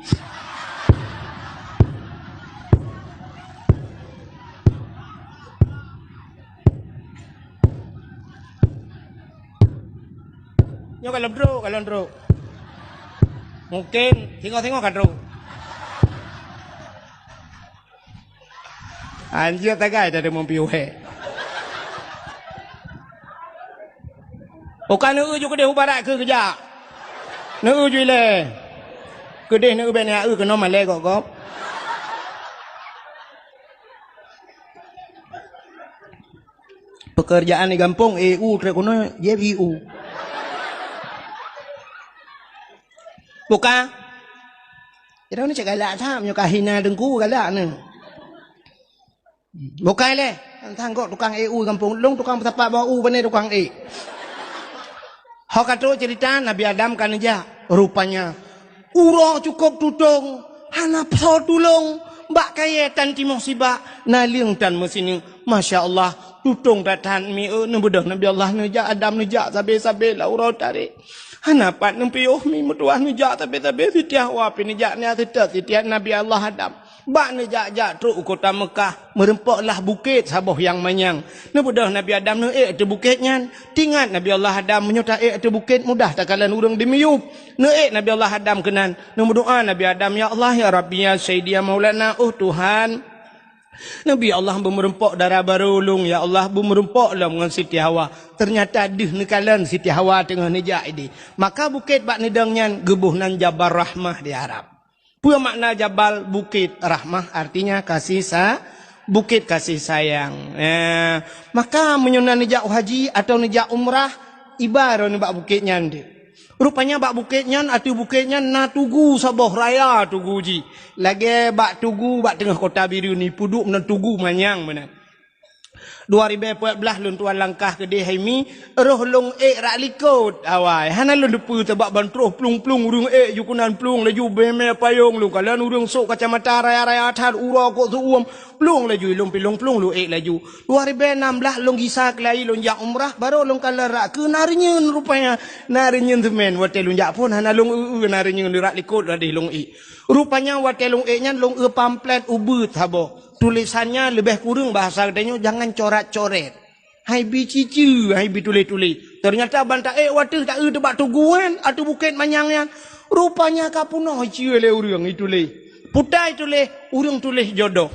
Nyoe ka lôn trok, ka lôn trok. Mungken singoh-singoh ka trok. Anjir tagai tadi mumpi uhé. Uka neu ju keudeh u barat keu geujak. Neu ju ilèe. Keudeh neu bèk neu keunoe malèe gop-gop. Pekerjaan di gampông, E U trép keunoe, J I U. Buka. Ira ni cak galak that, meunyoe ka hina Teungku galak ni. Bukai lé, tang gok tukang E U gampông lôn, tukang peusapat bak u, bani tukang e. Ho ka trok cerita Nabi Adam ka neujak, rupanya uroe cukôp tutong, hana soe tulông. Bak kayée tan timoh sibak, naleueng tan meusineuk. Masya Allah, tutong that-that mieu neubeudôh Nabi Allah neujak Adam neujak sabe-sabe lam uroe tarek. Hana pat neupiôh mi meutuwah neujak sabe-sabe Siti Hawa pih neujak nyan seutôt Siti Nabi Allah Adam. Bak neujak-jak trok u kota Meukah, meurumpok lah bukét saboh nyang manyang. Neubeudôh Nabi Adam neuék ateueh bukét nyan. Tingat Nabi Allah Adam, meunyoe taék ateueh bukét mudah takalon ureuëng dimiyueb. Neuék Nabi Allah Adam keunan, neumeudoá Nabi Adam, "Ya Allah, ya Rabbi, ya Sayyidi, ya Maulana, oh Tuhan." Nabi Allah beumeurumpok dara barô lôn, ya Allah, beumeurumpok lom ngon Siti Hawa. Teunyata deuh neukalon Siti Hawa teungoh neujak idéh. Maka bukét bak neudong nyan geuboh nan Jabal Rahmah di Arab. Peue makna jabal? Bukét. Rahmah artinya kasih sa-, bukét kasih sayang. Eh, maka meunyoe na neujak haji atawa neujak umrah, iba droeneuh bak bukét nyan deuh. Rupanya bak bukét nyan, ateueh bukét nyan na tugu saboh raya tugu jih. Lagée bak tugu bak teungoh kota Bireuen ni, peuduek meunan tugu manyang meunan. Dua ribée peuet blaih lôn tuan langkah keudeh hai mi, roh lôn ék rak likot awai. Hana lôn teupeue sabab ban troh plueng-plueng ureuëng ék ju keunan plueng laju beuhemé payong lôn kalon ureuëng sôk kacamata raya-raya that uroe kok seuuem. Plueng laju ilôn pilong plueng lôn ék laju. Dua ribée nam blaih lôn gisa keulayi lôn jak umrah, barô lôn kalon rak keu na reunyeun rupanya. Na reunyeun seumén watée lôn jak phon hana lôn eu-eu na reunyeun rak likot ladeh lôn ék. Rupanya watée lôn ék nyan lôn eu pamflet ubeuet saboh. Tulésan nyan leubeh kureueng bahasa geutanyoe jangan corat-coret. Hai bi ciceue, hai bi tuléh-tuléh. Teunyata ban taék wateuh taeu teubak tugu nyan, ateueh bukét manyang nyan. Rupanya ka peunoh iceue lé ureuëng ituléh. Putai tuléh, ureuëng tuléh jodoh.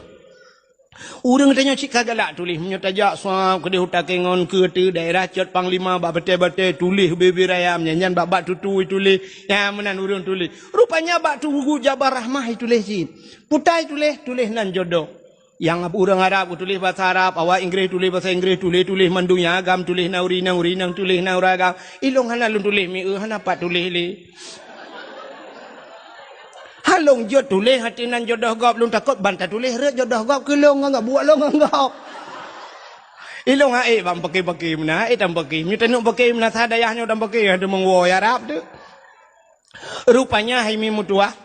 Ureuëng tanyoe cit ka galak tuléh, meunyoe tajak suab keudeh utak kengon keu ateueh daerah cot panglima bak batée-batée tuléh bibir ayam nyan, nyan bak-bak tutui tuléh. Nyan meunan ureuëng tuléh. Rupanya bak tugu Jabal Rahmah ituléh cit. Putai tuléh, tuléh nan jodoh. Nyang ureuëng Arab geutuléh basa Arab, awak Inggréh tuléh basa Inggréh, tuléh-tuléh mandum nyang agam tuléh na ureuëng inong, ureuëng inong tuléh na ureuëng agam. Ilôn hana lôn tuléh mieu, hana pat tuléh lé. Ha lôn jeuet tuléh ateueh nan jodoh gob, lôn takot ban tatuléh rhot jodoh gob keu lôn ngon gob, buet lôn ngon gob. Ilôn hana ék ban paké-paké meunan, hana ék tan paké. Meunyoe taneuk paké meunan sa dayah nyoe tan paké, hana teumong woe Arab tu. Rupanya hai mi meutuah,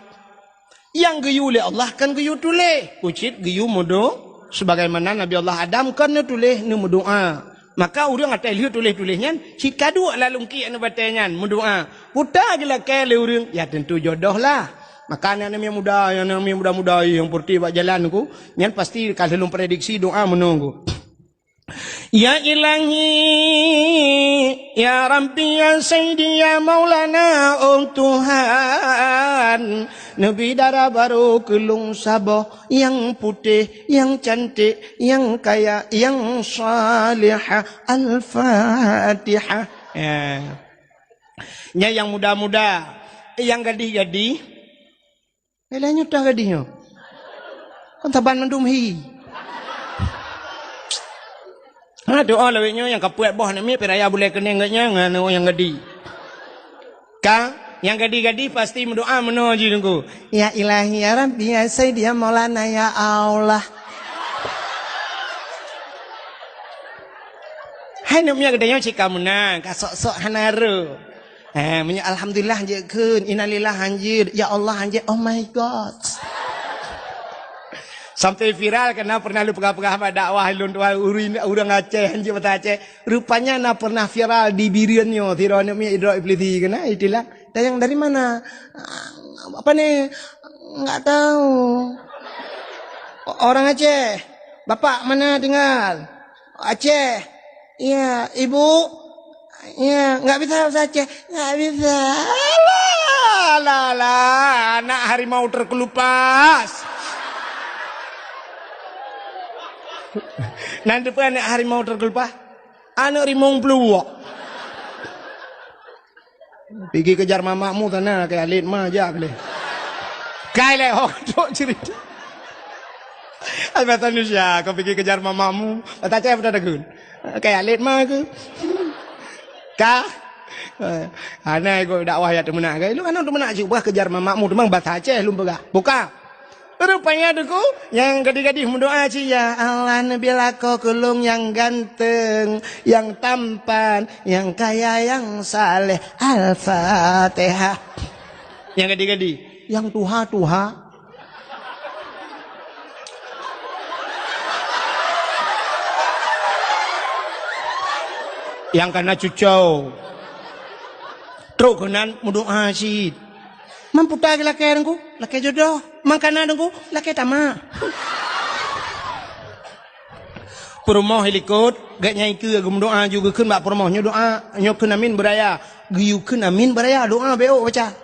nyang geuyue lé Allah kan geuyue tuléh, keu cit geuyue meudo-, sebagaimana Nabi Allah Adam kan neutuléh neumeudoá. Maka ureuëng atai lheueh tuléh-tuléh nyan cit ka duek lam lungkiek neubatée nyan meudoá. Puta geulakée lé ureuëng, ya tentu jodoh lah. Maka aneuk-aneuk muda, aneuk-aneuk muda-muda nyang peureutih bak jalan ku, nyan pasti ka lheueh lôn prediksi doá meunoe ku. Ya Ilahi, ya Rabbi, ya Sayyidi, ya Maulana, oh Tuhan, neubi dara barô keu lôn saboh nyang putéh, nyang cantik, nyang kaya, nyang salihah. Al-Fatihah. Ya. Nyan nyang muda-muda, nyang gadih-gadih. Lé nyoe toh gadih nyoe. Kon saban mandum hi. Ha, doa lawét nyoe nyang ka peuet boh aneuk miet pih raya bulée keuneng geuh nyan ngon aneuk nyang gadih. Ka, nyang gadih-gadih pasti meudoa meunoe jih Teungku. Ya Ilahi, ya Rabbi, ya Sayyidi, ya Maulana, ya Allah. Hai aneuk miet geutanyoe cit ka meunan, ka sok-sok hana rô. Eh, meunyoe alhamdulillah hanjeuet kheun, innalillah hanjeuet, ya Allah hanjeuet, oh my God. Sampai viral karena pernah lôn peugah-peugah bak dakwah lôn tuan ureuëng, ureuëng Aceh hanjeuet bahasa Aceh. Rupanya na pernah viral di Bireuen nyoe, sidroe aneuk miet idrop iblisi keunan, itulah. Tanyong dari mana? Ah, apa ni? Enggak tahu. O-, orang Aceh. Bapak mana tinggal? Aceh. Iya, ibu? Iya, nggak bisa bahasa Aceh. Nggak bisa. Alah, alah, alah, anak harimau terkelupas. Nan depan anak harimau terkelupas. Anak rimong peluwak. Pigi kejar mamakmu sana, kayak alit ma jak leh. Kai leh, oh, trok cerita. Ai bahasa Indonesia, kau pigi kejar mamakmu. Bahasa Aceh apa dah takut? Kayak alit ma ke? Ka? Eh, anai kau dakwah ya temenak kai. Lu kan temenak cuba kejar mamakmu, teman bahasa Aceh lu peugah. Buka. Rupanya Teungku, nyang gadih-gadih meudoa cit, "Ya Allah, neubi lakoe keu lôn nyang ganteng, nyang tampan, nyang kaya, nyang saleh." Al-Fatihah. Nyang gadih-gadih, nyang tuha-tuha. Nyang kana cuco. Trok keunan meudoa cit. Man puta geulakée Teungku, lakée jodoh. Man kana Teungku, lakée tamak. Peurumoh i likot, gét nyang ikeue geumeudoa ju geukheun bak peurumoh nyoe doa, nyoe kheun amin beuraya. Geuyue kheun amin beuraya, doa bék baca.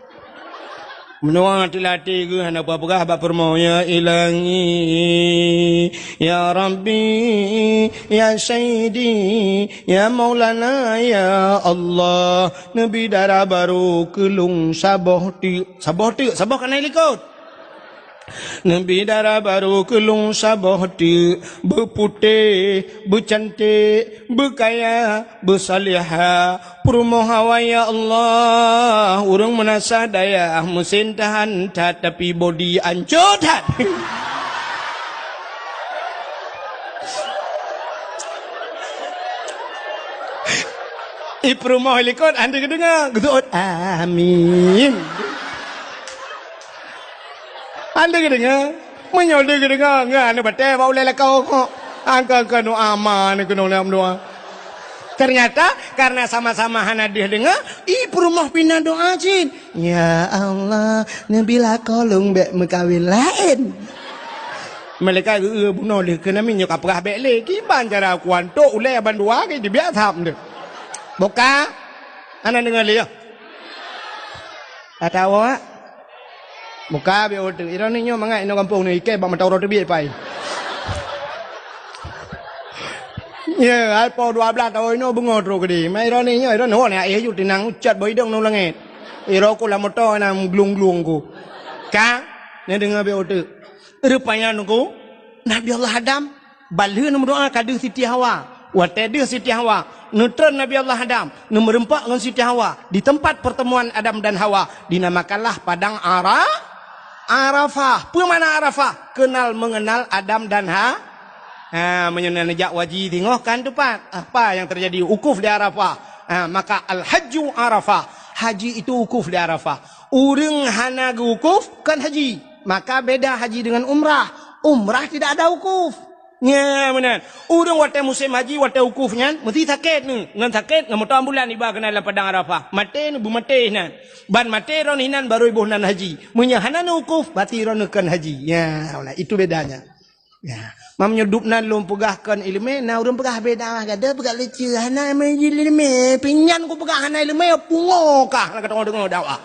Meunoe até-até geuh hana peugah bak peurumoh, "Ya Ilahi, ya Rabbi, ya Sayyidi, ya Maulana, ya Allah, neubi dara barô keu lôn saboh teuk." Saboh teuk, saboh kana i likot. Neubi dara barô keu lôn saboh teuk, beuputéh, beucanték, beukaya, beusalihah, peurumoh awai, ya Allah. Ureuëng meunasah dayah, meusén tahan that, tapi bodi ancô that. I peurumoh i likot, hana geudeungoe, geuseuôt, "Amin." Hana geudeungoe. Meunyoe lé geudeungoe, ngon aneuk batée bak ulée lakoe kok. Angka-angka doa ma ni keunoe lam doa. Ternyata, karena sama-sama hana deuh deungoe, i peurumoh pih na doa cit. "Ya Allah, neubi lakoe lôn bék meukawen laén." Malaikat geu-, bunoe lé keu nami nyoe ka peugah bék lé. Kiban cara kuantok ulée bandua ke dibiak thap deh. Boka. Hana deungoe lé, ya. Atawa Muka biôh teuk. Ironi nyoe mangat inoe gampông nyoe ikée bak mata uroe teubiet pai. Ye, hai po dua blaih taun inoe beungoh trok keudeh. Ma ironi nyoe, ironi nyoe, ayah yue tinang ucat bak idong ngon langét. Iroe ku lam moto na glung-glung ku. Ka, neudeungoe biôh teuk. Rupanya nunggu Nabi Allah Adam Ban lheueh neumeudoa ka deuh Siti Hawa. Watée deuh Siti Hawa, neutreun Nabi Allah Adam, neumeureumpok ngon Siti Hawa di teumpat peurteumuan Adam dan Hawa, dinamakanlah Padang Ara-, Arafah. Peue makna Arafah? Kenal mengenal Adam dan Ha-, ha, meunyoe na neujak waji singoh kan teumpat. Apa yang terjadi? Wukuf di Arafah. Ha, maka al-hajju Arafah. Haji itu wukuf di Arafah. Ureuëng hana geuwukuf, kon haji. Maka beda haji dengan umrah. Umrah tidak ada wukuf. Nya meunan. Ureuëng watée musém haji, watée wukuf nyan, meusti sakét neu. Ngon sakét, ngon moto ambulan iba keunan lam Padang Arafah. Maté neu, beumaté nan. Ban maté droeneuh inan, barô iboh nan haji. Meunyoe hana neu wukuf, berarti droeneuh kon haji. Ya, itu bedanya. Ya. Mam nyoe dub nan lôn peugah kon iéleumé, na ureuëng peugah beda, gada peugah leucue, hana iéleumé, pinyan kupeugah hana iéleumé, pungo kah, na ka deungoe dakwah.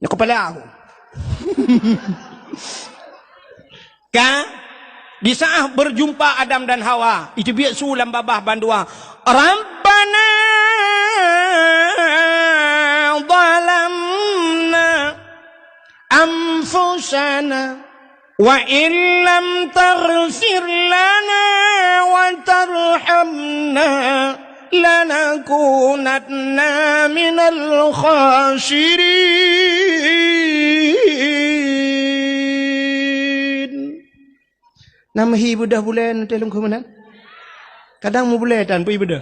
Nyoe kepala aku. Ka, di saat berjumpa Adam dan Hawa, itu biasa lam babah bandua. Rabbana zalamna anfusana wa illam taghfir lana wa tarhamna lanakunanna minal khasirin. Nam hi beudah bulan teuh lungkhu meunan. Kadang mubulai tan pui beudah.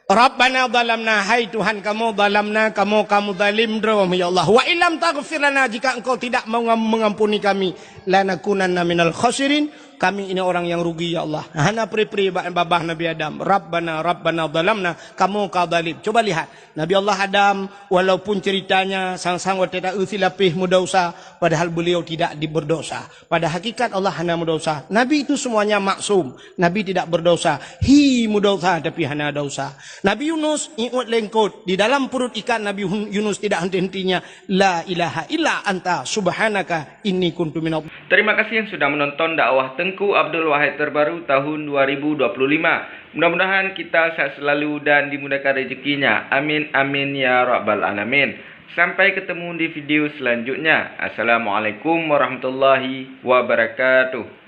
Rabbana zalamna, hai Tuhan kamoe, zalamna, kamoe ka meuzalim droe, ya Allah. Wa illam taghfir lana, jika Engkau tidak mengam-, mengampuni kami, lanakunanna minal khasirin, kami ini orang yang rugi, ya Allah. Hana pri-pri ba-, babah Nabi Adam. Rabbana, Rabbana zalamna, kamoe ka zalim. Coba lihat, Nabi Allah Adam, walaupun ceritanya sang-sang watée ta-eu silapéh meudausa, padahal beliau tidak di-, berdosa. Pada hakikat Allah hana meudausa. Nabi itu semuanya maksum. Nabi tidak berdosa. Hi meudausa tapi hana dausa. Nabi Yunus iôt lengkot. Di dalam perut ikan Nabi Hun-, Yunus tidak henti-hentinya. La ilaha illa anta subhanaka inni kuntu minadh. Terima kasih yang sudah menonton dakwah Tengku Abdul Wahid terbaru tahun dua ribu dua puluh lima. Mudah-mudahan kita sehat selalu dan dimudahkan rezekinya. Amin, amin, ya rabbal alamin. Sampai ketemu di video selanjutnya. Assalamualaikum warahmatullahi wabarakatuh.